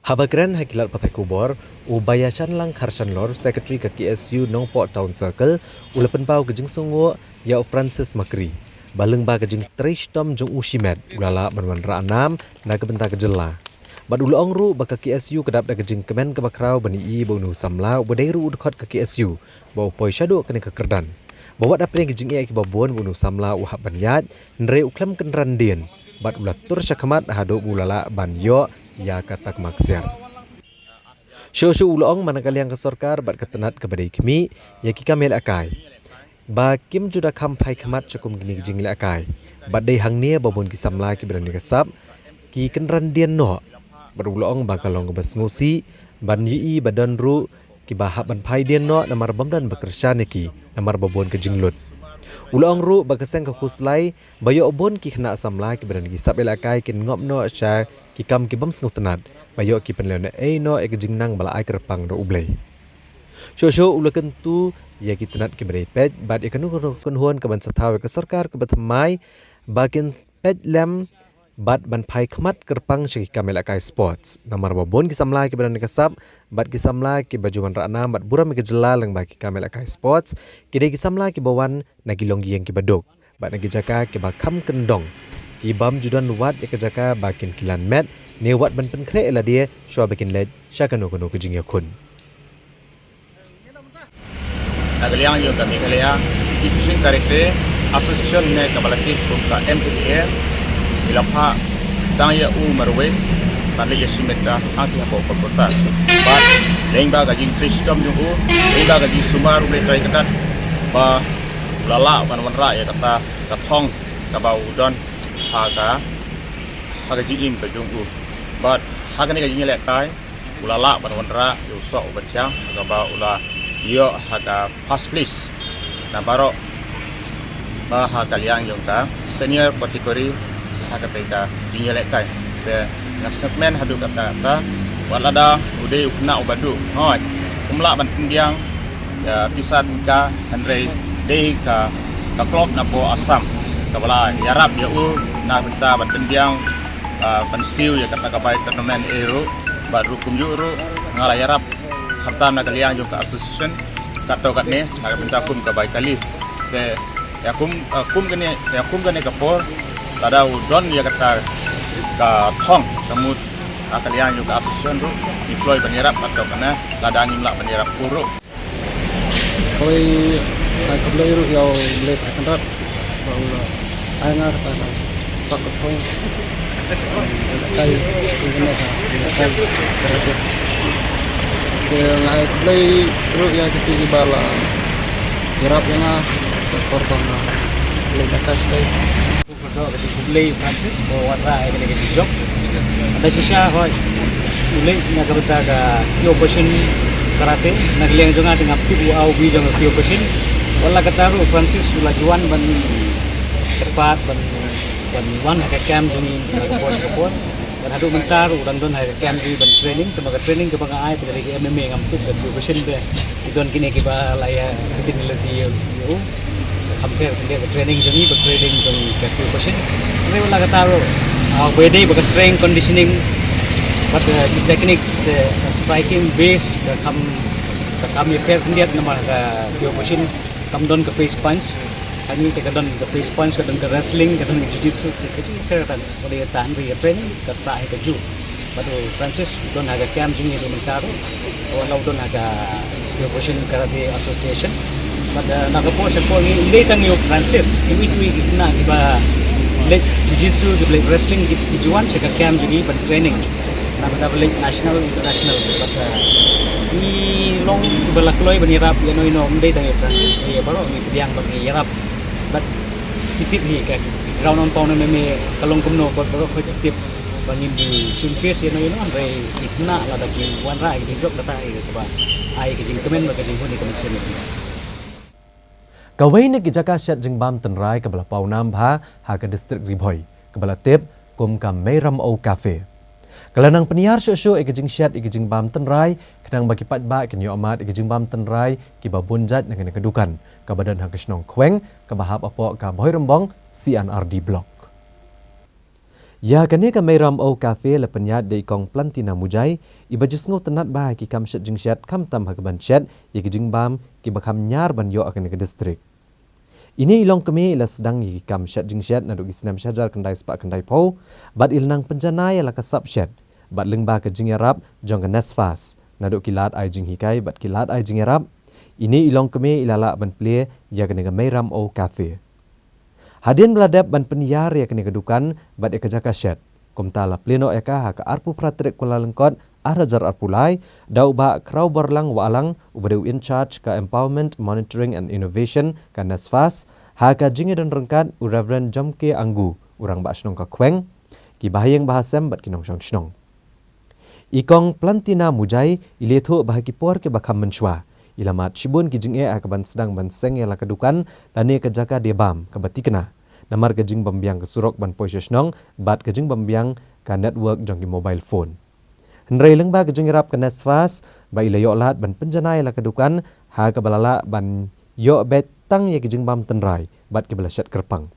Haba kren ha ki lad pathai khubor, u Bah Ïashanlang Kharshanlor, Secretary ka K S U Nongpoh Town Circle, u la pynpaw ka jingsngewnguh ïa u Francis Makri ba lyngba ka jingtrei shitom jong u shimet u la lah ban wanrah nam na ka bynta ka jylla. Bad u la ong ruh ba ka K S U ka dap da ka jingkmen kaba khraw ban ïohi ba une u samla uba dei ruh u dkhot ka K S U ba u poi shaduh kane ka kyrdan. Ba wat hapdeng ki jingeh kiba bun ba une u samla u hap ban ïaid, hynrei u khlem kynran dien bad u la tur shakhmat haduh ba u la lah ban ïoh ïa ka takma ksiar. Shuh shuh u la ong ba na ka liang ka sorkar bad ka tnat kaba dei khmih ïa ki kam ïalehkai ba kim ju da kham phai khmat sha kum kine ki jingïalehkai. Bad dei hangne ba bun ki samla kiba don ïa ka sap ki kynran dien noh. Bad u la ong ba ka long kaba sngewsih ban ïohi ba don ruh kiba hap ban phai dien noh namar bym don ba kyrshan ïa ki namar ba bun ka jinglut. U la ong ruh ba ka seng ka khuslai ba ïoh bun ki khynnah samla kiba don ki sap ïalehkai kin ngop noh sha ki kam ki bym sngewtynnat ba ïoh ki pynlehnohei noh ïa ka jingnang ba la ai kyrpang da U Blei. Shuh shuh u la kyntu ïa ki tnat ki mrei peit bad ïa kano kano ka kynhun ka ban sa thaw ïa ka sorkar kaba thymmai ba kin peit lem bad ban phai khmat kyrpang sha ki kam ïalehkai sports. Namar ba bun ki samla kiba don ïa ka sap bad ki samla kiba ju wanrah nam bad burom ïa ka jylla lyngba ki kam ïalehkai sports ki dei ki samla kiba wan na ki longïing kiba duk bad na ki jaka kiba kham kyndong, ki bym ju don wat ïa ka jaka ba kin kylan met ne wat ban pynkhreh ïa lade shuwa ba kin leit sha kano kano ka jingïakhun. Na ka liang jong ka Meghalaya Kickboxing Karate Association ne kaba la tip kum ka M K K A, i la phah tang ïa u marwei ban leit ïa shimet ka hangtei hapoh Kolkata. Bad lyngba ka jingtrei shitom jong u, lyngba ka jingsumar u Blei Trai Kynrad ba u la lah ban wanrah ïa kata ka thong kaba u don ha ka, ha ka jingim ka jong u. Bad ha kane ka jingïalehkai u la lah ban wanrah ïa u soh uba thiang ha kaba u la ïoh ha ka first place na baroh ba ha ka liang jong ka senior category ha katei ka jingïalehkai. Te nga sngewkmen haduh katta katta, wat lada u dei u khynnah uba duk, hooid, um lah ban pynbiang ïa pisa tyngka, hynrei dei ka, ka club napoh Assam kaba la ïarap ïa u na ka bynta ban pynbiang, ah, ban siew ïa kata ka bai tournament ei ruh. Bad ruh kumjuh ruh nga la ïarap khamtam na ka liang jong ka association katto katne na ka bynta kum ka bai kali. Te ïa kum, ah, kum kane, ïa kum kane ka por lada u don ïa kata ka thong samut na ka liang jong ka association ruh ngi kloi ban ïarap katto katne, lada ngim lah ban ïarap pur ruh. Hooid, ai khublei ruh ïa u Blei Trai Kynrad ba u la ai nga kata ka sak ka thong. Kai, kai, kai, karate. Te nga ai khublei ruh ïa kito kiba la ïarap ïa nga, por ba nga leit na ka stage. Khublei Francis ba wanrah ïa kane ka jingjop. Hynda shisha hooid u leit na ka bynta ka Kyokushin karate, na ka liang jong nga te ngam tip u au bi jong ka Kyokushin. Wat la katta ruh Francis u la ju wan ban kyrpad ban, ban wan ha ka camp jong ngi na ka por sha ka por. Bad haduh mynta ruh u dang don ha ka camp jong ngi ban training, te ma ka training kaba nga ai te ka dei ka M M A, ngam tip ka Kyokushin te ki don kine kiba la ïa ka technology ïa u. Kham pher khyndiat ka training jong ngi bad training jong ka Kyokushin. Hynrei wat la katta ruh, ah, ba dei ba ka strength conditioning bad, eh, ki technique, eh, striking base ka kham, ka kham ïapher khyndiat namar ka Kyokushin kam don ka face punch. Hangne te ka don ka face punch, ka don ka wrestling, ka don ka jiu-jitsu, ka jingïapher ka don. Wat la katta hynrei ka training ka sah hi kajuh. Bad u Francis u don ha ka camp jong ngi haduh mynta ruh. Wat la u don ha ka Kyokushin Karate Association. Bad, eh, na ka por sha ka por ngi, ym dei tang ïa u Francis, kiwei kiwei ki khynnah kiba leit jiu-jitsu, kiba leit wrestling, ki, ki ju wan sha ka camp jong ngi ban training. Na ka bynta ban leit national, international. Bad, eh, ngi long kiba la kloi ban ïarap ïano ïano, ym dei tang ïa u Francis, ïa baroh ngi pdiang ban ïarap. Bad ki tip hi ka ground and pound ne me ka long kumno, bad baroh ki tip. Ba ngin di shun face ïano ïano, hynrei ki khynnah lada ki wanrah ïa ka jingjop, kata hi kaba ai ka jingkmen bad ka jinghun ïa ka mynsiem. Kawei na ki jaka shet jingbam tynrai kaba la paw nam bha ha ka district Ri Bhoi, kaba la tip kum ka Meiram O Cafe, ka la nang pynïar shuh shuh ïa ka jingshet ïa ka jingbam tynrai khnang ba ki paidbah kin ïoh mad ïa ka jingbam tynrai kiba bun jait na kane ka dukan kaba don ha ka shnong Khweng kaba hap hapoh ka Bhoirymbong C and R D Block. Ïa kane ka Meiram O Cafe la pynïaid da i Kong Plantina Mujai, iba ju sngewtynnad bha ha ki kam shet jingshet, khamtam ha ka ban shet ïa ki jingbam kiba kham ñiar ban ïoh ha kane ka district. Ine i longkmie i la sdang ïa ki kam shet jingshet naduh ki snem shihajar khyndai spah khyndai phew, bad i la nang pynjanai ïa la ka sap shet bad lyngba ka jingïarap jong ka NESFAS, naduh ki lad ai jinghikai bad ki lad ai jingïarap, ine i longkmie i la lah ban plie ïa kane ka Meiram O Cafe. Hadien ba la dep ban pynïar ïa kane ka dukan bad ïa ka jaka shet, kumta la plie noh ïa ka ha ka arphew phra tarik Kyllalyngkot arhajar arphew lai da u Bah Khrawborlang Wahlang, uba dei u in charge ka Empowerment, Monitoring and Innovation ka NESFAS, ha ka jingïadon ryngkat u Reverend Jomke Anggu, u Rangbah Shnong ka Khweng, ki bahaïing bahasem bad ki nongshong shnong. I Kong Plantina Mujai i la ïathuh ba ha ki por kiba kham mynshuwa i la mad shibun ki jingeh ha ka ban sdang ban seng ïa la ka dukan lane ka jaka die bam kaba tikna, namar ka jingbymbiang ka surok ban poi sha shnong bad ka jingbymbiang ka network jong ki mobile phone. Hynrei lyngba ka jingïarap ka NESFAS ba i la ïoh lad ban pynjanai la ka dukan ha kaba la lah ban ïoh beit tang ïa ki jingbam tynrai bad kiba la shet kyrpang.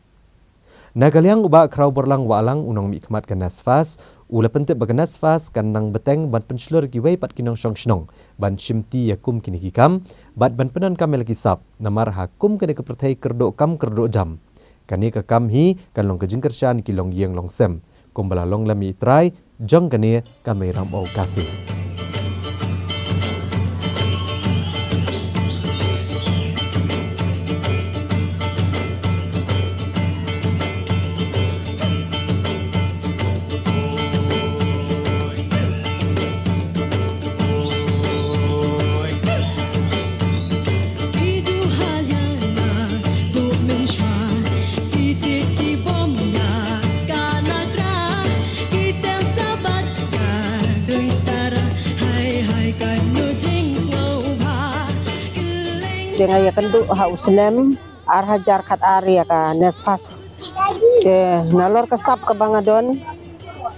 Na ka liang u Bah Khrawborlang Wahlang, u nongmihkhmat ka NESFAS, u la pyntip ba ka NESFAS kan nang bteng ban pynshlur kiwei pat ki nongshong shnong ban shimti ïa kum kine ki kam bad ban pyndonkam ïa la ki sap, namar ha kum kane ka pyrthei kyrduh kam kyrduh jam. Kane ka kam hi kan long ka jingkyrshan ki longïing longsem, kumba la long lem ïa i trai jong kane ka Meiram O Cafe. Te nga ïakynduh ha u snem ar hajar khat ar ïa ka NESFAS. Te nalor ka sap kaba nga don,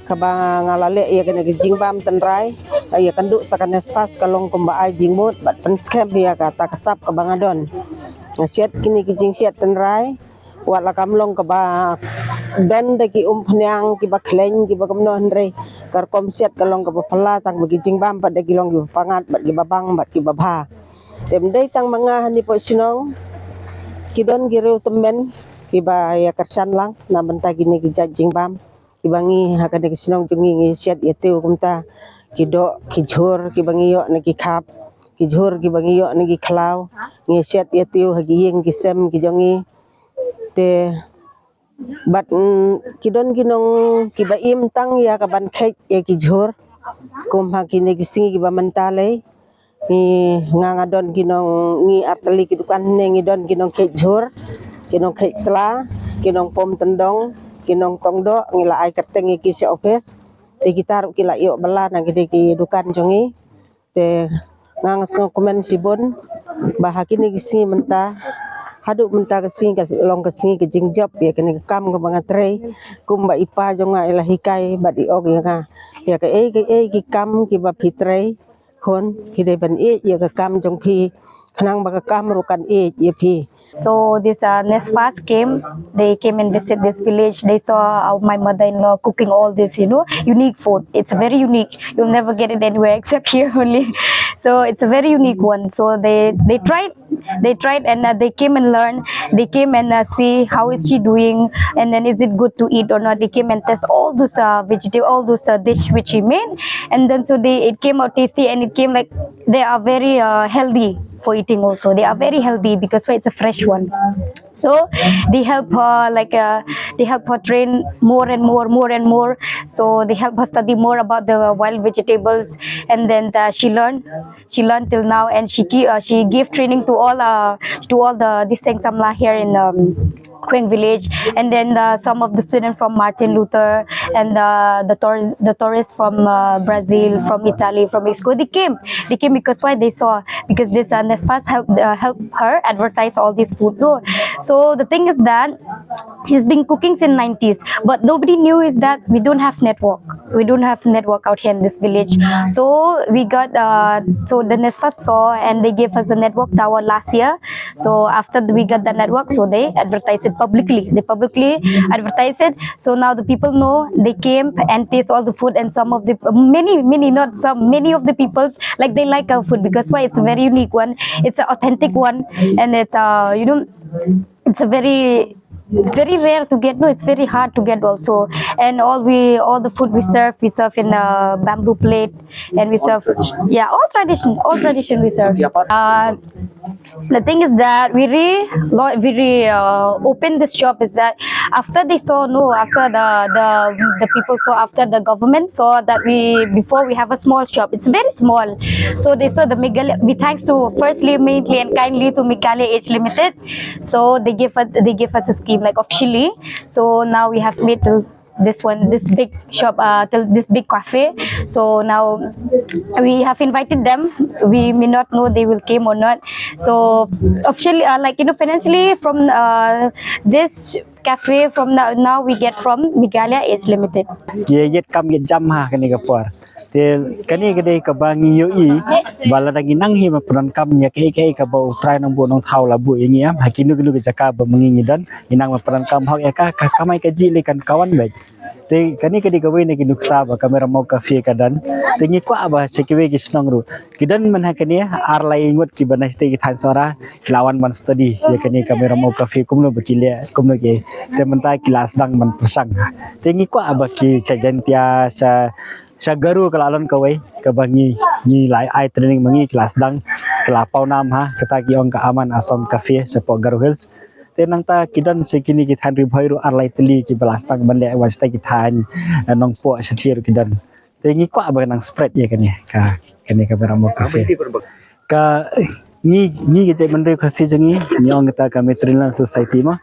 kaba nga la leh ïa kane ka jingbam tynrai, nga ïakynduh sa ka NESFAS ka long kumba ai jingmut bad pynskhem ïa kata ka sap kaba nga don. Nga shet kine ki jingshet tynrai, wat la kam long kaba don da ki umphniang kiba khlaiñ kiba kumno, hynrei ka rukom shet ka long kaba phylla tang ba ki jingbam pat da ki long kiba pyngngad bad kiba bang bad kiba bha. Te ym dei tang ma nga hangne hapoh shnong, ki don ki riew tymmen kiba ïakyrshan lang na bynta kine ki jait jingbam kiba ngi ha kane ka shnong jong ngi ngi shet ïa tiew kumta, ki doh ki jhur kiba ngi ïoh na ki khap, ki jhur kiba ngi ïoh na ki khlaw, ngi shet ïa tiew ha ki ïing ki sem ki jong ngi. Te bad, mm, ki don ki nong kiba im tang ïa ka ban kheit ïa ki jhur. Kum ha kine ki sngi kiba mynta lei, ngi, nga nga don ki nong, ngi artylli ki dukan ne, ngi don ki nong kheit jhur, ki nong kheit sla, ki nong pom tyndong, ki nong tong doh, ngi la ai kyrteng ïa ki sha office. Te kita ruh ki la ïoh bylla na kine ki dukan jong ngi. Te nga nga sngewkmen shibun ba ha kine ki sngi mynta, haduh mynta ka sngi ka long ka sngi ka jingjop ïa kane ka kam kaba nga trei. Kumba i pa jong nga i la hikai bad i ong ïa nga ïa kaei kaei ki kam kiba phi trei, khun, phi dei ban ïeit ïa ka kam jong phi khnang ba ka kam ruh kan ïeit ïa phi. So this uh, NESFAS came, they came and visit this village. They saw uh, my mother-in-law cooking all this, you know, unique food. It's very unique. You'll never get it anywhere except here only. So it's a very unique one. So they they tried, they tried, and uh, they came and learned. They came and uh, see how is she doing, and then is it good to eat or not. They came and test all those uh, vegetable, all those uh, dish which she made, and then so they, it came out tasty, and it came like they are very uh, healthy for eating also. They are very healthy because why, it's a fresh one. So they help her like uh, they help her train more and more, more and more. So they help her study more about the wild vegetables, and then uh, she learned, she learned till now, and she gi- uh, she gave training to all uh, to all the Diseng Samla here in um, Kueng village, and then uh, some of the students from Martin Luther and uh, the tourists, the tourists from uh, Brazil, from Italy, from Mexico. They came, they came because why, they saw, because this uh, NESFAS helped uh, help her advertise all this food. No, so the thing is that she's been cooking since nineties, but nobody knew is that we don't have network. We don't have network out here in this village. So we got uh, so the NESFAS saw and they gave us a network tower last year. So after we got the network, so they advertise it publicly. They publicly advertise it. So now the people know, they came and taste all the food, and some of the many, many, not some, many of the peoples, like, they like our food because why, it's a very unique one, it's an authentic one, and it's uh, you know, it's a very, it's very rare to get, no, it's very hard to get also. And all we, all the food we serve, we serve in a bamboo plate, and we serve, yeah, all tradition, all tradition we serve. Uh, the thing is that we really lo- we really uh, open this shop is that after they saw, no, after the the the people saw, after the government saw that we, before we have a small shop, it's very small. So they saw the Meghalaya, we thanks to firstly, mainly and kindly to Meghalaya Age Limited. So they give us, they give us a scheme like officially. So now we have made till this one, this big shop, uh, till this big cafe. So now we have invited them. We may not know they will came or not. So officially, uh, like, you know, financially from uh, this cafe, from now, now we get from Meghalaya Age Limited. Ye yet kam yet jam ha kane ka por. Te kane ka dei kaba ngi ïohi ba lada ngi nang hi ban pyndonkam ïa kaei kaei kaba U Trai Nongbuh Nongthaw la buh ïa ngi, em, ha kino kino ki jaka ba ma ngi ngi don, ngi nang ban pyndonkam hok ïa ka, ka kamai kajih lei kan ka wan beit. Te kane ka dei kawei na ki nuksa ba Kamai Ramew Cafe ka don. Te ngi kwah ba sha kiwei ki shnong ruh ki don man ha kane ar lai ngut kiba na shatei ki thaiñ Sohra ki la wan ban study ïa kane Kamai Ramew Cafe kumno ba ki leh kumno ki. Te mynta ki la sdang ban pyrshang. Te ngi kwah ba ki sha Jaintia, sha sha Garo ka la long kawei kaba ngi, ngi la ai training ma ngi, ki la sdang, ki la paw nam ha kata ki ong ka Aman Asam Cafe shapoh Garo Hills. Te nangta ki don sha kine ki thaiñ Ri Bhoi ruh ar lai tylli kiba la sdang ban leh, wan shatei ki thaiñ, eh, Nongpoh shatei ruh ki don. Te ngi kwah ba nang spread ïa kane ka, kane ka Kamai Ramew Cafe. Ka ngi, ngi ka jaitbynriew Khasi jong ngi, ngi ong kata ka Matrilineal Society mo.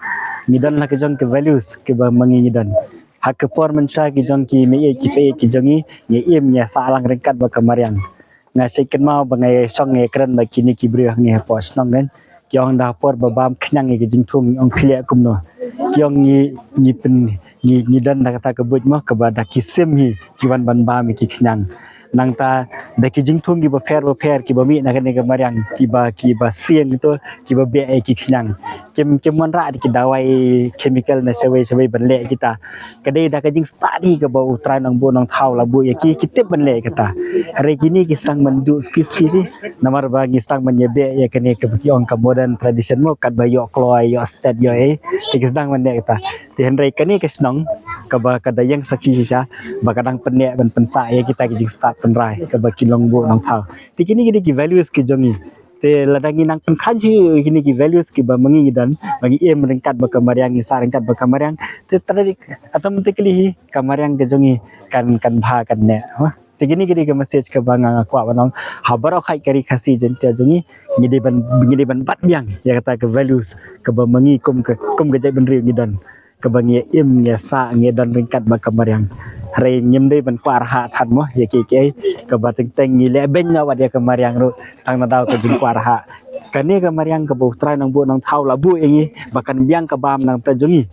Ngi don la ka jong ki values kiba ma ngi ngi don. Ha ka por mynshwa ki jong ki mei ïeit ki pei ïeit ki jong ngi, ngi im ngi sah lang ryngkat bad ka mariang. Nga shait kynmaw ba nga ïa shong ïa kren bad kine ki briew hangne hapoh shnong kan. Ki ong da por ba bam khñiang ïa ki jingthung, ngi ong phi leh kumno. Ki ong ngi, ngi pyn, ngi, ngi don da kata ka buit mo kaba da ki sim hi ki wan ban bam ïa ki khñiang. Nangta da ki jingthung kiba pher ba pher kiba mih na kane ka mariang kiba, kiba siang kito kiba beh ïa ki khñiang. Kim, kim wanrah da ki dawai chemical na shawei shawei ban leh kita. Ka dei da ka jingstad hi kaba U Trai Nongbuh Nongthaw la buh ïa ki, ki tip ban leh kita. Hynrei kine ki sdang ban duh spi spi hi. Namar ba ngi sdang ban ïa beh ïa kane kaba ki ong ka modern tradition mo, katba ïoh kloi, ïoh stet, ïoh ei. Te ki sdang ban leh kita. Te hynrei kane ka shnong kaba ka da ïeng sakhi shisha ba ka dang pynneh ban pynsah ïa kita ki jingstad tynrai kaba ki Nongbuh Nongthaw. Te kine ki dei ki values ki jong ngi. Te lada ngi nang pynkha shuh ïa kine ki values kiba ma ngi ngi don, ba ngi im ryngkat bad ka mariang, ngi sah ryngkat bad ka mariang. Te trai automatically hi ka mariang ka jong ngi kan, kan bha kan neh. Ha? Te kine ki dei ka message kaba nga, nga kwah ban ong ha baroh kawei ka ri Khasi Jaintia jong ngi, ngi dei ban, ngi dei ban bat biang ïa kata ka values kaba ma ngi kum ka, kum ka jaitbynriew ngi don. Kaba ngi im ngi sah ngi don ryngkat bad ka mariang. Hynrei ngim dei ban kwah rhah than mo ïa kiei kiei. Kaba teng teng ngi leh beiñ noh wat ïa ka mariang ruh tang na daw ka jingkwah rhah. Kane ka mariang kaba U Trai Nongbuh Nongthaw la buh ïa ngi ba kan biang ka bam nangta jong ngi.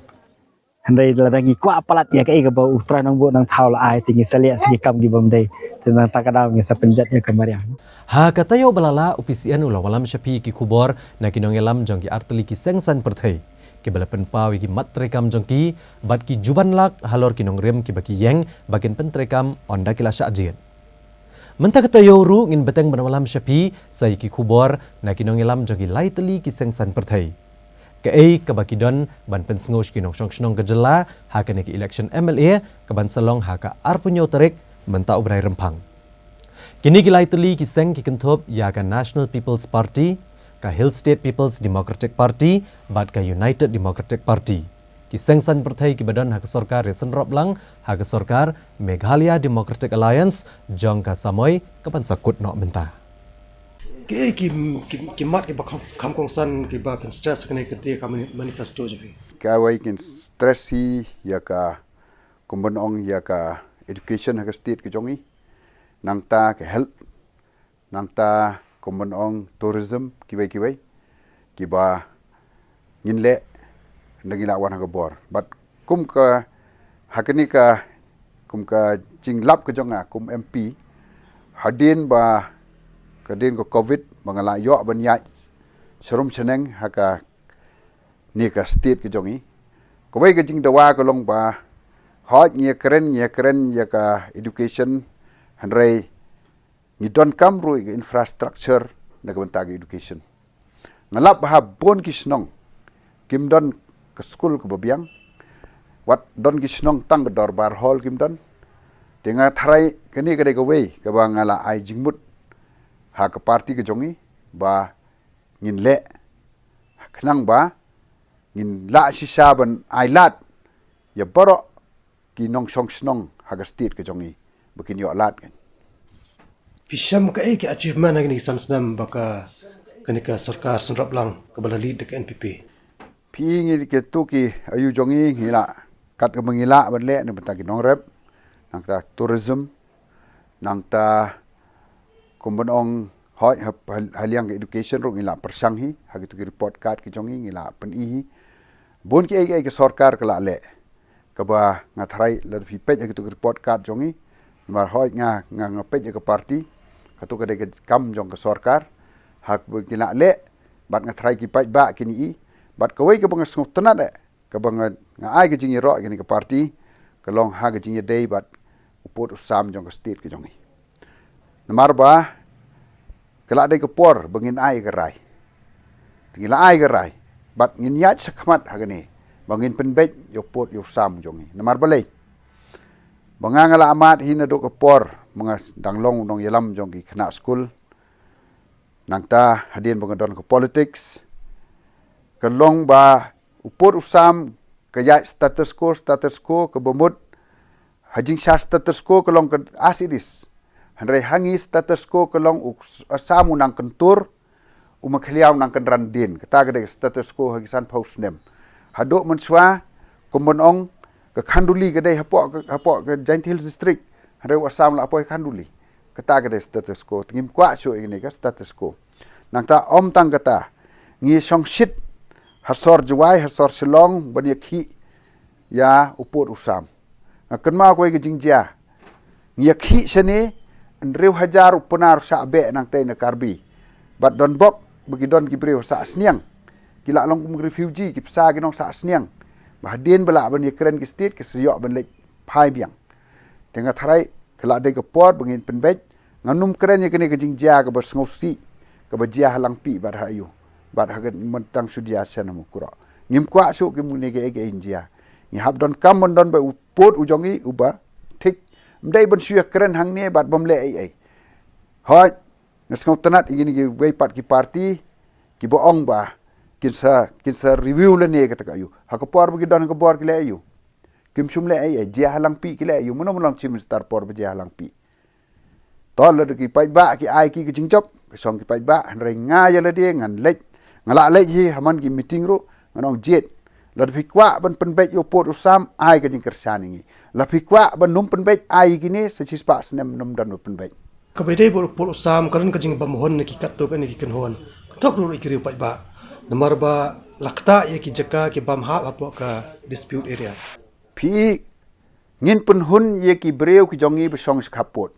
Hynrei lada ngi kwah palat ïa kaei kaba U Trai Nongbuh Nongthaw la ai, te ngi sa leh sa ki kam kibym dei. Te nangta ka daw ngi sa pynjot ïa ka mariang. Ha ka taïew ba la lah, u P C N u la wallam sha phi ki khubor na ki nongïalam jong ki artylli ki seng saiñ pyrthei kiba la pynpaw ïa ki mat treikam jong ki bad ki ju ban lak halor ki nongrim kiba ki ïeng ba kin pyntreikam ynda ki la shah jied. Mynta ka taïew ruh ngin bteng ban wallam sha phi sa ïa ki khubor na ki nongïalam jong ki lai tylli ki seng saiñ pyrthei. Kaei kaba ki don ban pynsngew sha ki nongshong shnong ka jylla ha kane ka election M L A kaban sa long ha ka arphew hynñiew tarik mynta u bnai Rymphang. Kine ki lai tylli ki seng ki kynthup ïa ka National People's Party, ka Hill State People's Democratic Party bad ka United Democratic Party. Ki seng saiñ pyrthei kiba don ha ka sorkar ïasynrop lang ha ka sorkar Meghalaya Democratic Alliance jong ka samoi kaban sa kut noh mynta. Ki, ki, ki, ki mat kiba kham, kham kongsan kiba pynstress kane ka dei ka mani-, manifesto jong phi. Kawei kin stress hi ïa ka, kumban ong ïa ka education ha ka state ka jong i. Nangta ka health, nangta kumban ong tourism kiwei kiwei kiba ngin leh ynda ngi lah wan ha ka bor. Bad kum ka ha kane ka, kum ka jinglap ka jong nga kum M P, hadien ba, ka dien ka covid ba nga lah ïoh ban ïaid sharum shaneng ha kane ka state ka jong i. Kawei ka jingdawa ka long ba hooid ngi ïakren, ngi ïakren ïa ka education, hynrei ngi donkam ruh ïa ka infrastructure na ka bynta ka education. Nga lap ba ha bun ki shnong kim don ka skul kaba biang, wat don ki shnong tang ka dorbar hall kim don. Te nga tharai kane ka dei kawei kaba nga la ai jingmut ha ka party ka jong i ba ngin leh khnang ba ngin lah shisha ban ai lad ïa baroh ki nongshong shnong ha ka state ka jong i ba kin ïoh lad kan. Phi shem kaei ki achievement ha kine ki san snem ba ka, kane ka sorkar synrop lang kaba la lead da ka N P P? Phi ngi ki tu ki ayu jong i ngi lah kat kaba ngi lah ban leh na bynta ki nongrep, nangta tourism, nangta kumban ong hooid ha, ha, ha liang ka education ruh ngi lah pyrshang hi ha kitu ki report card ki jong i ngi lah pyni hi. Bun kiei kiei ki sorkar ka lah leh. Kaba nga tharai lada phi peit ha kitu ki report card jong i, Namar hoi nga, nga, nga peit ïa ka party, kato ka dei ka kam jong ka sorkar, ha kaba ki la leh, bad nga tharai ki paidbah kin ïohi, bad kawei kaba nga sngewtynnat eh, kaba nga, nga ai ka jingïaroh ïa kane ka party, ka long ha ka jingïadei bad u pud u sam jong ka state ka jong ngi. Namar ba, ka la dei ka por, ba ngin ai ka rai. Te ngi la ai ka rai, bad ngin ïaid shakhmat ha kane, ba ngin pynbeit ïa u pud ïa u sam jong ngi. Namar balei, ba nga nga la mad hi naduh ka por, ba nga dang long u nongïalam jong ki khynnah skul. Nangta hadien ba nga don ka politics, ka long ba u pud u sam, ka ïaid status quo, status quo, kaba mut, ha jingshah status quo ka long ka as it is. Hynrei ha ngi status quo ka long u s-, u sam u nang kyntur, u makhliaw u nang kynran dien. Kata ka dei status quo ha ki san phew snem. Haduh mynshuwa, kumba ong, ka khanduli ka dei hapoh ka, hapoh ka Jaintia Hills District. Hynrei u sam la poi khanduli. Kata ka dei status quo. Te ngim kwah shuh ïa kane ka status quo. Nangta ym tang kata, ngi shong shit ha sor Jowai, ha sor Shillong, ban ïakhih ïa u pud u sam. Nga kynmaw kawei ka jingjia. Ngi ïakhih shane, hynriew hajar u Pnar u shah beh nangtei na Karbi. Bad don bok, ba ki don ki briew sah sniang. Ki la long kum ki refugee, ki pynshah ki nong sah sniang. Ba hadien ba lah ban ïakren ki state, ki sa ïoh ban leit phai biang. Te nga tharai, ka la dei ka por ba ngin pynbeit, ngan ym kren ïa kane ka jingjia kaba sngewsih, kaba jia ha Langpih bad ha aiu, bad ha ka Myntang Shudia shen ha Mukroh. Ngim kwah shuh kine kiei kiei jia. Ngi hap donkam ban don beit u pud u jong ngi uba thik. Ym dei ban shu ïakren hangne bad bym leh ei ei. Hooid, nga sngewtynnat ïa kine kiwei pat ki party, kiba ong ba, kin sa, kin sa review lane kata ka aiu. Ha ka por ba ki don ha ka bor ki leh aiu. Kim shym leh ei ei, jia ha Langpih ki leh aiu, mano mano long Chief Minister por ba jia ha Langpih. To lada ki paidbah ki ai ki ka jingjop, ka shong ki paidbah, hynrei nga ïa lade ngan leit, nga la leit hi ha man ki meeting ruh, ngan ong jied. Lada phi kwah ban pynbeit ïa u pud u sam, ai ka jingkyrshan ïa ngi. Lada phi kwah ban ym pynbeit, ai ïa kine, sa shispah snem ym don ban pynbeit. Kaba dei bad u pud u sam, ka don ka jingbymhun na ki katto katne ki kynhun. Kynthup ruh ïa ki riew paidbah. Namar ba la ktah ïa ki jaka ki bym hap hapoh ka dispute area. Phi, ngin pynhun ïa ki briew ki jong ngi ba shong sha ka pud.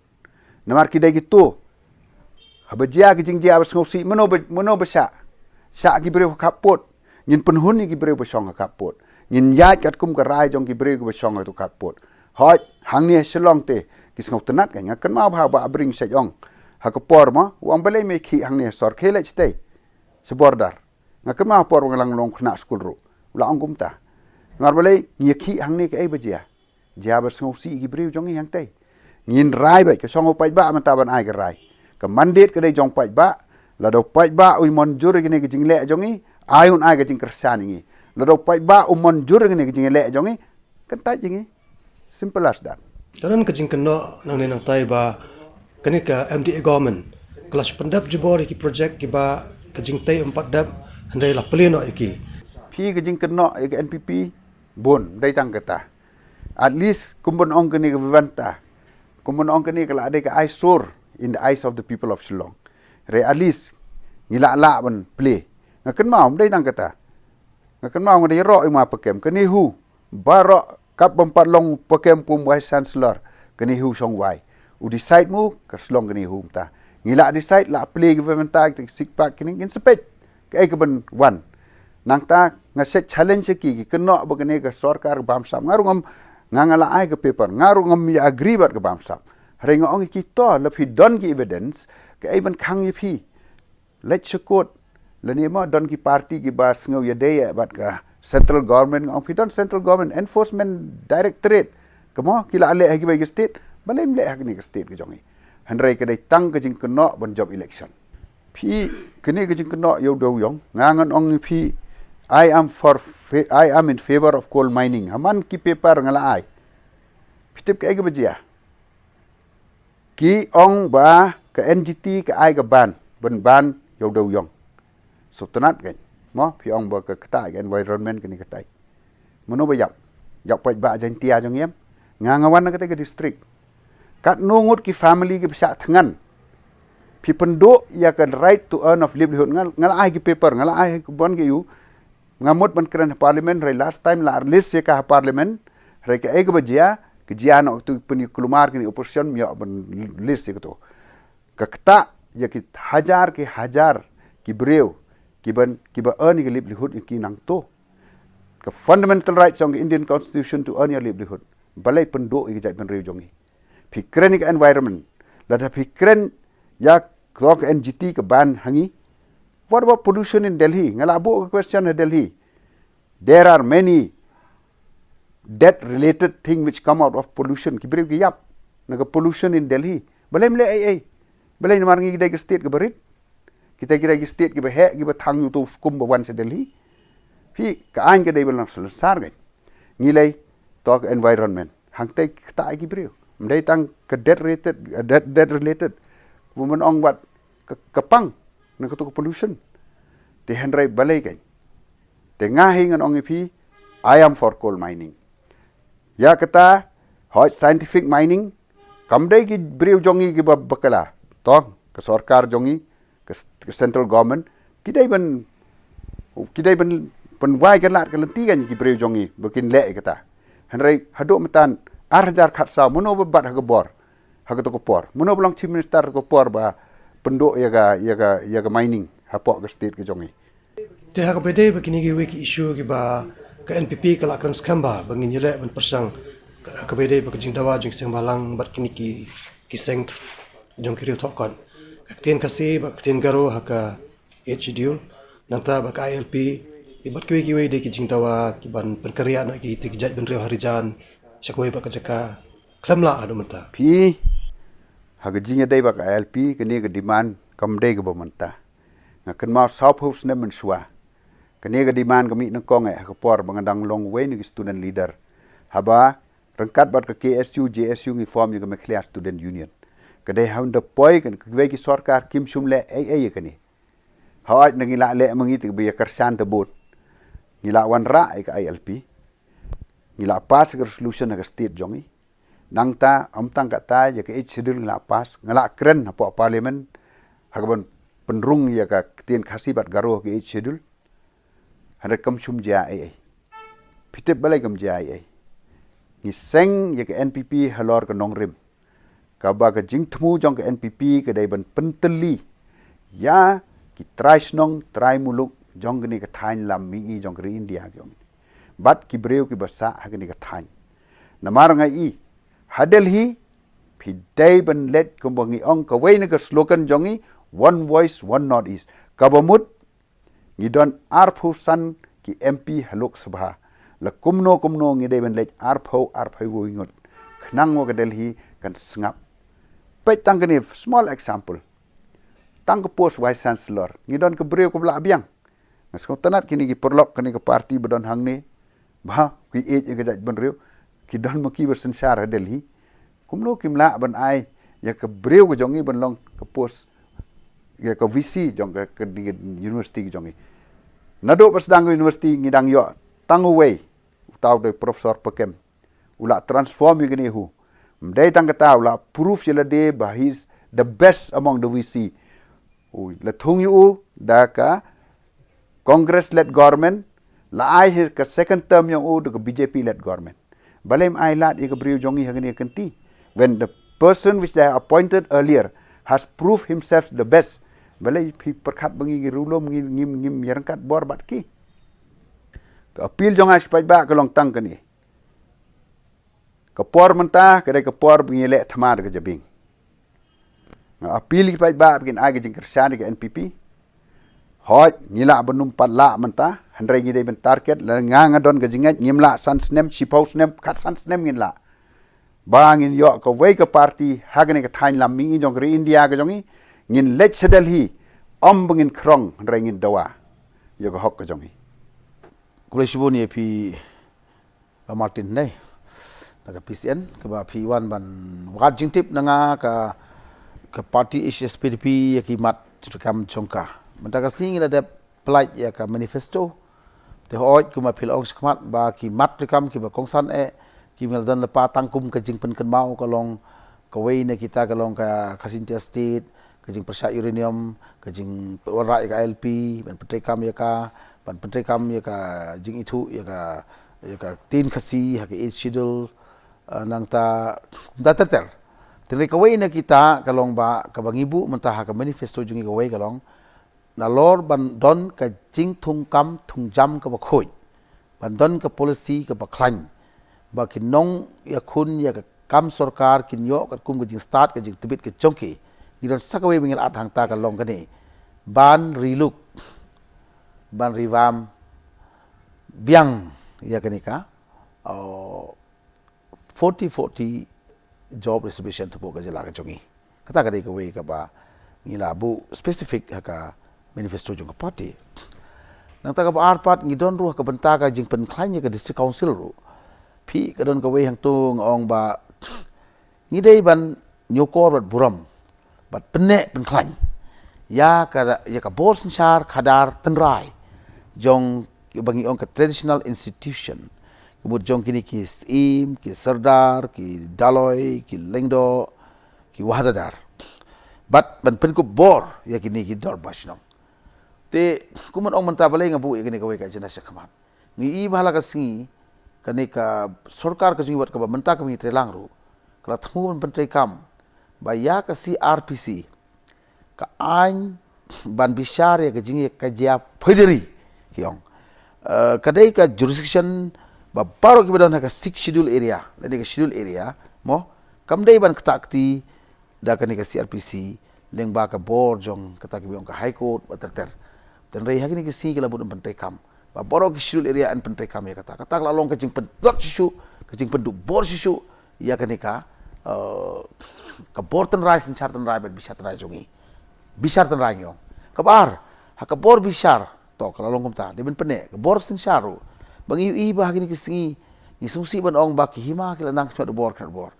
Namar ki dei kito. Haba jia ki jingjia ba sngewsih, mano ba, mano ba shah. Shah ki briew ha ka pud. Ngin pynhun ïa ki briew ba shong ha ka pud. Ngin ïaid katkum ka rai jong ki briew kiba shong ha ka pud. Hooid, hangne ha Shillong te, ki sngewtynnat ka, nga kynmaw ba ha Bah Abring Seiñ ong. Ha ka por mo, u ong balei me khih hangne ha sor, khie leit shatei. Sha border. Nga kynmaw por ba nga dang long khynnah skul ruh. U la ong kumta. Namar balei, ngi ïakhih hangne kaei ba jia. Jia ba sngewsih ïa ki briew jong ngi hangtei. Ngin rai beit, ka shong u paidbah mynta ban ai ka rai. Ka mandate ka dei jong paidbah, lada u paidbah u mynjur ïa kine ki jingleh jong ngi, ai un ai ka jingkyrshan ïa ngi. Lada u paidbah u mynjur ïa kine ki jingleh jong ngi, kyntait ïa ngi. Simple as that. Ka don ka jingkynnoh nangne nangtai ba kane ka M D A government ka la shu pyndep jubor ïa ki project kiba ka jingtei ym pat dep, hynrei la plie noh ïa ki. Phi, ka jingkynnoh ïa ka N P P, bun, ym dei tang kata. At least, kumba ong kane ka Vivanta, kumba ong kane ka la dei ka eyesore in the eyes of the people of Shillong. Hynrei at least, ngi la lah ban plie. Nga kynmaw, ym dei tang kata. Nga kynmaw nga dei ïaroh ïa u ma Pakem, ka NEHU, baroh, katba ym pat long Pakem kum Vice Chancellor, ka NEHU shong wai. U decide mo, ka shlong ka NEHU mynta. Ngi la decide, la plie ki ba mynta, ki sik pak kine, ngin sa peit kaei kaban wan. Nangta, nga sa challenge ïa ki, ki kynnoh ba kane ka sorkar ka bamsap. Nga ruh ngam, nga nga la ai ka paper, nga ruh ngam ïa agree bad ka bamsap. Hynrei nga ong ïa ki to, lada phi don ki evidence, kaei ban khang ïa phi. Leit sha court. Lane mo don ki party kiba sngew ïadei bad ka central government, nga ong phi don central government enforcement directorate. Ka mo ki la leh ha kiwei ki state, balei ym leh ha kane ka state ka jong ngi. Hynrei ka dei tang ka jingkynnoh ban jop election. Phi, kane ka jingkynnoh ïa u dewïong, nga ngan ong phi, I am for fa-, I am in favor of coal mining. Ha man ki paper nga la ai. Phi tip kaei kaba jia. Ki ong ba ka N G T ka ai ka ban, ban ban ïa u dewïong. Sngewtynnat kein. Mo, phi ong ba ka ktah ka environment kane katai. Mano ba ïap? Ïap paidbah Jaintia jong ngi em? Nga nga wan na katai ka district. Katno ngut ki family kiba shah thngan. Phi pynduh ïa ka right to earn of livelihood. Nga, nga la ai ki paper, nga la ai ka ban ka ïa u. Nga mut ban kren ha parliament, hynrei last time la release ïa ka ha parliament, hynrei kaei kaba jia, Ka jia noh tu pynkulmar kini opposition, ym ïoh ban list ïa katu. Ka ktah ïa ki hajar ki hajar ki briew kiban, kiba earn ïa ka livelihood ïa ki nangtu. Ka fundamental right jong ka Indian Constitution to earn your livelihood. Balei pynduh ïa ka jaitbynriew jong ngi? Phi kren ïa ka environment. Lada phi kren ïa ka N G T ka ban ha ngi. What about pollution in Delhi? Nga la buh ka question ha Delhi. There are many death related thing which come out of pollution. Ki briew ki ïap na ka pollution in Delhi. Balei ym leh ei ei? Balei namar ngi dei ka state kaba rit? Kita ki dei ki state kiba heh, kiba thang ïa uto u skum ba wan sha Delhi. Phi, ka aiñ ka dei ban long sar ngi. Ngi lei to ka environment. Hangtei ka ktah ïa ki briew. Ym dei tang ka death related, death, death related. Kumba men ong wat ka, ka pang na katu ka pollution. Te hynrei balei keiñ? Te nga hi ngan ong ïa phi, I am for coal mining. Ïa kata, hooid scientific mining, kam dei ki briew jong ngi kiba bakla. To, ka sorkar jong ngi, ka s-, ka central government, ki dei ban, ki dei ban, ban wai ka lad ka lynti kan ki briew jong ngi ba kin leh ïa kata. Hynrei haduh mynta ar hajar khatsaw, mano ba bat ha ka bor, ha katu ka por? Mano ba long chief minister ha ka por ba pynduh ïa ka, ïa ka, ïa ka mining hapoh ka state ka jong ngi? Te ha kaba ïadei bad kine kiwei ki issue kiba ka N P P ka la kren skhem ba, ba ngin ïaleh ban pyrshang, ha kaba ïadei bad ka jingdawa jingseng bhalang bad kine ki, ki seng jong ki riew thohkot. Ka ktien Khasi bad ka ktien Garo ha ka Eighth Schedule, nangta bad ka I L P, bad kiwei kiwei de ki jingdawa kiban pynkynriah noh ïa ki, ki jaitbynriew ha Rijan sha kawei pat ka jaka, khlem lah haduh mynta. Phi, ha ka jingïadei bad ka I L P, kane ka demand kam dei kaba mynta. Nga kynmaw sawphew snem mynshuwa, kane ka demand ka mih nyngkong eh ha ka por ba nga dang long uwei na ki student leader. Haba ryngkat bad ka K S U, J S U ngi form ïa ka Meghalaya Student Union. Ka dei haba da poi ka, kiwei ki sorkar kim shym leh ei ei ïa kane. Hooid, ngi la leh ma ngi te ba ïa kyrshan te bun. Ngi la wanrah ïa ka I L P. Ngi la pass ïa ka resolution ha ka state jong ngi. Nangta, ym tang kata, ïa ka Eighth Schedule ngi la pass, ngi la kren hapoh parliament, ha kaban pynrung ïa ka ktien Khasi bad Garo ha ka Eighth Schedule. Hynrei kam shym jia ei ei. Phi tip balei kam jia ei ei? Ngi seng ïa ka N P P halor ka nongrim. Kaba ka jingthmu jong ka N P P ka dei ban pyntylli ïa ki trai shnong, trai muluk jong kane ka thaiñ lam mihngi jong ka ri India jong ngi. Bad ki briew kiba sah ha kane ka thaiñ. Namar nga i, ha Delhi, phi dei ban leit kumba ngi ong, kawei na ka slogan jong ngi, one voice, one North East. Kaba mut, ngi don arphew san ki M P ha Lok Sabha. La kumno kumno ngi dei ban leit arphew, arphew wei ngut. Khnang ba ka Delhi kan sngap. Peit tang kane, small example. Tang ka post Vice Chancellor, ngi don ka briew kaba lah biang. Nga sngewtynnat kine ki paralok kane ka party ba don hangne, ba ki ïeit ïa ka jaitbynriew, ki don ma ki ba synshar ha Delhi. Kumno kim lah ban ai ïa ka briew ka jong ngi ban long ka post, ïa ka V C jong ka, ka, ka university ka jong ngi? Naduh ba sdang ka university ngi dang ïoh tang uwei, uta u dei Professor Pakem. U la transform ïa kane hu. Ym dei tang kata, u la prove ïa lade ba he's the best among the V C. U la thung ïa u da ka Congress led government, la ai hi ka second term jong u da ka B J P led government. Balei ym ai lad ïa ka briew jong ngi ha kane ka kynti? When the person which they have appointed earlier has proved himself the best, balei phi pyrkhat ba ngi, ngi riewlum ngi, ngim, ngim ïaryngkat bor bad ki? Ka appeal jong nga sha ki paidbah ka long tang kane. Ka por mynta ka dei ka por ba ngi leh thma da ka jabieng. Nga appeal ïa ki paidbah ba kin ai ka jingkyrshan ïa ka N P P. Hooid, ngi lah ban ym pat lah mynta, hynrei ngi dei ban target, la nga nga don ka jingngeit, ngim lah san snem, shiphew snem, khatsan snem ngin lah. Ba ngin ïoh kawei ka party ha kane ka thaiñ lam mihngi jong ka ri India ka jong ngi, ngin leit sha Delhi, ym ba ngin khrong, hynrei ngin dawa ïa ka hok ka jong ngi. Khublei shibun ïa phi, Bah Martin Hynei, na ka P C N, kaba phi wan ban wad jingtip na nga ka, ka party H S P D P ïa ki mat treikam jong ka. Mynta ka sngi ngi la dep pyllait ïa ka manifesto. Te hooid kumba phi la ong shakhmat ba ki mat treikam kiba kongsan eh, ki mel don lypa tang kum ka jingpynkynmaw ka long kawei na kita ka long ka Khasi Jaintia State, ka jingpyrshah uranium, ka jingwanrah ïa ka I L P, ban pyntreikam ïa ka, ban pyntreikam ïa ka jingithuh ïa ka, ïa ka ktien Khasi ha ka Eighth Schedule, eh, nangta, da ter ter. Tynrai kawei na kita ka long ba, kaba ngi buh mynta ha ka manifesto jong ngi kawei ka long, nalor ban don ka jingthungkam thungjam kaba khuid, ban don ka policy kaba khlaiñ, ba ki nongïakhun ïa ka kam sorkar kin ïoh katkum ka jingstad ka jingtbit ka jong ki. Ngi don sa kawei ba ngi la at hangta ka long kane, ban riluk, ban revamp biang ïa kane ka, oh, forty forty job reservation hapoh ka jylla ka jong ngi. Kata ka dei kawei kaba ngi la buh specific ha ka manifesto jong ka party. Nangta kaba ar pat, ngi don ruh ha ka bynta ka jingpynkhlaiñ ïa ka district council ruh. Phi, ka don kawei hangto nga ong ba ngi dei ban ñiewkor bad burom, bad pynneh pynkhlaiñ ïa ka, ïa ka bor synshar khadar tynrai jong, ba ngi ong, ka traditional institution, ka mut jong kine ki syiem, ki sordar, ki daloi, ki lyngdoh, ki wahadadar. Bad ban pynkup bor ïa kine ki dorbar shnong. Te kumno ong mynta, balei nga buh ïa kane kawei ka agenda shakhmat? Ngi i ba ha la ka sngi kane ka sorkar ka jong ngi wat kaba mynta kaba ngi trei lang ruh, ka la thmu ban pyntreikam ba ïa ka C R P C, ka aiñ ban bishar ïa ka jingïakajia phoijri, ki ong. Eh, ka dei ka jurisdiction ba baroh kiba don ha ka Sixth Schedule area lane ka Schedule area, mo, kam dei ban ktah kti da kane ka C R P C lyngba ka bor jong kata kiba ong ka High Court bad ter ter. Tynrai ha kine ki sngi ki la bud ban pyntreikam ba baroh ki Schedule area yn pyntreikam ïa kata. Kata ka la long ka jingpyntlot shisha, ka jingpynduh bor shisha ïa kane ka, eh, ka bor tynrai, synshar tynrai bad bishar tynrai jong ngi. Bishar tynrai, ngi ong. Kaba ar, ha ka bor bishar, to, ka la long kumta, dei ban pynneh, ka bor synshar ruh. Ba ngi ïohi ba ha kine ki sngi ngi sngewsih ban ong ba ki hima ki la nang khyndiat bor, khyndiat bor.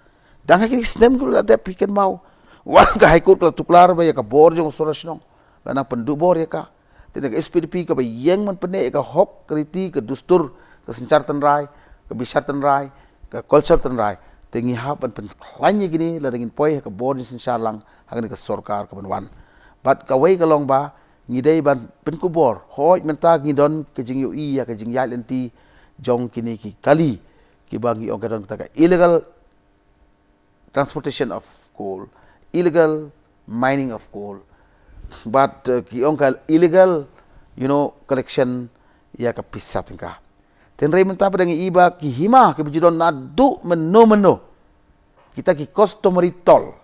Dang ha kine ki snem ki la dep, phi kynmaw, wan ka High Court ka la tuklar ba ïa ka bor jong u sordar shnong la nang pynduh bor ïa ka. Te na ka S P D P kaba ïeng ban pynneh ïa ka hok, ka riti, ka dustur, ka synshar tynrai, ka bishar tynrai, ka culture tynrai, te ngi hap ban pynkhlaiñ ïa kine lada ngin poi ha ka bor jingsynshar lang ha kane ka sorkar kaban wan. Bad kawei ka long ba ngi dei ban pynkup bor. Hooid, mynta ngi don ka jingïohi ïa ka jingïaid lynti jong kine ki kali kiba ngi ong ka don kata ka illegal transportation of coal, illegal mining of coal, bad, uh, ki ong ka illegal, you know, collection ïa ka pisa tyngka. Tynrai mynta pat ngi i ba ki hima kiba ju don naduh mynno mynno, kita ki customary toll,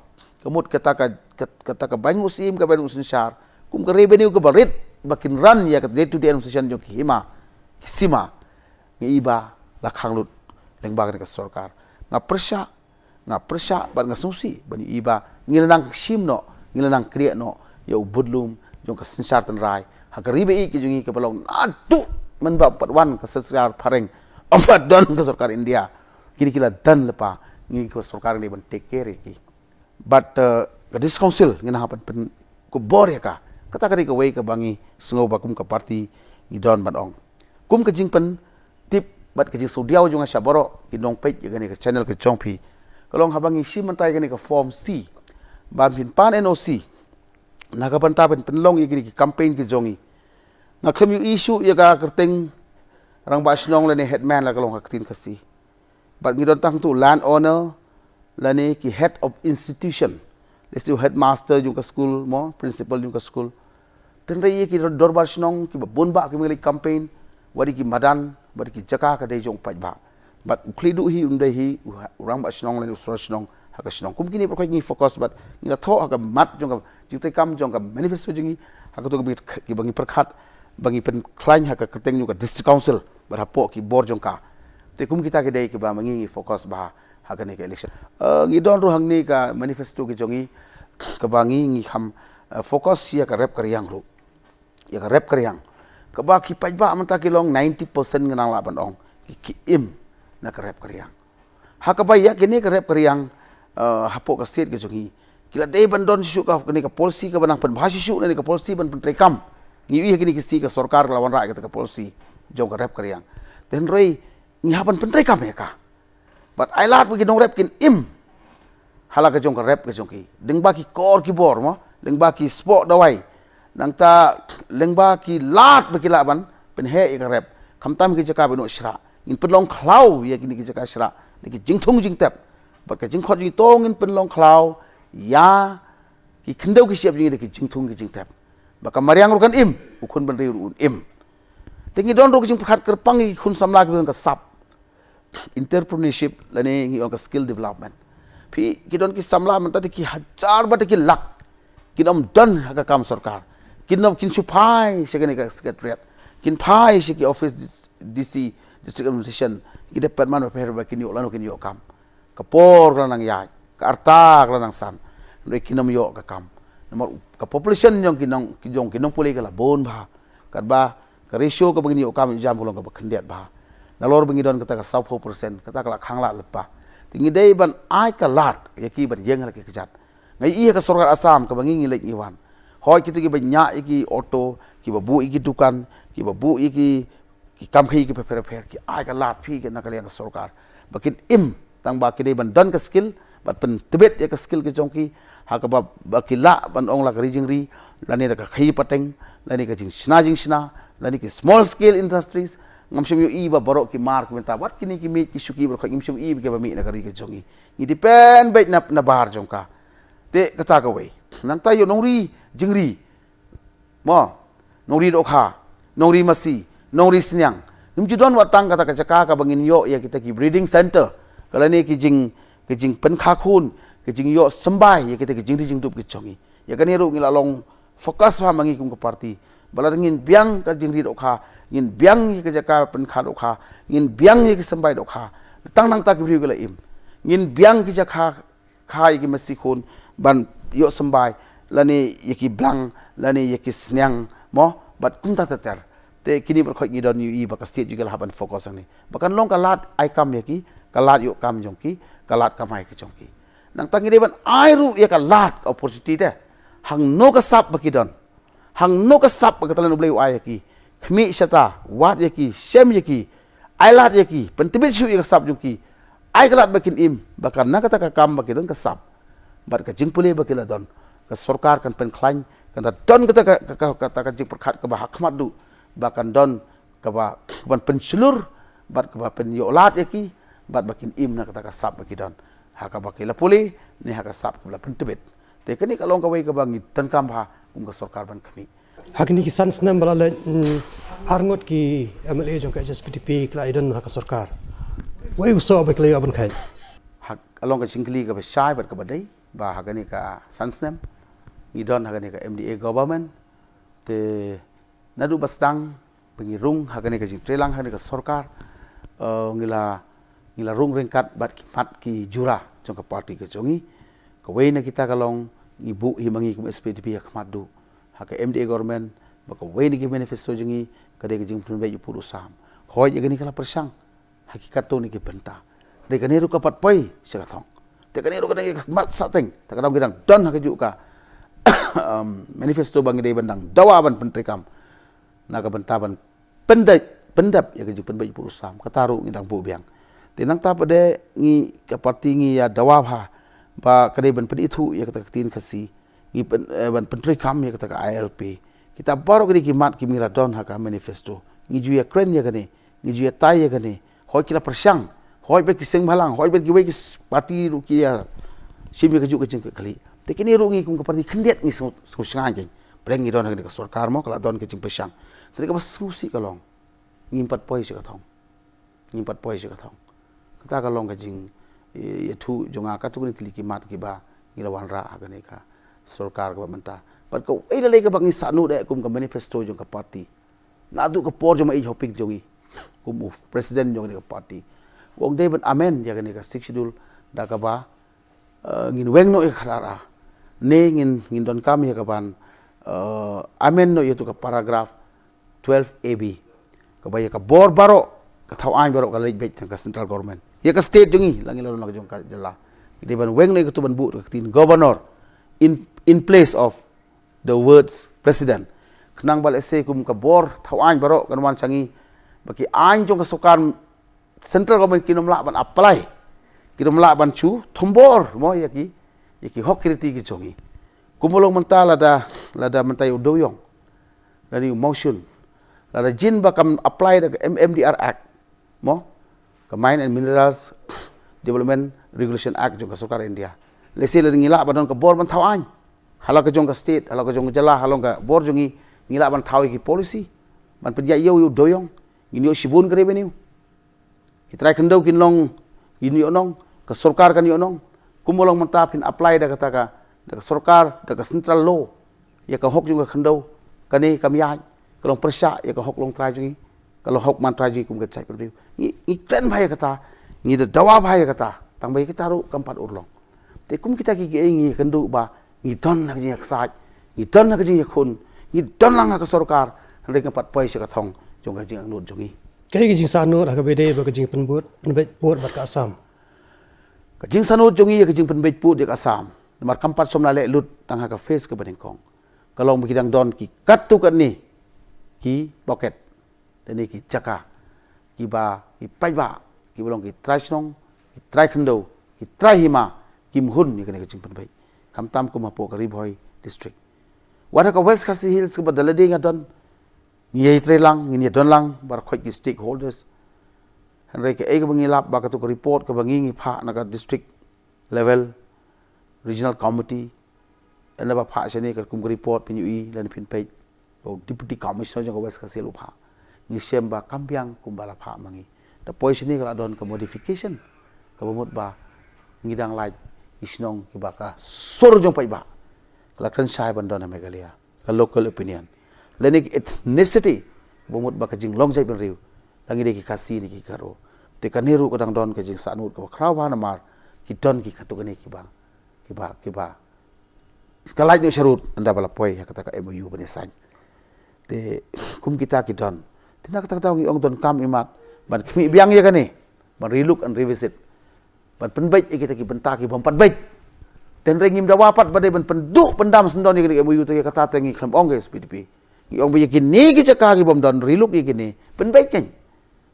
ka mut kata ka, kat-, kata ka baiñ u syiem, ka baiñ u synshar, kum ka revenue kaba rit ba kin run ïa ka day to day administration jong ki hima, ki sima, ngi i ba la khang lut lyngba kane ka sorkar. Nga pyrshah, nga pyrshah bad nga sngewsih ba ngi i ba ngi la nang shim noh, ngi la nang kriah noh ïa u budlum jong ka synshar tynrai ha ka ri ba ïeit ka jong ngi kaba long naduh mynba pat wan ka synshar phareng, ym pat don ka sorkar India. Kine ki la don lypa, ngi ka sorkar ngi ban take care ïa ki. Bad, eh, ka District Council ngi nang hap ban pynkup bor ïa ka. Kata ka dei kawei kaba ngi sngew ba kum ka party ngi don ban ong. Kum ka jingpyntip bad ka jingsngewdiaw jong nga sha baroh ki nongpeit ïa kane ka channel ka jong phi, ka long haba ngi shim mynta ïa kane ka form C ban pynpan N O C na ka bynta ban pynlong ïa kine ki campaign ki jong ngi, nga khlem ïohi shuh ïa ka kyrteng rangbah shnong lane headman la ka long ha ka ktien Khasi. Bad ngi don tang tu land owner lane ki head of institution, lane u headmaster jong ka school, mo, principal jong ka school. Tynrai ïa ki dorbar shnong kiba bun bah kiba ngi leit campaign, wat ïa ki madan, wat ïa ki jaka ka dei jong u paidbah. Bad u khlieh duh hi um dei hi u ha-, u rangbah shnong lane u sordar shnong ha ka shnong. Kum kine baroh ngi focus bad ngi la thoh ha ka mat jong ka jingtreikam jong ka manifesto jong ngi, ha kato kaba ngi, kaba ngi pyrkhat ba ngi pynkhlaiñ ha ka kyrteng jong ka District Council bad hapoh ki bor jong ka. Te kum kita ki dei kiba ma ngi ngi focus bha ha kane ka election. Eh, ngi don ruh hangne ka manifesto ka jong ngi kaba ngi ngi kham, eh, focus ïa ka rep ka riang ruh. Ïa ka rep ka riang, kaba ki paidbah mynta ki long ninety percent, nga nang lah ban ong, ki, ki im na ka rep ka riang. Ha kaba ïa kane ka rep ka riang, eh, hapoh ka state ka jong ngi, ki la dei ban don shisha ka, kane ka policy kaba nang pynbha shisha, kane ka policy ban pyntreikam. Ngi ïohi ha kine ki sngi ka sorkar ka la wanrah ïa kata ka policy jong ka rep ka riang. Te hynrei ngi hap ban pyntreikam ïa ka. Bad ai lad ba ki nongrep kin im ha la ka jong ka rep ka jong ki, lyngba ki kor ki bor, mo, lyngba ki spok dawai, nangta lyngba ki lad ba ki lah ban pynheh ïa ka rep. Khamtam ki jaka ba ïa u shrah, ngin pynlong khlaw ïa kine ki jaka shrah da ki jingthung jingtep. Bad ka jingkhot jong ngi to ngin pynlong khlaw ïa ki khyndew ki shyiap jong ngi da ki jingthung ki jingtep. Ba ka mariang ruh kan im, u khun bynriew ruh un im. Te ngi don ruh ka jingpyrkhat kyrpang ïa ki khun samla kiba don ka sap entrepreneurship lane ngi ong ka skill development. Phi, ki don ki samla mynta te ki hajar bad te ki lak kin ym don ha ka kam sorkar. Kin ym, kin shu phai sha kane ka secretariat, kin phai sha ki office, D C, District Administration, ki department bapher ba kin ïoh lano kin ïoh kam. Ka por ka la nang ïaid, ka rta ka la nang san. Hynrei kin ym ïoh ka kam. Namar ka population jong ki nong, ki jong ki nongpule ka la bun bha. Katba ka ratio kaba ngin ïoh kam ïoh jam ka long kaba khyndiat bha. Nalor ba ngi don kata ka sawphew percent, kata ka la khang lad lypa. Te ngi dei ban ai ka lad ïa ki ban ïeng ha la ki kjat. Nga ïohi ha ka sorkar Assam kaba ngi ngi leit ngi wan, hooid kito kiba ñiah ïa ki auto, kiba buh ïa ki dukan, kiba buh ïa ki, ki kam khaïi kiba pher pher, ki ai ka lad phi ki na ka liang ka sorkar ba kin im, tang ba ki dei ban don ka skill bad pyntbit ïa ka skill ka jong ki ha kaba, ba ki lah ban ong la ka ri jingri, lane da ka khaïi pateng, lane ka jingshna jingshna, lane ki small scale industries. Ngam shym ïohi ba baroh ki mar ki bynta, wat kine ki miej ki shuki baroh, ngim shym ïohi ba kiba mih na ka ri ka jong ngi. Ngi depend beit na, na bar jong ka. Te kata kawei. Nangta ïoh nongri jingri, mo, nongri dohkha, nongri masi, nongri sniang. Ngim ju don wat tang kata ka jaka kaba ngin ïoh ïa kita ki breeding center, ka lane ki jing, ki jingpynkha khun, ki jingïoh symbai ïa kita ki jingri jingdup ki jong ngi. Ïa kane ruh ngi la long focus bha ma ngi kum ka party. Ba lada ngin biang ka jingri dohkha, ngin biang ïa ka jaka pynkha dohkha, ngin biang ïa ki symbai dohkha, tang nangta ki briew ki la im. Ngin biang ki jaka kha ïa ki masi khun ban ïoh symbai, lane ïa ki blang, lane ïa ki sniang, mo, bad kumta ter ter. Te kine baroh khoit ngi don ïohi ba ka state jong ngi la hap ban focus hangne ba kan long ka lad ai kam ïa ki, ka lad ïoh kam jong ki, ka lad kamai ka jong ki. Nangta ngi dei ban ai ruh ïa ka lad, ka opportunity te, hangno ka sap ba ki don, hangno ka sap ba ka talent U Blei u ai ïa ki, khmih shata, wad ïa ki, shem ïa ki, ai lad ïa ki, pyntbit shuh ïa ka sap jong ki, ai ka lad ba kin im, ba kan na kata ka kam ba ki don ka sap bad ka jingpule ba ki la don, ka sorkar kan pynkhlaiñ, kan da don kata ka, ka, ka, kata ka jingpyrkhat kaba ha khmat duh, ba kan don kaba, kaban pynshlur bad kaba pynïoh lad ïa ki, bad ba kin im na kata ka sap ba ki don ha kaba ki la pule, ne ha ka sap kaba la pyntbit. Te kane ka long kawei kaba ngi donkam bha kum ka sorkar ban khmih. Ha kine ki san snem ba la leit, mm, arngut ki M L A jong ka H S P D P ki la ïadon ha ka sorkar. Wei u soh ba ki la ïoh ban kheit? Ha, ka long ka jingkylli kaba shai bad kaba dei, ba ha kane ka san snem ngi don ha kane ka M D A government. Te naduh ba sdang ba ngi rung ha kane ka jingtreilang ha kane ka sorkar, eh, ngi la, ngi la rung ryngkat bad ki mat ki jura jong ka party ka jong ngi. Kawei na kita ka long, ngi buh hi ma ngi kum S P D P ha khmat duh ha ka M D A government, ba kawei na ki manifesto jong ngi ka dei ka jingpynbeit u pud u sam. Hooid, ïa kane ka la pyrshang ha ki katto katne ki bynta. Dei kane ruh ka pat poi sha ka thong. Te kane ruh ka dei ka mat sahteng. Te ka dang, ki dang don ha kajuh ka, um, manifesto ba ngi dei ban dang dawa ban pyntreikam na ka bynta ban pyndep, pyndep ïa ka jingpynbeit u pud u sam. Kata ruh ngi dang buh biang. Te nangta pat de ngi ka party ngi ïa dawa bha ba ka dei ban pynithuh ïa kata ka ktien Khasi, ngi pyn-, eh, ban pyntreikam ïa kata ka I L P. Kita baroh kine ki mat ki, ngi la don ha ka manifesto. Ngi ju ïa kren ïa kane, ngi ju ïa tai ïa kane. Hooid ki la pyrshang, hooid bad ki seng bhalang, hooid bad kiwei ki s-, party ruh ki ïa shim ïa kajuh ka jingkitkhlieh. Te kine ruh ngi kum ka party khyndiat ngi sngew, sngew shngaiñ kein. Pyrshang ngi don ha kane ka sorkar mo, ka la don ka jingpyrshang. Te kaba sngewsih ka long, ngim pat poi sha ka thong. Ngim pat poi sha ka thong. Kata ka long ka jing, eh, ïathuh jong nga, katto katne tylli ki mat kiba ngi la wanrah ha kane ka sorkar kaba mynta. Bad kawei lei lei kaba ngi sahnud eh kum ka manifesto jong ka party, naduh ka por jong ma ïeit hoping jong ngi kum u president jong kane ka party, u ong dei ban amend ïa kane ka Sixth Schedule da kaba, eh, ngin weng noh ïa ka khadar A, ne ngin, ngin donkam ïa kaban, eh, amend noh ïa tu ka paragraph twelve A B, kaba ïa ka bor baroh, ka thaw aiñ baroh ka leit beit tang ka central government. Ïa ka state jong ngi, la ngi la don la ka jong ka jylla, ngi dei ban weng noh ïa katu ban buh ka ktien governor in, in place of the words president. Khnang ba lehse kum ka bor thaw aiñ baroh kan wan sha ngi, ba ki aiñ jong ka sorkar central government kin ym lah ban apply, kin ym lah ban shu thombor mo ïa ki, ïa ki hok ki riti ki jong ngi. Kumba long mynta lada, lada mynta ïa u dewïong, lada ïa u mawshun, lada jin ba kam apply da ka M-, M D R Act mo, ka Mine and Minerals Development Regulation Act jong ka sorkar India. Lehse lada ngi lah ban don ka bor ban thaw aiñ ha la ka jong ka state, ha la ka jong ka jylla, ha la ka bor jong ngi, ngi lah ban thaw ïa ki policy ban pynïaid ïa u dewiong, ngin ïoh shibun ka revenue. Ki trai khyndew kin long, kin ïoh nong, ka sorkar kan ïoh nong. Kumba long mynta phin apply da kata ka, da ka sorkar, da ka central law ïa ka hok jong ka khyndew. Kane kam ïaid, ka long pyrshah ïa ka hok long trai jong ngi, ka long hok man trai jong ngi kum ka jaitbynriew. Ngi, ngi kren bha ïa kata, ngi da dawa bha ïa kata, tang ba ïa kata ruh kam pat urlong. Te kum kita ki, ki ngi kynduh ba ngi don ha ka jingïaksaid, ngi don ha ka jingïakhun, ngi don lang ha ka sorkar, hynrei kam pat poi sha ka thong jong ka jingangnud jong ngi. Kaei ka jingsahnud ha kaba ïadei bad ka jingpynbud, pynbeit pud bad ka Assam? Ka jingsahnud jong ngi ïa ka jingpynbeit pud ïa ka Assam, namar kam pat shym la leh lut tang ha ka phase kaba nyngkong. Ka long ba ki dang don ki katto katne ki pocket, lane ki jaka, kiba ki paidbah, kiba long ki trai shnong, ki trai khyndew, ki trai hima, kim hun ïa kane ka jingpynbeit. Khamtam kum hapoh ka Ri Bhoi District. Wat ha ka West Khasi Hills kaba da lade nga don, ngi ïa trei lang, ngin ïa don lang baroh ki stakeholders. Hynrei kaei kaba ngi lap ba katto ka report kaba ngi, ngi phah na ka district level, regional committee, ynda ba phah shane ka kum ka report phin ïohi lane phin peit, u Deputy Commissioner jong ka West Khasi Hills u phah. Ngi shem ba kam biang kumba la phah ma ngi. Da poi shane ka la don ka modification kaba mut ba ngi dang lait ki shnong kiba ka sur jong paidbah ka la kren shai ban don ha Meghalaya. Ka local opinion lane ka ethnicity, ba mut ba ka jinglong jaitbynriew, la ngi dei ki Khasi ne ki Garo. Te kane ruh ka dang don ka jingsahnud kaba khraw bha namar ki don ki katto katne kiba, kiba, kiba ka lait noh sharud ynda ba la poi ha kata ka M O U ban ïasain. Te kum kita ki don, te na kata ka daw ngi ong donkam imat ban khmih biang ïa kane, ban relook and revisit, ban pynbeit ïa kita ki bynta ki bym pat beit. Te hynrei ngim dawa pat ba dei ban pynduh pyndam syndon ïa kane ka M O U. Te ïa kata te ngi khlem ong ka S P D P, ngi ong ba ïa kine ki jaka ki bym don, relook ïa kine, pynbeit kan,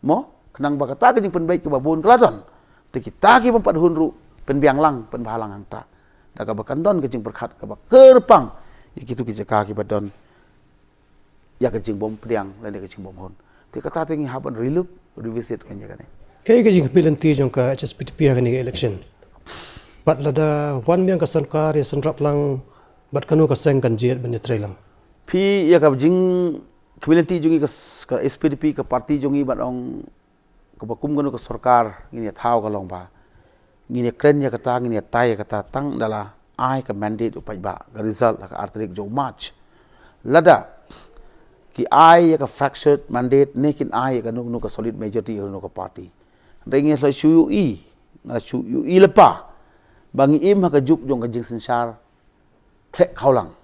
mo, khnang ba kata ka jingpynbeit kaba bun ka la don. Te kita ki bym pat hun ruh pynbiang lang, pynbha lang hangta, da kaba kan don ka jingpyrkhat kaba kyrpang ïa kito ki jaka kiba don ïa ka jingbym pdiang lane ka jingbym hun. Te kata te ngi hap ban relook, revisit kan ïa kane. Kaei ka jingkhmih lynti jong ka H S P D P ha kane ka election? Bad lada wan biang ka sorkar ïa synrap lang, bad kano ka seng kan jied ban ïatrei lang? Phi, ïa ka jingkhmih lynti jong ngi ka s-, ka S P D P, ka party jong ngi, ban ong kaba kum kano ka sorkar ngin ïa thaw ka long ba ngin ïa kren ïa kata, ngin ïa tai ïa kata tang da la ai ka mandate u paidbah, ka result ha ka ar tarik jong March. Lada ki ai ïa ka fractured mandate ne kin ai ïa kano kano ka solid majority ïa kano ka party, hynrei ngi la shu ïohi, nga la shu ïohi lypa ba ngi im ha ka juk jong ka jingsynshar khleh khawlang.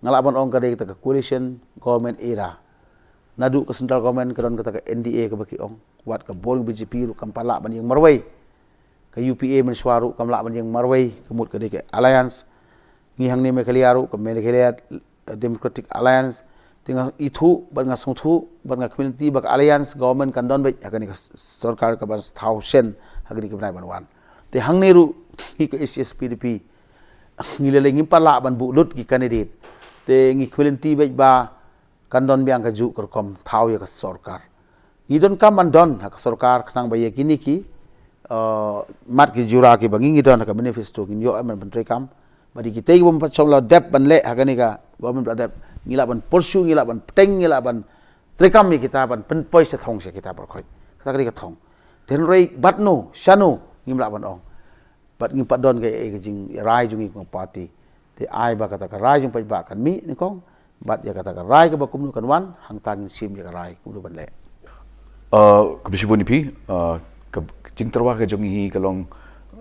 Nga lah ban ong ka dei kata ka coalition government era. Naduh ka central government ka don kata ka N D A kaba ki ong. Wat ka bor B J P ruh kam pat lah ban ïeng marwei. Ka U P A mynshuwa ruh kam lah ban ïeng marwei, ka mut ka dei ka alliance. Ngi hangne Meghalaya ruh ka Meghalaya Democratic Alliance. Te nga ithuh bad nga sngewthuh bad nga khmih lynti ba ka alliance government kan don beit ha kane ka s-, sorkar kaban thaw shen ha kine ki bnai ban wan. Te hangne ruh ngi ka H S P D P ngi lei lei ngim pat lah ban buh lut ki candidate. Te ngi khmih lynti beit ba kan don biang kajuh ka rukom thaw ïa ka sorkar. Ngi donkam ban don ha ka sorkar khnang ba ïa kine ki, eh, mat ki jura kiba ngi, ngi don ha ka manifesto ngin ïoh em ban pyntreikam. Bad ïa kitei ki bym pat shong la dep ban leh ha kane ka, bym pat dep, ngi lah ban pursue, ngi lah ban pteng, ngi lah ban treikam ïa kita ban pynpoi sha thong sha kita baroh khoit. Kata ka dei ka thong. Te hynrei bad no, shano, ngim lah ban ong. Bad ngim pat don ka, eh, ka jingrai jong ngi kum ka party. Te ai ba kata ka rai jong paidbah kan mih nyngkong. Bad ïa kata ka rai kaba kumno kan wan, hangta ngin shim ïa ka rai kumno ban leh. Uh, khublei shibun ïa phi, uh, ka jingtyrwa ka jong ngi hi ka long,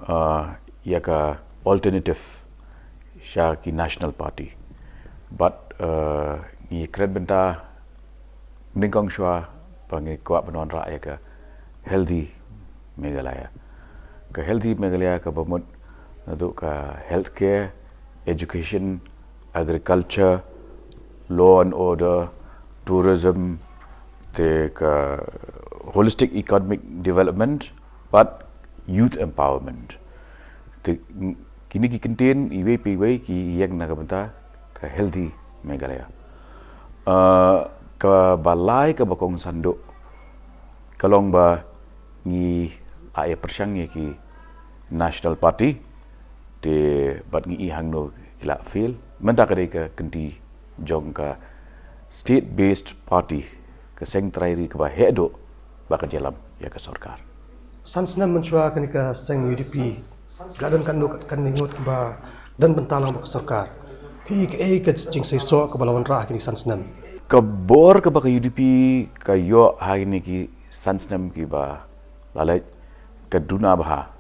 uh, ïa ka alternative sha ki national party. Bad, uh, ngi kren bynta nyngkong shuwa ba ngi kwah ban wanrah ïa ka healthy Meghalaya. Ka healthy Meghalaya kaba mut naduh ka healthcare, education, agriculture, law and order, tourism, te ka holistic economic development, bad youth empowerment. Te, kine ki kyntien iwei pa iwei ki ïeng na ka bynta ka healthy Meghalaya. Uh, kaba lai kaba kongsan duh ka long ba ngi la ïa pyrshang ïa ki National Party, te bad ngi i hangno ki la fail. Mynta ka dei ka kynti jong ka state based party, ka seng trai ri kaba heh duh ba ka ïalam ïa ka sorkar. San snem mynshuwa kane ka seng U D P ka don katno katne ngut kiba don bynta lang bad ka sorkar. Phi kaei ka jingseisoh kaba la wanrah ha kine ki san snem? Ka bor kaba ka U D P ka ïoh ha kine ki san snem kiba la leit ka duna bha.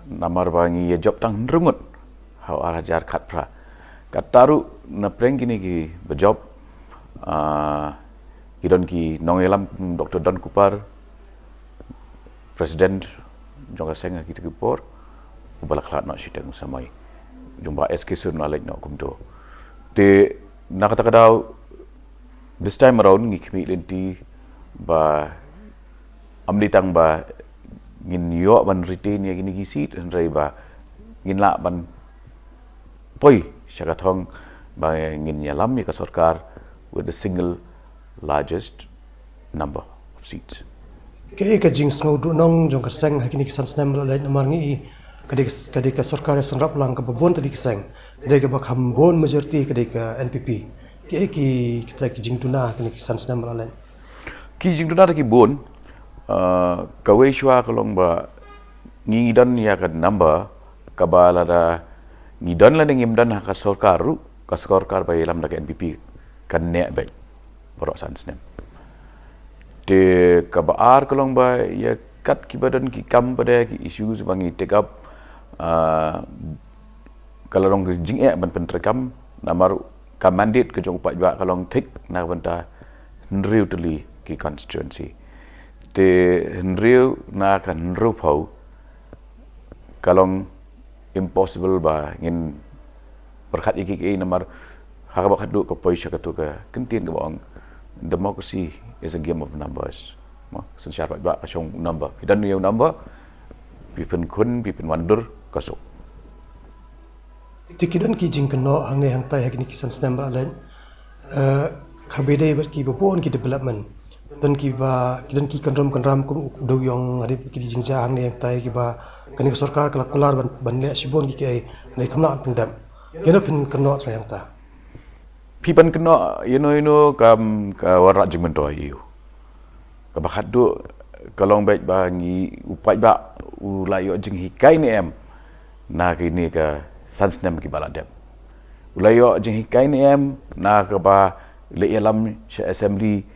Namar ba ngi ïa jop tang hynriew ngut ha u ar hajar khatphra. Kata ruh na pdeng kine kiba jop, ah, ki don ki nongïalam kum Doctor Don Kupar, President jong ka seng ha kita ki por, uba la khlad noh shiteng samoi. Jong Bah S K Syiem la leit noh kumto. Te na kata ka daw, this time around ngi khmih lynti ba ym dei tang ba ngin ïoh ban retain ïa kine ki seat, hynrei ba ngin lah ban poi sha ka thong ba ngin ïalam ïa ka sorkar with the single largest number of seats. Kaei ka jingsngewduhnong jong ka seng ha kine ki san snem ba la leit? Namar ngi i ka dei, ka dei ka sorkar ïaseng rap lang kaba bun tylli ki seng, dei kaba kham bun majority ka dei ka N P P. Kaei ki, kita ki jingduna ha kine ki san snem ba la leit? Ki jingduna te ki bun, ah, kawei shuwa ka long ba ngi don ïa ka number kaba lada ngi don lane ngim don ha ka sorkar ruh, ka sorkar ba ïalam da ka N P P kan neh beit baroh san snem. Te kaba ar ka long ba ïa kat kiba don ki kam pat de ki issues ba ngi take up, ah, ka la long ka jingeh ban pyntreikam, namar ka mandate ka jong u paidbah ka long thik na ka bynta hynriew tylli ki constituency. Te hynriew na ka hynriewphew ka long impossible ba ngin pyrkhat ïa kiei kiei, namar ha kaba khatduh ka poi sha katu ka kyntien kaba ong, democracy is a game of numbers. Mo, synshar paidbah ka shong number. Phi don ïa u number, phi pynkhun, phi pynwandur, ka suk. Te ki don ki jingkynnoh hangne hangtai ha kine ki san snem ba la leit, eh, kaba ïadei bad kiba bun ki development. Don kiba, ki don ki kynrum kynram kum u dewiong, hadien ki jingjia hangne hangtai kiba kane ka sorkar ka la kular ban, ban leh shibun ki kiei, hynrei kam lah ban pyndep. Ïano phin kynnoh trai hangta? Phi ban kynnoh ïano ïano kam ka wanrah jingmyntoi ïa u. Kaba khatduh ka long beit ba ngi, u paidbah u la ïoh jinghikai ne em na kine ka san snem kiba la dep? U la ïoh jinghikai ne em na kaba leit ïalam sha assembly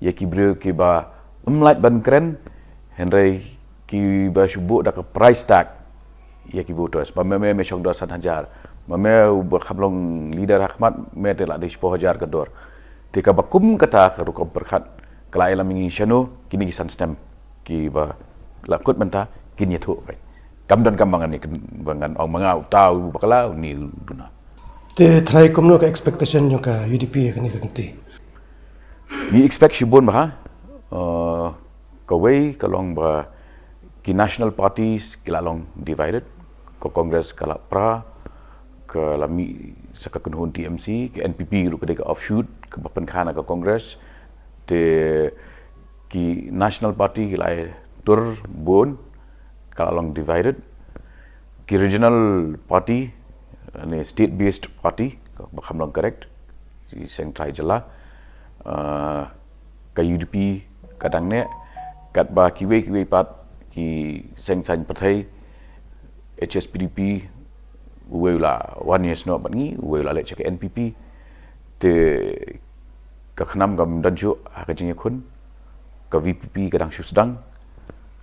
ïa ki briew kiba ym lait ban kren, hynrei kiba shu buh da ka price tag ïa ki voters? Ba me, me, me shong dor san hajar, ba me uba kham long leader ha khmat, me te la dei shiphew hajar ka dor. Te kaba kum kata ka rukom pyrkhat ka la ïalam ïa ngi shano kine ki san snem kiba la kut mynta kin ïathuh beit? Kam don kam ba ngan, ba ngan ong ma nga uta u bakla, une u duna. Te trai kumno ka expectation jong ka U D P ha kane ka kynti? Ngi expect shibun bha, eh, kawei ka long ba ki national parties ki la long divided, ka Congress ka la pra, ka la mih sa ka kynhun T M C, ka N P P ruh ka dei ka offshoot kaba pynkha na ka Congress, te ki national party ki la ïatur bun, ka la long divided. Ki regional party, ne state based party, ba kham long correct, ki seng trai jylla, ah, ka U D P ka dang neh, katba kiwei kiwei pat ki seng saiñ pyrthei, H S P D P, uwei u la wan ïasnoh bad ngi, uwei u la leit sha ka N P P. Te ka KHNAM kam don shuh ha ka jingïakhun, ka V P P ka dang shu sdang.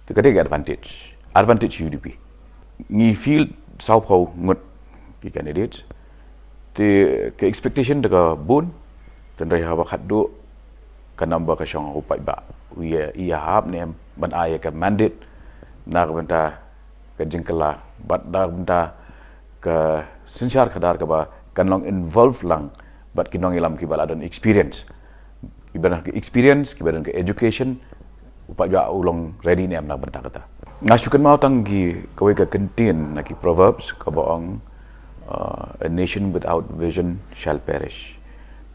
Te ka dei ka advantage, advantage U D P. Ngi field sawphew ngut ki candidates. Te ka expectation te ka bun, hynrei haba khatduh ka number ka shong ha u paidbah, u ïa, ïa hap ne em ban ai ïa ka mandate na ka bynta ka jingkylla bad na ka bynta ka synshar khadar kaba kan long involve lang bad ki nongïalam kiba la don experience. Kiba don ka experience, kiba don ka education, u paidbah u long ready ne em na ka bynta kata. Nga shu kynmaw tang ki, kawei ka kyntien na ki proverbs kaba ong, uh, "A nation without vision shall perish."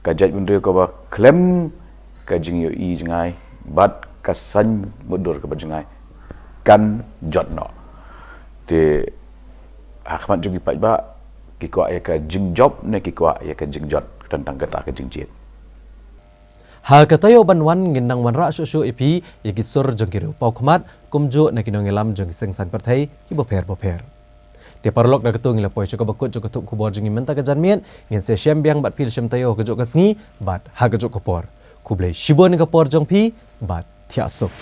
Ka jaitbynriew kaba khlem ka jingïohi jngai bad ka saiñ mutdur kaba jngai kan jot noh. Te ha khmat jong ki paidbah, ki kwah ïa ka jingjop ne ki kwah ïa ka jingjot, tang kata ka jingjied. Ha ka taïew ban wan ngin nang wanrah shuh shuh ïa phi ïa ki sur jong ki riewpawkhmat, kumjuh na ki nongïalam jong ki seng saiñ pyrthei kiba pher ba pher. Te paralok, da katu ngi la poi sha kaba kut jong ka thup khubor jong ngi mynta ka janmiet. Ngin sa ïashem biang bad phi la shem taïew ha kajuh ka sngi bad ha kajuh ka por. Khublei shibun ïa ka por jong phi bad thiah suk.